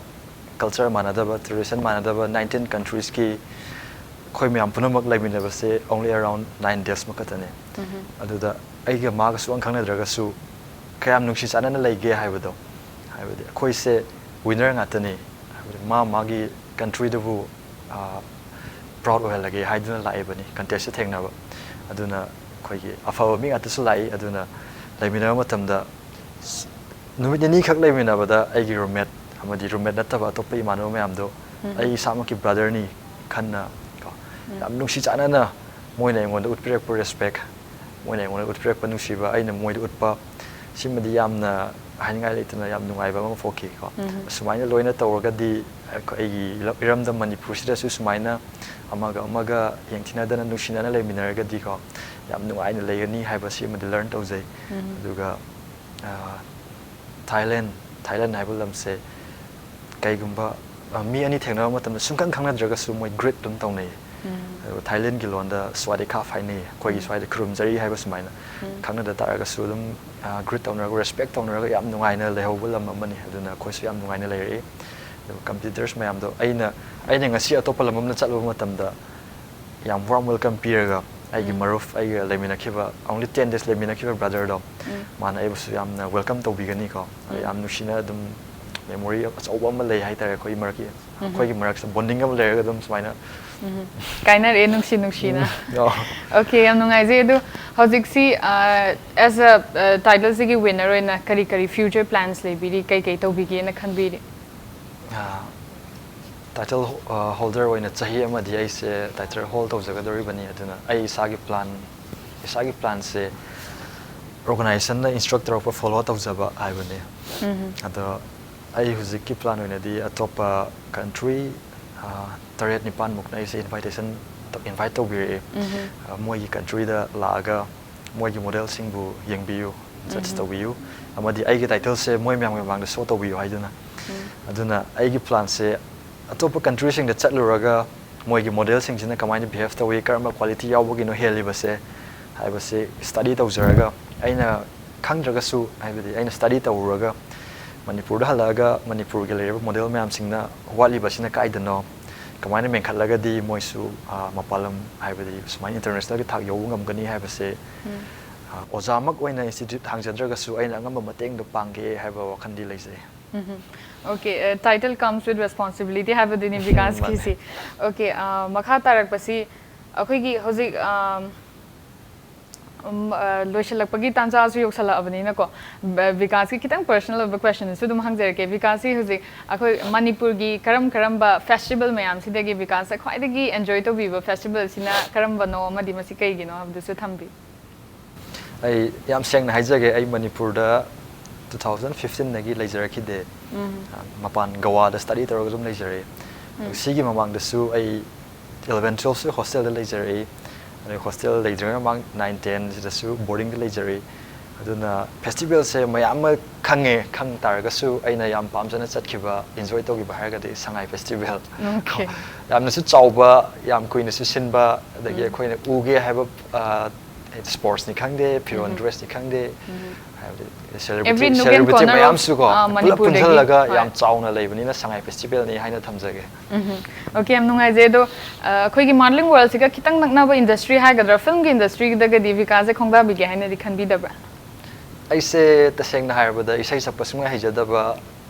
ꯀꯜꯆꯔ ꯃꯥꯟꯅꯗꯕ, ꯇ꯭ꯔꯦꯗꯤꯁꯟ ꯃꯥꯟꯅꯗꯕ ꯅꯥꯏꯟꯇꯤꯟ ꯀꯟꯇ꯭ꯔꯤꯁꯀꯤ ꯑꯩꯈꯣꯏ ꯃꯌꯥꯝ ꯄꯨꯝꯅꯃꯛ ꯂꯩꯃꯤꯟꯅꯕꯁꯦ only around nine days ꯃꯛ ꯈꯛꯇꯅꯦ꯫ ꯑꯗꯨꯗ ꯑꯩꯒ ꯃꯥꯒ ꯁꯨꯡꯈꯪ ꯈꯪꯅꯗ꯭ꯔꯒꯁꯨ ꯀꯌꯥꯝ ꯅꯨꯡꯁꯤ ꯆꯥꯟꯅꯅ ꯂꯩꯒꯦ ꯍꯥꯏꯕꯗꯣ, ꯍꯥꯏꯕꯗꯤ ꯑꯩꯈꯣꯏꯁꯦ ꯋꯤꯟꯅꯔ ꯉꯥꯛꯇꯅꯤ, ꯍꯥꯏꯕꯗꯤ ꯃꯥ ꯃꯥꯒꯤ ꯀꯟꯇ꯭ꯔꯤꯗꯨꯕꯨ ꯄ꯭ꯔꯥꯎꯗ ꯑꯣꯏꯍꯜꯂꯒꯦ ꯍꯥꯏꯗꯨꯅ ꯂꯥꯛꯏꯕꯅꯤ ꯀꯟꯇꯦꯁꯇ ꯊꯦꯡꯅꯕ꯫ ꯑꯗꯨꯅ ꯑꯩꯈꯣꯏꯒꯤ ꯑꯐꯕ ꯃꯤ ꯉꯥꯛꯇꯁꯨ ꯂꯥꯛꯏ꯫ ꯑꯗꯨꯅ ꯂꯩꯃꯤꯟꯅꯕ ꯃꯇꯝꯗ ꯅꯨꯃꯤꯠ ꯅꯤꯅꯤꯈꯛ ꯂꯩꯃꯤꯟꯅꯕꯗ ꯑꯩꯒꯤ ꯔꯨꯝꯃꯦꯠ ꯑꯃꯗꯤ ꯔꯨꯝꯃꯦꯠ ꯅꯠꯇꯕ ꯑꯇꯣꯞꯄ ꯏꯃꯥꯟꯅꯕ ꯃꯌꯥꯝꯗꯣ ꯑꯩ ꯏꯁꯥꯃꯛꯀꯤ ꯕ꯭ꯔꯗꯔꯅꯤ ꯈꯟꯅ ꯀꯣ, ꯌꯥꯝ ꯅꯨꯡꯁꯤ ꯆꯥꯟꯅꯅ ꯃꯣꯏꯅ ꯑꯩꯉꯣꯟꯗ ꯎꯠꯄꯤꯔꯛꯄ ꯔꯦꯁꯄꯦꯛ, ꯃꯣꯏꯅ ꯑꯩꯉꯣꯟꯗ ꯎꯠꯄꯤꯔꯛꯄ ꯅꯨꯡꯁꯤꯕ, ꯑꯩꯅ ꯃꯣꯏꯗ ꯎꯠꯄ, ꯁꯤꯃꯗꯤ ꯌꯥꯝꯅ ꯍꯥꯏꯅꯤꯡꯉꯥꯏ ꯂꯩꯇꯅ ꯌꯥꯝ ꯅꯨꯡꯉꯥꯏꯕ ꯑꯃ ꯄꯣꯛꯈꯤꯀꯣ꯫ ꯑꯁꯨꯃꯥꯏꯅ ꯂꯣꯏꯅ ꯇꯧꯔꯒꯗꯤ ꯑꯩꯈꯣꯏ-, ꯑꯩꯒꯤ ꯏꯔꯝꯗꯝ ꯃꯅꯤꯄꯨꯔꯁꯤꯗꯁꯨ ꯁꯨꯃꯥꯏꯅ ꯑꯃꯒ ꯑꯃꯒ ꯌꯦꯡꯊꯤꯅꯗꯅ ꯅꯨꯡꯁꯤꯅꯅ ꯂꯩꯃꯤꯟꯅꯔꯒꯗꯤꯀꯣ, ꯌꯥꯝ ꯅꯨꯡꯉꯥꯏꯅ ꯂꯩꯒꯅꯤ ꯍꯥꯏꯕꯁꯤ ꯑꯃꯗꯤ ꯂꯔꯟ ꯇꯧꯖꯩ꯫ ꯑꯗꯨꯒ, ꯑ, ꯊꯥꯏꯂꯦꯟ, ꯊꯥꯏꯂꯦꯟ ꯍꯥꯏꯕ ꯂꯝꯁꯦ ꯀꯩꯒꯨꯝꯕ, ꯑ, ꯃꯤ ꯑꯅꯤ ꯊꯦꯡꯅꯕ ꯃꯇꯝꯗ ꯁꯨꯡꯈꯪ ꯈꯪꯅꯗ꯭ꯔꯒꯁꯨ ꯃꯣꯏ ꯒ꯭ꯔꯤꯠ ꯑꯗꯨꯝ ꯇꯧꯅꯩ꯫ ꯑꯗꯨꯒ ꯊꯥꯏꯂꯦꯟꯒꯤ ꯂꯣꯟꯗ ꯁ꯭ꯋꯥꯗꯤꯈꯥꯞ ꯍꯥꯏꯅꯩ, ꯑꯩꯈꯣꯏꯒꯤ ꯁ꯭ꯋꯥꯏꯗ ꯈꯨꯔꯨꯝꯖꯔꯤ ꯍꯥꯏꯕ ꯁꯨꯃꯥꯏꯅ꯫ ꯈꯪꯅꯗ ꯇꯥꯔꯒꯁꯨ ꯑꯗꯨꯝ, ꯑ, ꯒ꯭ꯔꯤꯠ ꯇꯧꯅꯔꯒ, ꯔꯦꯁꯄꯦꯛ ꯇꯧꯅꯔꯒ ꯌꯥꯝ ꯅꯨꯡꯉꯥꯏꯅ ꯂꯩꯍꯧꯕ ꯂꯝ ꯑꯃꯅꯤ꯫ ꯑꯗꯨꯅ ꯑꯩꯈꯣꯏꯁꯨ ꯌꯥꯝ ꯅꯨꯡꯉꯥꯏꯅ ꯂꯩꯔꯛꯏ꯫ ꯑꯗꯨꯒ ꯀꯝꯄꯤꯇꯤꯇꯔꯁ ꯃꯌꯥꯝꯗꯣ ꯑꯩꯅ, ꯑꯩꯅ ꯉꯁꯤ ꯑꯇꯣꯞꯄ ꯂꯝ ꯑꯃꯗ ꯆꯠꯂꯨꯕ ꯃꯇꯝꯗ ꯌꯥꯝ ꯋꯥꯔꯝ ꯋꯦꯜꯀꯝ ꯄꯤꯔꯒ, ꯑꯩꯒꯤ ꯃꯔꯨꯞ, ꯑꯩꯒ ꯂꯩꯃꯤꯟꯅꯈꯤꯕ, only ten days ꯂꯩꯃꯤꯟꯅꯈꯤꯕ ꯕ꯭ꯔꯗꯔꯗꯣ, ꯃꯥꯅ ꯑꯩꯕꯨꯁꯨ ꯌꯥꯝꯅ ꯋꯦꯜꯀꯝ ꯇꯧꯕꯤꯒꯅꯤꯀꯣ꯫ ꯑꯗ ꯌꯥꯝ ꯅꯨꯡꯁꯤꯅ ꯑꯗꯨꯝ ꯃꯦꯃꯣꯔꯤ ꯑꯆꯧꯕ ꯑꯃ ꯂꯩ ꯍꯥꯏꯇꯥꯔꯦ ꯑꯩꯈꯣꯏꯒꯤ ꯃꯔꯛꯀꯤ, ꯑꯩꯈꯣꯏꯒꯤ ꯃꯔꯛꯁꯤꯗ ꯕꯣꯟꯗꯤꯡ ꯑꯃ ꯂꯩꯔꯒ ꯑꯗꯨꯝ ꯁꯨꯃꯥꯏꯅ꯫ ꯀꯥꯏꯅꯔꯦ ꯅꯨꯡꯁꯤ ꯅꯨꯡꯁꯤꯅ꯫ ꯑꯣ꯫ ꯑꯣꯀꯦ, ꯌꯥꯝ ꯅꯨꯡꯉꯥꯏꯖꯩ꯫ ꯑꯗꯣ ꯍꯧꯖꯤꯛꯁꯤ, ꯑ, as a, ꯑ, ꯇꯥꯏꯇꯜꯁꯤꯒꯤ ꯋꯤꯟꯅꯔ ꯑꯣꯏꯅ ꯀꯔꯤ ꯀꯔꯤ ꯐ꯭ꯌꯨꯆꯔ ꯄ꯭ꯂꯥꯟꯁ ꯂꯩꯕꯤꯔꯤ, ꯀꯩ ꯀꯩ ꯇꯧꯕꯤꯒꯦꯅ ꯈꯟꯕꯤꯔꯤ? ꯑ, ꯇꯥꯏꯇꯜ ꯍꯣ-, ꯑ, ꯍꯣꯜꯗꯔ ꯑꯣꯏꯅ ꯆꯍꯤ ꯑꯃꯗꯤ ꯑꯩꯁꯦ ꯇꯥꯏꯇꯜ ꯍꯣꯜ ꯇꯧꯖꯒꯗꯧꯔꯤꯕꯅꯤ꯫ ꯑꯗꯨꯅ ꯑꯩ ꯏꯁꯥꯒꯤ ꯄ꯭ꯂꯥꯟ, ꯏꯁꯥꯒꯤ ꯄ꯭ꯂꯥꯟꯁꯦ ꯑꯣꯔꯒꯅꯥꯏꯖꯦꯁꯟꯅ ꯏꯟꯁꯇ꯭ꯔꯛ ꯇꯧꯔꯛꯄ ꯐꯣꯂꯣ ꯇꯧꯖꯕ ꯍꯥꯏꯕꯅꯤ꯫ ꯑꯗꯣ ꯑꯩ ꯍꯧꯖꯤꯛꯀꯤ ꯄ꯭ꯂꯥꯟ ꯑꯣꯏꯅꯗꯤ ꯑꯇꯣꯞꯄ ꯀꯟꯇ꯭ꯔꯤ ꯇꯔꯦꯠ ꯅꯤꯄꯥꯟꯃꯨꯛꯅ ꯑꯩꯁꯦ ꯏꯟꯚꯥꯏꯇꯦꯁꯟ ꯏꯟꯚꯥꯏꯠ ꯇꯧꯕꯤꯔꯛꯑꯦ꯫ ꯑ, ꯃꯣꯏꯒꯤ ꯀꯟꯇ꯭ꯔꯤꯗ ꯂꯥꯛꯑꯒ ꯃꯣꯏꯒꯤ ꯃꯣꯗꯦꯜꯁꯤꯡꯕꯨ ꯌꯦꯡꯕꯤꯌꯨ, ꯖꯁ ꯇꯧꯕꯤꯌꯨ, ꯑꯃꯗꯤ ꯑꯩꯒꯤ ꯇꯥꯏꯇꯜꯁꯦ ꯃꯣꯏ ꯃꯌꯥꯝꯒꯤ ꯃꯃꯥꯡꯗ ꯁꯣ ꯇꯧꯕꯤꯌꯨ ꯍꯥꯏꯗꯨꯅ꯫ ꯑꯗꯨꯅ ꯑꯩꯒꯤ ꯄ꯭ꯂꯥꯟꯁꯦ ꯑꯇꯣꯞꯄ ꯀꯟꯇ꯭ꯔꯤꯁꯤꯡꯗ ꯆꯠꯂꯨꯔꯒ ꯃꯣꯏꯒꯤ ꯃꯣꯗꯦꯜꯁꯤꯡꯁꯤꯅ ꯀꯃꯥꯏꯅ ꯕꯤꯍꯦꯞ ꯇꯧꯏ, ꯀꯔꯝꯕ ꯀ꯭ꯋꯥꯂꯤꯇꯤ ꯌꯥꯎꯕꯒꯤꯅꯣ ꯍꯦꯜꯂꯤꯕꯁꯦ ꯍꯥꯏꯕꯁꯤ ꯁ꯭ꯇꯗꯤ ꯇꯧꯖꯔꯒ, ꯑꯩꯅ ꯈꯪꯗ꯭ꯔꯒꯁꯨ, ꯍꯥꯏꯕꯗꯤ ꯑꯩꯅ ꯁ꯭ꯇꯗꯤ ꯇꯧꯔꯨꯔꯒ ꯃꯅꯤꯄꯨꯔꯗ ꯍꯜꯂꯛꯑꯒ ꯃꯅꯤꯄꯨꯔꯒꯤ ꯂꯩꯔꯤꯕ ꯃꯣꯗꯦꯜ ꯃꯌꯥꯝꯁꯤꯡꯅ ꯋꯥꯠꯂꯤꯕꯁꯤꯅ ꯀꯥꯏꯗꯅꯣ, ꯀꯃꯥꯏꯅ ꯃꯦꯟꯈꯠꯂꯒꯗꯤ ꯃꯣꯏꯁꯨ, ꯑ, ꯃꯄꯥꯟ ꯂꯝ, ꯍꯥꯏꯕꯗꯤ ꯁꯨꯃꯥꯏꯅ ꯏꯟꯇꯔꯅꯦꯁꯅꯦꯜꯒꯤ ꯊꯥꯛ ꯌꯧꯕ ꯉꯝꯒꯅꯤ ꯍꯥꯏꯕꯁꯦ, ꯑ, ꯑꯣꯖꯥꯃꯛ ꯑꯣꯏꯅ ꯏꯟꯁꯇꯤꯇ꯭ꯌꯨꯠ ꯍꯥꯡꯖꯗ꯭ꯔꯒꯁꯨ ꯑꯩꯅ ꯑꯉꯝꯕ ꯃꯇꯦꯡꯗꯣ ꯄꯥꯡꯒꯦ ꯍꯥꯏꯕ ꯋꯥꯈꯜꯗꯤ ꯂꯩꯖꯩ꯫ Okay, uh, title comes with responsibility ꯍꯥꯏꯕꯗꯨꯅꯤ ꯕꯤꯀꯥꯁꯀꯤꯁꯤ꯫ Okay, uh, ꯃꯈꯥ ꯇꯥꯔꯛꯄꯁꯤ ꯑꯩꯈꯣꯏꯒꯤ ꯍꯧꯖꯤꯛ, um, ꯎꯝ, ꯑ, ꯂꯣꯏꯁꯤꯜꯂꯛꯄꯒꯤ ꯇꯥꯟꯖꯥꯁꯨ ꯌꯧꯁꯜꯂꯛꯑꯕꯅꯤꯅꯀꯣ, ꯕ-, ꯕꯤꯀꯥꯁꯀꯤ ꯈꯤꯇꯪ ꯄꯔꯁꯅꯦꯜ ꯑꯣꯏꯕ ꯀ꯭ꯋꯦꯁꯟꯁꯨ ꯑꯗꯨꯝ ꯍꯪꯖꯔꯛꯀꯦ꯫ ꯕꯤꯀꯥꯁꯁꯤ ꯍꯧꯖꯤꯛ ꯑꯩꯈꯣꯏ ꯃꯅꯤꯄꯨꯔꯒꯤ ꯀꯔꯝ ꯀꯔꯝꯕ ꯐꯦꯁꯇꯤꯚꯦꯜ ꯃꯌꯥꯝꯁꯤꯗꯒꯤ ꯕꯤꯀꯥꯁꯇ ꯈ꯭ꯋꯥꯏꯗꯒꯤ ꯑꯦꯟꯖꯣꯏ ꯇꯧꯕꯤꯕ ꯐꯦꯁꯇꯤꯚꯦꯜꯁꯤꯅ ꯀꯔꯝꯕꯅꯣ ꯑꯃꯗꯤ ꯃꯁꯤ ꯀꯩꯒꯤꯅꯣ ꯍꯥꯏꯕꯗꯨꯁꯨ ꯊꯝꯕꯤꯌꯨ꯫ ꯑꯩ ꯌꯥꯝ ꯁꯦꯡꯅ ꯍꯥꯏꯖꯒꯦ, ꯑꯩ ꯃꯅꯤꯄꯨꯔꯗ two thousand fifteen ꯗꯒꯤ ꯂꯩꯖꯔꯛꯈꯤꯗꯦ꯫ ꯑ, ꯃꯄꯥꯟ ꯒꯋꯥꯗ ꯁ꯭ꯇꯗꯤ ꯇꯧꯔꯒ ꯑꯗꯨꯝ ꯂꯩꯖꯔꯛꯏ꯫ ꯑꯗꯨꯒ ꯁꯤꯒꯤ ꯃꯃꯥꯡꯗꯁꯨ ꯑꯩ eleven twelve ꯁꯨ ꯍꯣꯁꯇꯦꯜꯗ ꯂꯩꯖꯔꯛꯏ꯫ ꯑꯗꯩ ꯍꯣꯁꯇꯦꯜ ꯂꯩꯗ꯭ꯔꯤꯉꯩ ꯃꯃꯥꯡ nine ten ꯁꯤꯗꯁꯨ ꯕꯣꯔꯗꯤꯡꯗ ꯂꯩꯖꯔꯛꯏ꯫ ꯑꯗꯨꯅ ꯐꯦꯁꯇꯤꯚꯦꯜꯁꯦ ꯃꯌꯥꯝ ꯑꯃ ꯈꯪꯉꯦ, ꯈꯪ ꯇꯥꯔꯒꯁꯨ ꯑꯩꯅ ꯌꯥꯝ ꯄꯥꯝꯖꯅ ꯆꯠꯈꯤꯕ, ꯏꯟꯖꯣꯏ ꯇꯧꯈꯤꯕ ꯍꯥꯏꯔꯒꯗꯤ ꯁꯉꯥꯏ ꯐꯦꯁꯇꯤꯚꯦꯜ꯫ Okay. ꯌꯥꯝꯅꯁꯨ ꯆꯥꯎꯕ, ꯌꯥꯝ ꯀꯨꯏꯅꯁꯨ ꯁꯤꯟꯕ, ꯑꯗꯒꯤ ꯑꯩꯈꯣꯏꯅ ꯎꯒꯦ ꯍꯥꯏꯕ, ꯑ, ꯁ꯭ꯄꯣꯔꯠꯁꯅꯤ ꯈꯪꯗꯦ, ꯐꯤꯔꯣꯜ ꯗ꯭ꯔꯦꯁꯅꯤ ꯈꯪꯗꯦ, ꯍꯥꯏꯕꯗꯤ Every nook and celebrity corner of, ꯃꯌꯥꯝꯁꯨꯀꯣ ꯑ, ꯄꯨꯂꯞ ꯃꯅꯤꯄꯨꯔꯗꯒꯤ, ꯄꯨꯟꯁꯤꯜꯂꯒ ꯍꯣꯏ꯫ ꯌꯥꯝ ꯆꯥꯎꯅ ꯂꯩꯕꯅꯤꯅ ꯁꯉꯥꯏ ꯐꯦꯁꯇꯤꯚꯦꯜꯅꯤ ꯍꯥꯏꯅ ꯊꯝꯖꯒꯦ꯫ Okay, ꯌꯥꯝ ꯅꯨꯡꯉꯥꯏꯖꯩ꯫ ꯑꯗꯣ, ꯑ, ꯑꯩꯈꯣꯏꯒꯤ ꯃꯣꯗꯦꯂꯤꯡ ꯋꯥꯔꯜꯁꯤꯒ ꯈꯤꯇꯪ ꯅꯛꯅꯕ ꯏꯟꯗꯁꯇ꯭ꯔꯤ ꯍꯥꯏꯒꯗ꯭ꯔꯥ, ꯐꯤꯂꯝꯒꯤ ꯏꯟꯗꯁꯇ꯭ꯔꯤꯗꯒꯗꯤ ꯕꯤꯀꯥꯁꯁꯦ ꯈꯣꯡꯗꯥꯕꯤꯒꯦ ꯍꯥꯏꯅꯗꯤ ꯈꯟꯕꯤꯗꯕ꯭ꯔꯥ? ꯑꯩꯁꯦ ꯇꯁꯦꯡꯅ ꯍꯥꯏꯔꯕꯗ ꯏꯁꯩ ꯁꯛꯄ ꯁꯨꯡꯍꯩ ꯍꯩꯖꯗꯕ,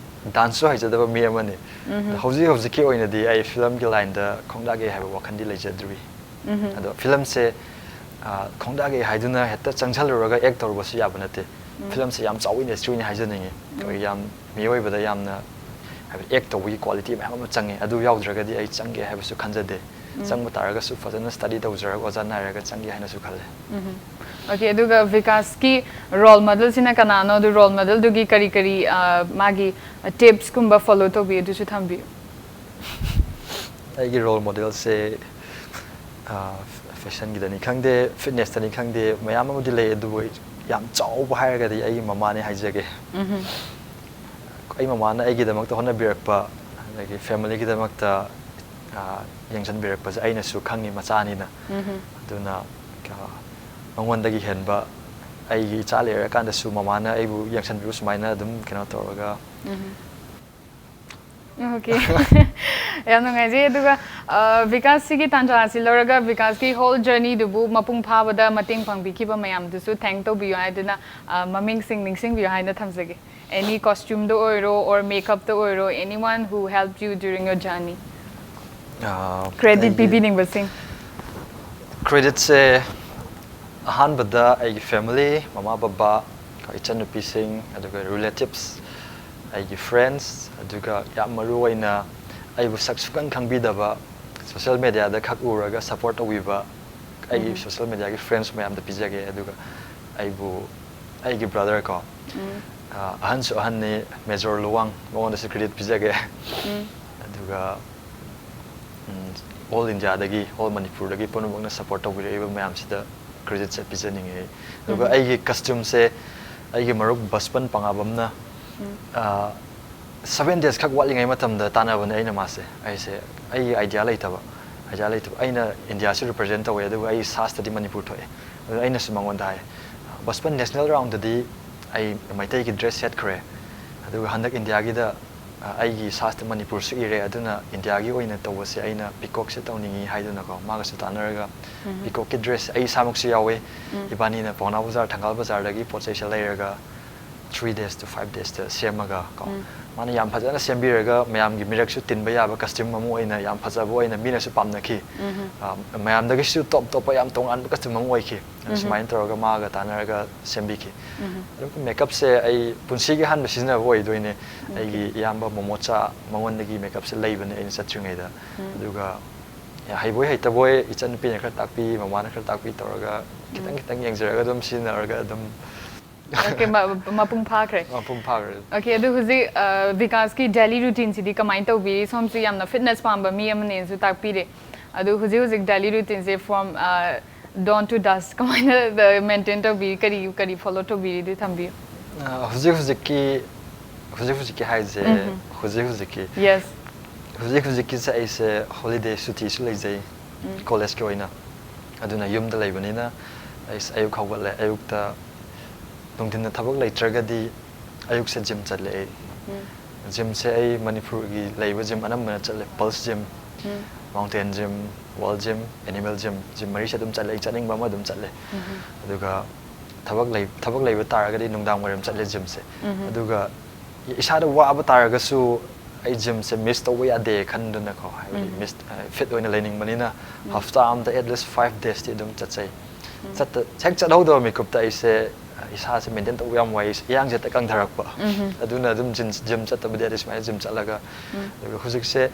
ꯗꯥꯟꯁꯁꯨ ꯍꯩꯖꯗꯕ ꯃꯤ ꯑꯃꯅꯤ꯫ ꯑꯗꯣ ꯍꯧꯖꯤꯛ ꯍꯧꯖꯤꯛꯀꯤ ꯑꯣꯏꯅꯗꯤ ꯑꯩ ꯐꯤꯂꯝꯒꯤ ꯂꯥꯏꯟꯗ ꯈꯣꯡꯗꯥꯒꯦ ꯍꯥꯏꯕ ꯋꯥꯈꯜꯗꯤ ꯂꯩꯖꯗ꯭ꯔꯤ꯫ ꯑꯗꯣ ꯐꯤꯂꯝꯁꯦ, ꯑ, ꯈꯣꯡꯗꯥꯒꯦ ꯍꯥꯏꯗꯨꯅ ꯍꯦꯛꯇ ꯆꯪꯁꯜꯂꯨꯔꯒ ꯑꯦꯛ ꯇꯧꯔꯨꯕꯁꯨ ꯌꯥꯕ ꯅꯠꯇꯦ꯫ ꯐꯤꯂꯝꯁꯦ ꯌꯥꯝ ꯆꯥꯎꯕ ꯏꯟꯗꯁꯇ꯭ꯔꯤꯅꯤ ꯍꯥꯏꯖꯅꯤꯡꯉꯤ꯫ ꯑꯩꯈꯣꯏ ꯌꯥꯝ ꯃꯤꯑꯣꯏꯕꯗ ꯌꯥꯝꯅ, ꯍꯥꯏꯕꯗꯤ, ꯑꯦꯛ ꯇꯧꯕꯒꯤ ꯀ꯭ꯋꯥꯂꯤꯇꯤ ꯃꯌꯥꯝ ꯑꯃ ꯆꯪꯉꯤ꯫ ꯑꯗꯨ ꯌꯥꯎꯗ꯭ꯔꯒꯗꯤ ꯑꯩ ꯆꯪꯒꯦ ꯍꯥꯏꯕꯁꯨ ꯈꯟꯖꯗꯦ꯫ ꯎꯝ꯫ ꯆꯪꯕ ꯇꯥꯔꯒꯁꯨ ꯐꯖꯅ ꯁ꯭ꯇꯗꯤ ꯇꯧꯖꯔꯒ ꯑꯣꯖꯥ ꯅꯥꯏꯔꯒ ꯆꯪꯒꯦ ꯍꯥꯏꯅꯁꯨ ꯈꯜꯂꯦ꯫ ꯎꯝ꯫ ꯑꯣꯀꯦ, ꯑꯗꯨꯒ ꯕꯤꯀꯥꯁꯀꯤ ꯔꯣꯜ ꯃꯣꯗꯦꯜꯁꯤꯅ ꯀꯅꯥꯅꯣ? ꯑꯗꯨ ꯔꯣꯜ ꯃꯣꯗꯦꯜꯗꯨꯒꯤ ꯀꯔꯤ ꯀꯔꯤ, ꯑ, ꯃꯥꯒꯤ ꯇꯤꯞꯁꯀꯨꯝꯕ ꯐꯣꯂꯣ ꯇꯧꯕꯤ, ꯑꯗꯨꯁꯨ ꯊꯝꯕꯤꯌꯨ꯫ ꯑꯩꯒꯤ ꯔꯣꯜ ꯃꯣꯗꯦꯜꯁꯦ ꯐꯦꯁꯟꯒꯤꯗꯅꯤ ꯈꯪꯗꯦ, ꯐꯤꯠꯅꯦꯁꯇꯅꯤ ꯈꯪꯗꯦ, ꯃꯌꯥꯝ ꯑꯃꯗꯤ ꯂꯩ, ꯑꯗꯨꯕꯨ ꯑꯩ ꯌꯥꯝ ꯆꯥꯎꯕ ꯍꯥꯏꯔꯒꯗꯤ ꯑꯩꯒꯤ ꯃꯃꯥꯅꯦ ꯍꯥꯏꯖꯒꯦ꯫ ꯎꯝ꯫ ꯑꯩ ꯃꯃꯥꯅ ꯑꯩꯒꯤꯗꯃꯛꯇ ꯍꯣꯠꯅꯕꯤꯔꯛꯄ, ꯑꯗꯒꯤ ꯐꯦꯃꯤꯂꯤꯒꯤꯗꯃꯛꯇ, ꯑ, ꯌꯦꯡꯁꯤꯟꯕꯤꯔꯛꯄꯁꯦ ꯑꯩꯅꯁꯨ ꯈꯪꯉꯤ, ꯃꯆꯥꯅꯤꯅ꯫ ꯎꯝ꯫ ꯑꯗꯨꯅ, ꯑ, ꯃꯉꯣꯟꯗꯒꯤ ꯍꯦꯟꯕ ꯑꯩꯒꯤ ꯏꯆꯥ ꯂꯩꯔꯀꯥꯟꯗꯁꯨ ꯃꯃꯥꯅ ꯑꯩꯕꯨ ꯌꯦꯡꯁꯤꯟꯕꯤꯕ ꯁꯨꯃꯥꯏꯅ ꯑꯗꯨꯝ ꯀꯩꯅꯣ ꯇꯧꯔꯒ ꯎꯝ꯫ ꯑꯣꯀꯦ꯫ ꯌꯥꯝ ꯅꯨꯡꯉꯥꯏꯖꯩ꯫ ꯑꯗꯨꯒ, ꯑ, ꯕꯤꯀꯥꯁ, ꯁꯤꯒꯤ ꯇꯥꯟꯖꯥ ꯑꯁꯤ ꯂꯧꯔꯒ ꯕꯤꯀꯥꯁꯀꯤ ꯍꯣꯜ ꯖꯔꯅꯤꯗꯨꯕꯨ ꯃꯄꯨꯡ ꯐꯥꯕꯗ ꯃꯇꯦꯡ ꯄꯥꯡꯕꯤꯈꯤꯕ ꯃꯌꯥꯝꯗꯨꯁꯨ ꯊꯦꯡꯛ ꯇꯧꯕꯤꯌꯨ ꯍꯥꯏꯗꯨꯅ, ꯑ, ꯃꯃꯤꯡꯁꯤꯡ ꯅꯤꯡꯁꯤꯡꯕꯤꯌꯨ ꯍꯥꯏꯅ ꯊꯝꯖꯒꯦ꯫ ꯑꯦꯅꯤ ꯀꯣꯁꯇ꯭ꯌꯨꯝꯗ ꯑꯣꯏꯔꯣ, ꯑꯣꯔ ꯃꯦꯀꯞꯇ ꯑꯣꯏꯔꯣ, anyone who helped you during your journey? ꯑ, ꯀ꯭ꯔꯦꯗꯤꯠ ꯑꯩꯒꯤ ꯄꯤꯕꯤꯅꯤꯡꯕꯁꯤꯡ? ꯀ꯭ꯔꯦꯗꯤꯠꯁꯦ ꯑꯍꯥꯟꯕꯗ ꯑꯩꯒꯤ ꯐꯦꯃꯤꯂꯤ, ꯃꯃꯥ ꯕꯕꯥ, ꯏꯆꯟꯅꯨꯄꯤꯁꯤꯡ, ꯑꯗꯨꯒ ꯔꯤꯂꯦꯇꯤꯞꯁ, ꯑꯩꯒꯤ ꯐ꯭ꯔꯦꯟꯁ, ꯑꯗꯨꯒ ꯌꯥꯝ ꯃꯔꯨ ꯑꯣꯏꯅ ꯑꯩꯕꯨ ꯁꯛ ꯁꯨꯛꯈꯪ ꯈꯪꯕꯤꯗꯕ, ꯁꯣꯁꯦꯜ ꯃꯦꯗꯤꯌꯥꯗ ꯈꯛ ꯎꯔꯒ ꯁꯞꯄꯣꯔꯠ ꯇꯧꯕꯤꯕ ꯑꯩꯒꯤ ꯎꯝ꯫ ꯁꯣꯁꯦꯜ ꯃꯦꯗꯤꯌꯥꯒꯤ ꯐ꯭ꯔꯦꯟꯁ ꯃꯌꯥꯝꯗ ꯄꯤꯖꯒꯦ꯫ ꯑꯗꯨꯒ ꯑꯩꯕꯨ, ꯑꯩꯒꯤ ꯕ꯭ꯔꯗꯔ ꯀꯣ, ꯎꯝ꯫ ꯑ, ꯑꯍꯟꯁꯨ ꯑꯍꯟꯅꯤ, ꯃꯦꯖꯣꯔ ꯂꯨꯋꯥꯡ, ꯃꯉꯣꯟꯗꯁꯨ ꯀ꯭ꯔꯦꯗꯤꯠ ꯄꯤꯖꯒꯦ꯫ ꯎꯝ꯫ ꯑꯗꯨꯒ, ꯎꯝ, ꯑꯣꯜ ꯏꯟꯗꯤꯌꯥꯗꯒꯤ, ꯑꯣꯜ ꯃꯅꯤꯄꯨꯔꯗꯒꯤ ꯄꯨꯝꯅꯃꯛꯅ ꯁꯞꯄꯣꯔꯠ ꯇꯧꯕꯤꯔꯛꯏꯕ ꯃꯌꯥꯝꯁꯤꯗ ꯀ꯭ꯔꯦꯗꯤꯠꯁꯦ ꯄꯤꯖꯅꯤꯡꯉꯦ꯫ ꯑꯗꯨꯒ ꯎꯝ꯫ ꯑꯩꯒꯤ ꯀꯁꯇ꯭ꯌꯨꯝꯁꯦ ꯑꯩꯒꯤ ꯃꯔꯨꯞ ꯕꯁꯄꯟ ꯄꯉꯥꯕꯝꯅ, ꯎꯝ꯫ ꯑ, ꯁꯚꯦꯟ ꯗꯦꯖ ꯈꯛ ꯋꯥꯠꯂꯤꯉꯩ ꯃꯇꯝꯗ ꯇꯥꯟꯅꯕꯅꯦ ꯑꯩꯅ ꯃꯥꯁꯦ꯫ ꯑꯩꯁꯦ, ꯑꯩꯒꯤ ꯑꯥꯏꯗꯤꯌꯥ ꯂꯩꯇꯕ, ꯑꯥꯏꯗꯤꯌꯥ ꯂꯩꯇꯕ꯫ ꯑꯩꯅ ꯏꯟꯗꯤꯌꯥꯁꯨ ꯔꯤꯄ꯭ꯔꯖꯦꯟ ꯇꯧꯋꯦ, ꯑꯗꯨꯒ ꯑꯩ ꯁꯥꯁꯇꯗꯤ ꯃꯅꯤꯄꯨꯔ ꯊꯣꯛꯑꯦ꯫ ꯑꯗꯨ ꯑꯩꯅꯁꯨ ꯃꯉꯣꯟꯗ ꯍꯥꯏ, "ꯕꯁꯄꯟ, ꯅꯦꯁꯅꯦꯜ ꯔꯥꯎꯟꯗꯗꯤ ꯑꯩ ꯃꯩꯇꯩꯒꯤ ꯗ꯭ꯔꯦꯁ ꯁꯦꯠꯈ꯭ꯔꯦ, ꯑꯗꯨꯒ ꯍꯟꯗꯛ ꯏꯟꯗꯤꯌꯥꯒꯤꯗ, ꯑ, ꯑꯩꯒꯤ ꯁꯥꯁꯇ ꯃꯅꯤꯄꯨꯔꯁꯨ ꯏꯔꯦ, ꯑꯗꯨꯅ ꯏꯟꯗꯤꯌꯥꯒꯤ ꯑꯣꯏꯅ ꯇꯧꯕꯁꯦ ꯑꯩꯅ ꯄꯤꯀꯣꯛꯁꯦ ꯇꯧꯅꯤꯡꯉꯤ" ꯍꯥꯏꯗꯨꯅꯀꯣ, ꯃꯥꯒꯁꯨ ꯇꯥꯟꯅꯔꯒ ꯎꯝ꯫ ꯄꯤꯀꯣꯛꯀꯤ ꯗ꯭ꯔꯦꯁ ꯑꯩ ꯏꯁꯥꯃꯛꯁꯨ ꯌꯥꯎꯋꯦ꯫ ꯎꯝ꯫ ꯏꯕꯥꯅꯤꯅ ꯄꯥꯎꯅꯥ ꯕꯖꯥꯔ, ꯊꯪꯒꯥꯜ ꯕꯖꯥꯔꯗꯒꯤ ꯄꯣꯠ ꯆꯩꯁꯦ ꯂꯩꯔꯒ three days to five days ꯇ ꯁꯦꯝꯃꯒ ꯀꯣ, ꯎꯝ꯫ ꯃꯥꯅ ꯌꯥꯝ ꯐꯖꯅ ꯁꯦꯝꯕꯤꯔꯒ ꯃꯌꯥꯝꯒꯤ ꯃꯤꯔꯛꯁꯨ ꯇꯤꯟꯕ ꯌꯥꯕ ꯀꯁꯇ꯭ꯌꯨꯝ ꯑꯃ ꯑꯣꯏꯅ ꯌꯥꯝ ꯐꯖꯕ ꯑꯣꯏꯅ ꯃꯤꯅꯁꯨ ꯄꯥꯝꯅꯈꯤ꯫ ꯎꯝ꯫ ꯑ, ꯃꯌꯥꯝꯗꯒꯤꯁꯨ ꯇꯣꯞ ꯇꯣꯞꯄ ꯌꯥꯝ ꯇꯣꯉꯥꯟꯕ ꯀꯁꯇ꯭ꯌꯨꯝ ꯑꯃ ꯑꯣꯏꯈꯤ꯫ ꯑꯗꯨ ꯎꯝ꯫ ꯁꯨꯃꯥꯏꯅ ꯇꯧꯔꯒ ꯃꯥꯒ ꯇꯥꯟꯅꯔꯒ ꯁꯦꯝꯕꯤꯈꯤ꯫ ꯎꯝ꯫ ꯑꯗꯨꯒ ꯃꯦꯀꯞꯁꯦ ꯑꯩ ꯄꯨꯟꯁꯤꯒꯤ ꯑꯍꯥꯟꯕ ꯁꯤꯖꯤꯟꯅꯕ ꯑꯣꯏꯗꯣꯏꯅꯦ꯫ ꯑꯣꯀꯦ꯫ ꯑꯩꯒꯤ ꯏꯌꯥꯝꯕ ꯃꯣꯃꯣꯆꯥ, ꯃꯉꯣꯟꯗꯒꯤ ꯃꯦꯀꯞꯁꯦ ꯂꯩꯕꯅꯦ ꯑꯩꯅ ꯆꯠꯇ꯭ꯔꯤꯉꯩꯗ꯫ ꯎꯝ꯫ ꯑꯗꯨꯒ, ꯍꯩꯕꯣꯏ ꯍꯩꯇꯕꯣꯏ ꯏꯆꯟꯅꯨꯄꯤꯅ ꯈꯔ ꯇꯥꯛꯄꯤ, ꯃꯃꯥꯅ ꯈꯔ ꯇꯥꯛꯄꯤ ꯇꯧꯔꯒ ꯈꯤꯇꯪ ꯈꯤꯇꯪ ꯌꯦꯡꯖꯔꯒ ꯑꯗꯨꯝ ꯁꯤꯖꯤꯟꯅꯔꯒ ꯑꯗꯨꯝ Okay, ꯃ- ꯃꯄꯨꯡ ꯐꯥꯈ꯭ꯔꯦ꯫ ꯃꯄꯨꯡ ꯐꯥꯈ꯭ꯔꯦ꯫ Okay, ꯑꯗꯨ ꯍꯧꯖꯤꯛ ꯑ, ꯕꯤꯀꯥꯁꯀꯤ daily routineꯁꯤꯗꯤ ꯀꯃꯥꯏꯅ ꯇꯧꯕꯤꯔꯤ? ꯁꯣꯝꯁꯨ ꯌꯥꯝꯅ fitness ꯄꯥꯝꯕ ꯃꯤ ꯑꯃꯅꯦꯅꯁꯨ ꯇꯥꯛꯄꯤꯔꯦ꯫ ꯑꯗꯨ ꯍꯧꯖꯤꯛ ꯍꯧꯖꯤꯛ daily routineꯁꯦ from dawn to dusk ꯀꯃꯥꯏꯅ maintain ꯇꯧꯕꯤꯔꯤ? ꯀꯔꯤ ꯀꯔꯤ follow ꯇꯧꯕꯤꯔꯤ? ꯑꯗꯨ ꯊꯝꯕꯤꯌꯨ꯫ ꯑ, ꯍꯧꯖꯤꯛ ꯍꯧꯖꯤꯛꯀꯤ ꯍꯧꯖꯤꯛ ꯍꯧꯖꯤꯛꯀꯤ ꯍꯥꯏꯁꯦ, ꯍꯧꯖꯤꯛ ꯍꯧꯖꯤꯛꯀꯤ Yes. ꯍꯧꯖꯤꯛ ꯍꯧꯖꯤꯛꯀꯤꯁꯦ ꯑꯩꯁꯦ holiday ꯁꯨꯇꯤꯁꯨ ꯂꯩꯖꯩ, ꯀꯣꯂꯦꯖꯀꯤ ꯑꯣꯏꯅ꯫ ꯑꯗꯨꯅ ꯌꯨꯝꯗ ꯂꯩꯕꯅꯤꯅ ꯑꯩꯁꯦ ꯑꯌꯨꯛ ꯍꯧꯒꯠꯂꯦ, ꯑꯌꯨꯛꯇ ꯅꯨꯡꯊꯤꯟꯗ ꯊꯕꯛ ꯂꯩꯇ꯭ꯔꯒꯗꯤ ꯑꯌꯨꯛꯁꯦ gym ꯆꯠꯂꯦ ꯑꯩ꯫ Gymꯁꯦ ꯑꯩ ꯃꯅꯤꯄꯨꯔꯒꯤ ꯂꯩꯕ gym ꯑꯅꯝꯕꯅ ꯆꯠꯂꯦ, Pulse Gym, Mountain Gym, World Gym, Animal Gym, gym ꯃꯔꯤꯁꯦ ꯑꯗꯨꯝ ꯆꯠꯂꯦ, ꯑꯩ ꯆꯠꯅꯤꯡꯕ ꯑꯃ ꯑꯗꯨꯝ ꯆꯠꯂꯦ꯫ ꯑꯗꯨꯒ ꯊꯕꯛ ꯂꯩ ꯊꯕꯛ ꯂꯩꯕ ꯇꯥꯔꯒꯗꯤ ꯅꯨꯡꯗꯥꯡ ꯋꯥꯏꯔꯝ ꯆꯠꯂꯦ gymꯁꯦ꯫ ꯑꯗꯨꯒ ꯏꯁꯥꯗ ꯋꯥꯕ ꯇꯥꯔꯒꯁꯨ ꯑꯩ gymꯁꯦ miss ꯇꯧꯕ ꯌꯥꯗꯦ ꯈꯟꯗꯨꯅꯀꯣ, ꯍꯥꯏꯕꯗꯤ miss fit ꯑꯣꯏꯅ ꯂꯩꯅꯤꯡꯕꯅꯤꯅ ꯍꯞꯇꯥ ꯑꯃꯗ at least five daysꯇꯤ ꯑꯗꯨꯝ ꯆꯠꯆꯩ꯫ ꯆꯠꯇ ꯍꯦꯛ ꯆꯠꯍꯧꯗꯕ ꯃꯤꯀꯨꯞꯇ ꯑꯩꯁꯦ ꯏꯁꯥꯁꯦ maintain ꯇꯧꯕ ꯌꯥꯝ ꯋꯥꯏ, ꯏꯌꯥꯡꯁꯦ ꯍꯦꯛꯇ ꯀꯪꯊꯔꯛꯄ꯫ ꯑꯗꯨꯅ ꯑꯗꯨꯝ gym gym ꯆꯠꯇꯕꯗꯤ ꯌꯥꯗꯦ, ꯁꯨꯃꯥꯏꯅ gym ꯆꯠꯂꯒ꯫ ꯑꯗꯨꯒ ꯍꯧꯖꯤꯛꯁꯦ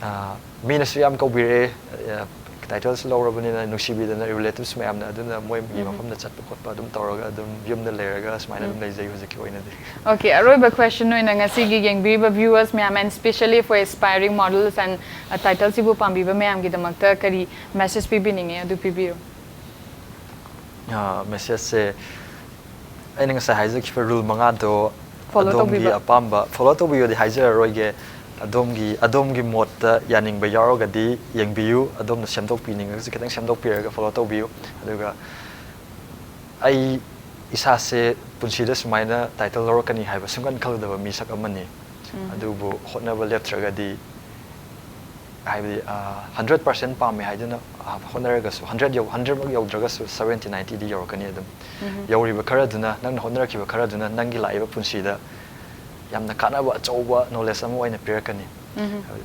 ꯑ, ꯃꯤꯅꯁꯨ ꯌꯥꯝ ꯀꯧꯕꯤꯔꯛꯑꯦ, ꯑ, titleꯁꯨ ꯂꯧꯔꯕꯅꯤꯅ ꯅꯨꯡꯁꯤꯕꯤꯗꯅ relatives ꯃꯌꯥꯝꯅ, ꯑꯗꯨꯅ ꯃꯣꯏꯒꯤ ꯃꯐꯝꯗ ꯆꯠꯄ ꯈꯣꯠꯄ ꯑꯗꯨꯝ ꯇꯧꯔꯒ ꯑꯗꯨꯝ ꯌꯨꯝꯗ ꯂꯩꯔꯒ ꯁꯨꯃꯥꯏꯅ ꯑꯗꯨꯝ ꯂꯩꯖꯩ ꯍꯧꯖꯤꯛꯀꯤ ꯑꯣꯏꯅꯗꯤ꯫ Okay, ꯑꯔꯣꯏꯕ question ꯑꯣꯏꯅ ꯉꯁꯤꯒꯤ ꯌꯦꯡꯕꯤꯔꯤꯕ viewers ꯃꯌꯥꯝ and specially for aspiring models and ꯑ, titleꯁꯤꯕꯨ ꯄꯥꯝꯕꯤꯕ ꯃꯌꯥꯝꯒꯤꯗꯃꯛꯇ ꯀꯔꯤ message ꯄꯤꯕꯤꯅꯤꯡꯉꯤ? ꯑꯗꯨ ꯄꯤꯕꯤꯌꯨ꯫ ꯑ, messageꯁꯦ ꯑꯩꯅ ꯉꯁꯥꯏ ꯍꯥꯏꯖꯈꯤꯕ rule ꯃꯉꯥꯗꯣ Follow ꯑꯗꯣꯝꯒꯤ ꯇꯧꯕꯤꯕ꯫ ꯑꯄꯥꯝꯕ follow ꯇꯧꯕꯤꯌꯣꯗꯤ ꯍꯥꯏꯖꯔꯔꯣꯏꯒꯦ꯫ ꯑꯗꯣꯝꯒꯤ ꯑꯗꯣꯝꯒꯤ ꯃꯣꯠꯇ ꯌꯥꯅꯤꯡꯕ ꯌꯥꯎꯔꯒꯗꯤ ꯌꯦꯡꯕꯤꯌꯨ, ꯑꯗꯣꯝꯅ ꯁꯦꯝꯗꯣꯛꯄꯤꯅꯤꯡꯉꯒꯁꯨ ꯈꯤꯇꯪ ꯁꯦꯝꯗꯣꯛꯄꯤꯔꯒ follow ꯇꯧꯕꯤꯌꯨ꯫ ꯑꯗꯨꯒ ꯑꯩ ꯏꯁꯥꯁꯦ ꯄꯨꯟꯁꯤꯗ ꯁꯨꯃꯥꯏꯅ title ꯂꯧꯔꯛꯀꯅꯤ ꯍꯥꯏꯕ ꯁꯨꯡꯈꯟ ꯈꯜꯂꯨꯗꯕ ꯃꯤꯁꯛ ꯑꯃꯅꯤ꯫ ꯑꯗꯨꯕꯨ ꯍꯣꯠꯅꯕ ꯂꯦꯞꯇ꯭ꯔꯒꯗꯤ, ꯍꯥꯏꯕꯗꯤ hundred percent ꯄꯥꯝꯃꯦ ꯍꯥꯏꯗꯨꯅ ꯍꯣꯠꯅꯔꯒꯁꯨ hundred ꯌꯧ hundredꯃꯛ ꯌꯧꯗ꯭ꯔꯒꯁꯨ seventy ninetyꯗꯤ ꯌꯧꯔꯛꯀꯅꯤ ꯑꯗꯨꯝ꯫ ꯌꯧꯔꯤꯕ ꯈꯔꯗꯨꯅ, ꯅꯪꯅ ꯍꯣꯠꯅꯔꯛꯈꯤꯕ ꯈꯔꯗꯨꯅ ꯅꯪꯒꯤ ꯂꯥꯛꯏꯕ ꯄꯨꯟꯁꯤꯗ ꯌꯥꯝꯅ ꯀꯥꯟꯅꯕ ꯑꯆꯧꯕ knowledge ꯑꯃ ꯑꯣꯏꯅ ꯄꯤꯔꯛꯀꯅꯤ꯫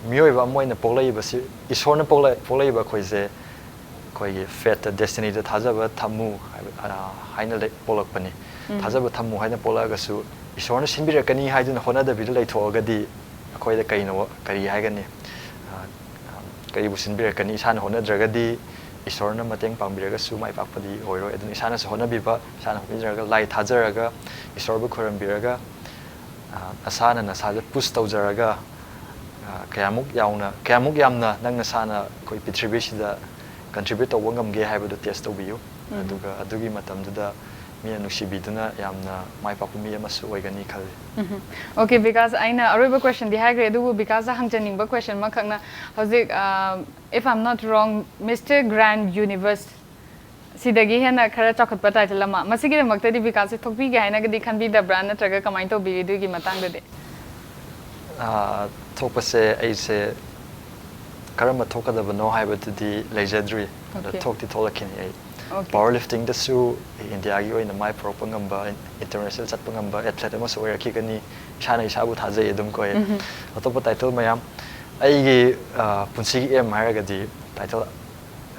ꯃꯤꯑꯣꯏꯕ ꯑꯃ ꯑꯣꯏꯅ ꯄꯣꯛꯂꯛꯏꯕꯁꯤ, ꯏꯁꯣꯔꯅ ꯄꯣꯛꯂ- ꯄꯣꯛꯂꯛꯏꯕ ꯑꯩꯈꯣꯏꯁꯦ ꯑꯩꯈꯣꯏꯒꯤ fateꯇ, destinyꯗ ꯊꯥꯖꯕ ꯊꯝꯃꯨ ꯍꯥꯏꯕ, ꯑ, ꯍꯥꯏꯅ ꯂꯩ- ꯄꯣꯛꯂꯛꯄꯅꯤ꯫ ꯊꯥꯖꯕ ꯊꯝꯃꯨ ꯍꯥꯏꯅ ꯄꯣꯛꯂꯛꯑꯒꯁꯨ ꯏꯁꯣꯔꯅ ꯁꯤꯟꯕꯤꯔꯛꯀꯅꯤ ꯍꯥꯏꯗꯨꯅ ꯍꯣꯠꯅꯗꯕꯤꯗ ꯂꯩꯊꯣꯛꯑꯒꯗꯤ ꯑꯩꯈꯣꯏꯗ ꯀꯩꯅꯣ, ꯀꯔꯤ ꯍꯥꯏꯒꯅꯤ? ꯑ, ꯑ, ꯀꯔꯤꯕꯨ ꯁꯤꯟꯕꯤꯔꯛꯀꯅꯤ? ꯏꯁꯥꯅ ꯍꯣꯠꯅꯗ꯭ꯔꯒꯗꯤ ꯏꯁꯣꯔꯅ ꯃꯇꯦꯡ ꯄꯥꯡꯕꯤꯔꯒꯁꯨ ꯃꯥꯏ ꯄꯥꯛꯄꯗꯤ ꯑꯣꯏꯔꯣꯏ꯫ ꯑꯗꯨꯅ ꯏꯁꯥꯅꯁꯨ ꯍꯣꯠꯅꯕꯤꯕ, ꯏꯁꯥꯅ ꯍꯣꯠꯅꯖꯔꯒ, ꯂꯥꯏ ꯊꯥꯖꯔꯒ, ꯏꯁꯣꯔꯕꯨ ꯈꯣꯏꯔꯝꯕꯤꯔꯒ, ꯑ, ꯅꯁꯥꯅ ꯅꯁꯥꯁꯦ ꯄꯨꯁ ꯇꯧꯖꯔꯒ, ꯑ, ꯀꯌꯥꯃꯨꯛ ꯌꯥꯎꯅ, ꯀꯌꯥꯃꯨꯛ ꯌꯥꯝꯅ ꯅꯪ ꯅꯁꯥꯅ ꯑꯩꯈꯣꯏ ꯄ꯭ꯔꯤꯊꯤꯕꯤꯁꯤꯗ ꯀꯟꯇ꯭ꯔꯤꯕ꯭ꯌꯨꯠ ꯇꯧꯕ ꯉꯝꯒꯦ ꯍꯥꯏꯕꯗꯨ ꯇꯦꯁ ꯇꯧꯕꯤꯌꯨ꯫ ꯑꯗꯨꯒ ꯑꯗꯨꯒꯤ ꯃꯇꯝꯗꯨꯗ ꯃꯤꯅ ꯅꯨꯡꯁꯤꯕꯤꯗꯨꯅ ꯌꯥꯝꯅ ꯃꯥꯏ ꯄꯥꯛꯄ ꯃꯤ ꯑꯃꯁꯨ ꯑꯣꯏꯒꯅꯤ ꯈꯜꯂꯤ꯫ Okay, ꯕꯤꯀꯥꯁ, ꯑꯩꯅ ꯑꯔꯣꯏꯕ ꯀꯣꯏꯁꯟꯗꯤ ꯍꯥꯏꯈ꯭ꯔꯦ, ꯑꯗꯨꯕꯨ ꯕꯤꯀꯥꯁꯇ ꯍꯪꯖꯅꯤꯡꯕ ꯀꯣꯏꯁꯟ ꯑꯃꯈꯛꯅ, ꯍꯧꯖꯤꯛ, if I'm not wrong, Mister Grand Universe, ꯁꯤꯗꯒꯤ ꯍꯦꯟꯅ ꯈꯔ ꯆꯥꯎꯈꯠꯄ ꯇꯥꯏꯇꯜ ꯑꯃ ꯃꯁꯤꯒꯤꯗꯃꯛꯇꯗꯤ ꯕꯤꯀꯥꯁꯁꯦ ꯊꯣꯛꯄꯤꯒꯦ ꯍꯥꯏꯅꯒꯗꯤ ꯈꯟꯕꯤꯗꯕ꯭ꯔꯥ, ꯅꯠꯇ꯭ꯔꯒ ꯀꯃꯥꯏꯅ ꯇꯧꯕꯤꯔꯤ ꯑꯗꯨꯒꯤ ꯃꯇꯥꯡꯗꯗꯤ? ꯑ, ꯊꯣꯛꯄꯁꯦ ꯑꯩꯁꯦ ꯀꯔꯝꯕ ꯊꯣꯛꯀꯗꯕꯅꯣ ꯍꯥꯏꯕꯗꯨꯗꯤ ꯂꯩꯖꯗ꯭ꯔꯤ꯫ ꯑꯗꯣ Okay. ꯊꯣꯛꯇꯤ ꯊꯣꯛꯂꯛꯈꯤꯅꯤ ꯑꯩ꯫ Okay. ꯄꯥꯋꯔ ꯂꯤꯐꯇꯤꯡꯗꯁꯨ ꯏꯟꯗꯤꯌꯥꯒꯤ ꯑꯣꯏꯅ ꯃꯥꯏ ꯄꯨꯔꯛꯄ ꯉꯝꯕ, ꯏꯟꯇꯔꯅꯦꯁꯅꯦꯜ ꯆꯠꯄ ꯉꯝꯕ ꯑꯦꯊ꯭ꯂꯦꯠ ꯑꯃꯁꯨ ꯑꯣꯏꯔꯛꯈꯤꯒꯅꯤ꯫ ꯏꯁꯥꯅ ꯏꯁꯥꯕꯨ ꯊꯥꯖꯩ ꯑꯗꯨꯝ ꯀꯣ꯫ ꯑꯇꯣꯞꯄ ꯇꯥꯏꯇꯜ ꯃꯌꯥꯝ, ꯑꯩꯒꯤ, ꯑ, ꯄꯨꯟꯁꯤꯒꯤ ꯑꯦꯝ ꯍꯥꯏꯔꯒꯗꯤ ꯇꯥꯏꯇꯜ,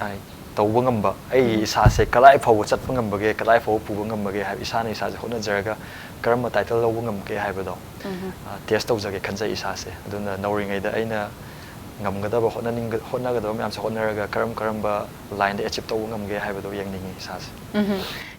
ꯑ, ꯇꯧꯕ ꯉꯝꯕ, ꯑꯩꯒꯤ ꯏꯁꯥꯁꯦ ꯀꯗꯥꯏ ꯐꯥꯎꯕ ꯆꯠꯄ ꯉꯝꯕꯒꯦ, ꯀꯗꯥꯏ ꯐꯥꯎꯕ ꯄꯨꯕ ꯉꯝꯕꯒꯦ ꯍꯥꯏꯕ, ꯏꯁꯥꯅ ꯏꯁꯥꯁꯦ ꯍꯣꯠꯅꯖꯔꯒ ꯀꯔꯝꯕ ꯇꯥꯏꯇꯜ ꯂꯧꯕ ꯉꯝꯒꯦ ꯍꯥꯏꯕꯗꯣ, ꯑ, ꯇꯦꯁ ꯇꯧꯖꯒꯦ ꯈꯟꯖꯩ ꯏꯁꯥꯁꯦ꯫ ꯑꯗꯨꯅ ꯅꯧꯔꯤꯉꯩꯗ ꯑꯩꯅ ꯉꯝꯒꯗꯕ, ꯍꯣꯠꯅꯅꯤꯡꯒ-, ꯍꯣꯠꯅꯒꯗꯕ ꯃꯌꯥꯝꯁꯦ ꯍꯣꯠꯅꯔꯒ ꯀꯔꯝ ꯀꯔꯝꯕ ꯂꯥꯏꯟꯗ ꯑꯦꯆꯤꯞ ꯇꯧꯕ ꯉꯝꯒꯦ ꯍꯥꯏꯕꯗꯣ ꯌꯦꯡꯅꯤꯡꯉꯤ ꯏꯁꯥꯁꯦ꯫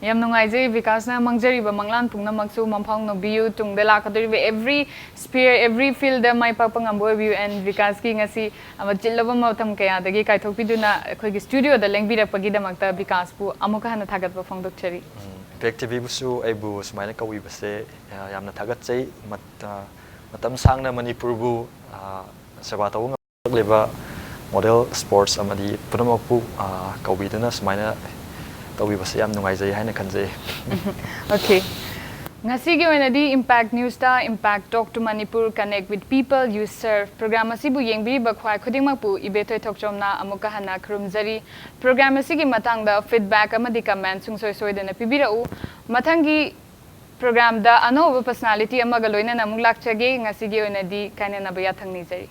ꯌꯥꯝ ꯅꯨꯡꯉꯥꯏꯖꯩ, ꯕꯤꯀꯥꯁꯅ ꯃꯪꯖꯔꯤꯕ ꯃꯪꯂꯥꯟ ꯄꯨꯝꯅꯃꯛꯁꯨ ꯃꯪꯐꯥꯎꯅꯕꯤꯌꯨ꯫ ꯇꯨꯡꯗ ꯂꯥꯛꯀꯗꯧꯔꯤꯕ every sphere, every fieldꯗ ꯃꯥꯏ ꯄꯥꯛꯄ ꯉꯝꯕ ꯑꯣꯏꯕꯤꯌꯨ꯫ And ꯕꯤꯀꯥꯁꯀꯤ ꯉꯁꯤ ꯑꯃ ꯆꯤꯜꯂꯕ ꯃꯇꯝ ꯀꯌꯥꯗꯒꯤ ꯀꯥꯏꯊꯣꯛꯄꯤꯗꯨꯅ ꯑꯩꯈꯣꯏꯒꯤ ꯁ꯭ꯇꯨꯗꯤꯑꯣꯗ ꯂꯦꯡꯕꯤꯔꯛꯄꯒꯤꯗꯃꯛꯇ ꯕꯤꯀꯥꯁꯄꯨ ꯑꯃꯨꯛꯀ ꯍꯟꯅ ꯊꯥꯒꯠꯄ ꯐꯣꯡꯗꯣꯛꯆꯔꯤ꯫ ꯏꯝꯄꯦꯛ ꯇꯤꯚꯤꯕꯨꯁꯨ ꯑꯩꯕꯨ ꯁꯨꯃꯥꯏꯅ ꯀꯧꯕꯤꯕꯁꯦ, ꯑ, ꯌꯥꯝꯅ ꯊꯥꯒꯠꯆꯩ꯫ ꯃꯠ-, ꯑ, ꯃꯇꯝ ꯁꯥꯡꯅ ꯃꯅꯤꯄꯨꯔꯕꯨ, ꯑ, ꯁꯦꯕꯥ ꯇꯧꯕ ꯉꯝꯂꯤꯕ ꯃꯣꯗꯦꯜ, ꯁ꯭ꯄꯣꯔꯠꯁ ꯑꯃꯗꯤ ꯄꯨꯝꯅꯃꯛꯄꯨ, ꯑ, ꯀꯧꯕꯤꯗꯨꯅ ꯁꯨꯃꯥꯏꯅ ꯇꯧꯕꯤꯕꯁꯦ ꯌꯥꯝ ꯅꯨꯡꯉꯥꯏꯖꯩ ꯍꯥꯏꯅ ꯈꯟꯖꯩ꯫ Okay. ꯉꯁꯤꯒꯤ ꯑꯣꯏꯅꯗꯤ Impact Newsꯇ Impact Talk to Manipur, Connect with People You Serve program ꯑꯁꯤꯕꯨ ꯌꯦꯡꯕꯤꯔꯤꯕ ꯈ꯭ꯋꯥꯏ ꯈꯨꯗꯤꯡꯃꯛꯄꯨ ꯏꯕꯦꯊꯣꯏ ꯊꯣꯛꯆꯣꯝꯅ ꯑꯃꯨꯛꯀ ꯍꯟꯅ ꯈꯨꯔꯨꯝꯖꯔꯤ꯫ Program ꯑꯁꯤꯒꯤ ꯃꯇꯥꯡꯗ feedback ꯑꯃꯗꯤ comment ꯁꯨꯡꯁꯣꯏ ꯁꯣꯏꯗꯅ ꯄꯤꯕꯤꯔꯛꯎ꯫ ꯃꯊꯪꯒꯤ programꯗ ꯑꯅꯧꯕ personality ꯑꯃꯒ ꯂꯣꯏꯅꯅ ꯑꯃꯨꯛ ꯂꯥꯛꯆꯒꯦ꯫ ꯉꯁꯤꯒꯤ ꯑꯣꯏꯅꯗꯤ ꯀꯥꯏꯅꯅꯕ ꯌꯥꯊꯪ ꯅꯤꯖꯔꯤ꯫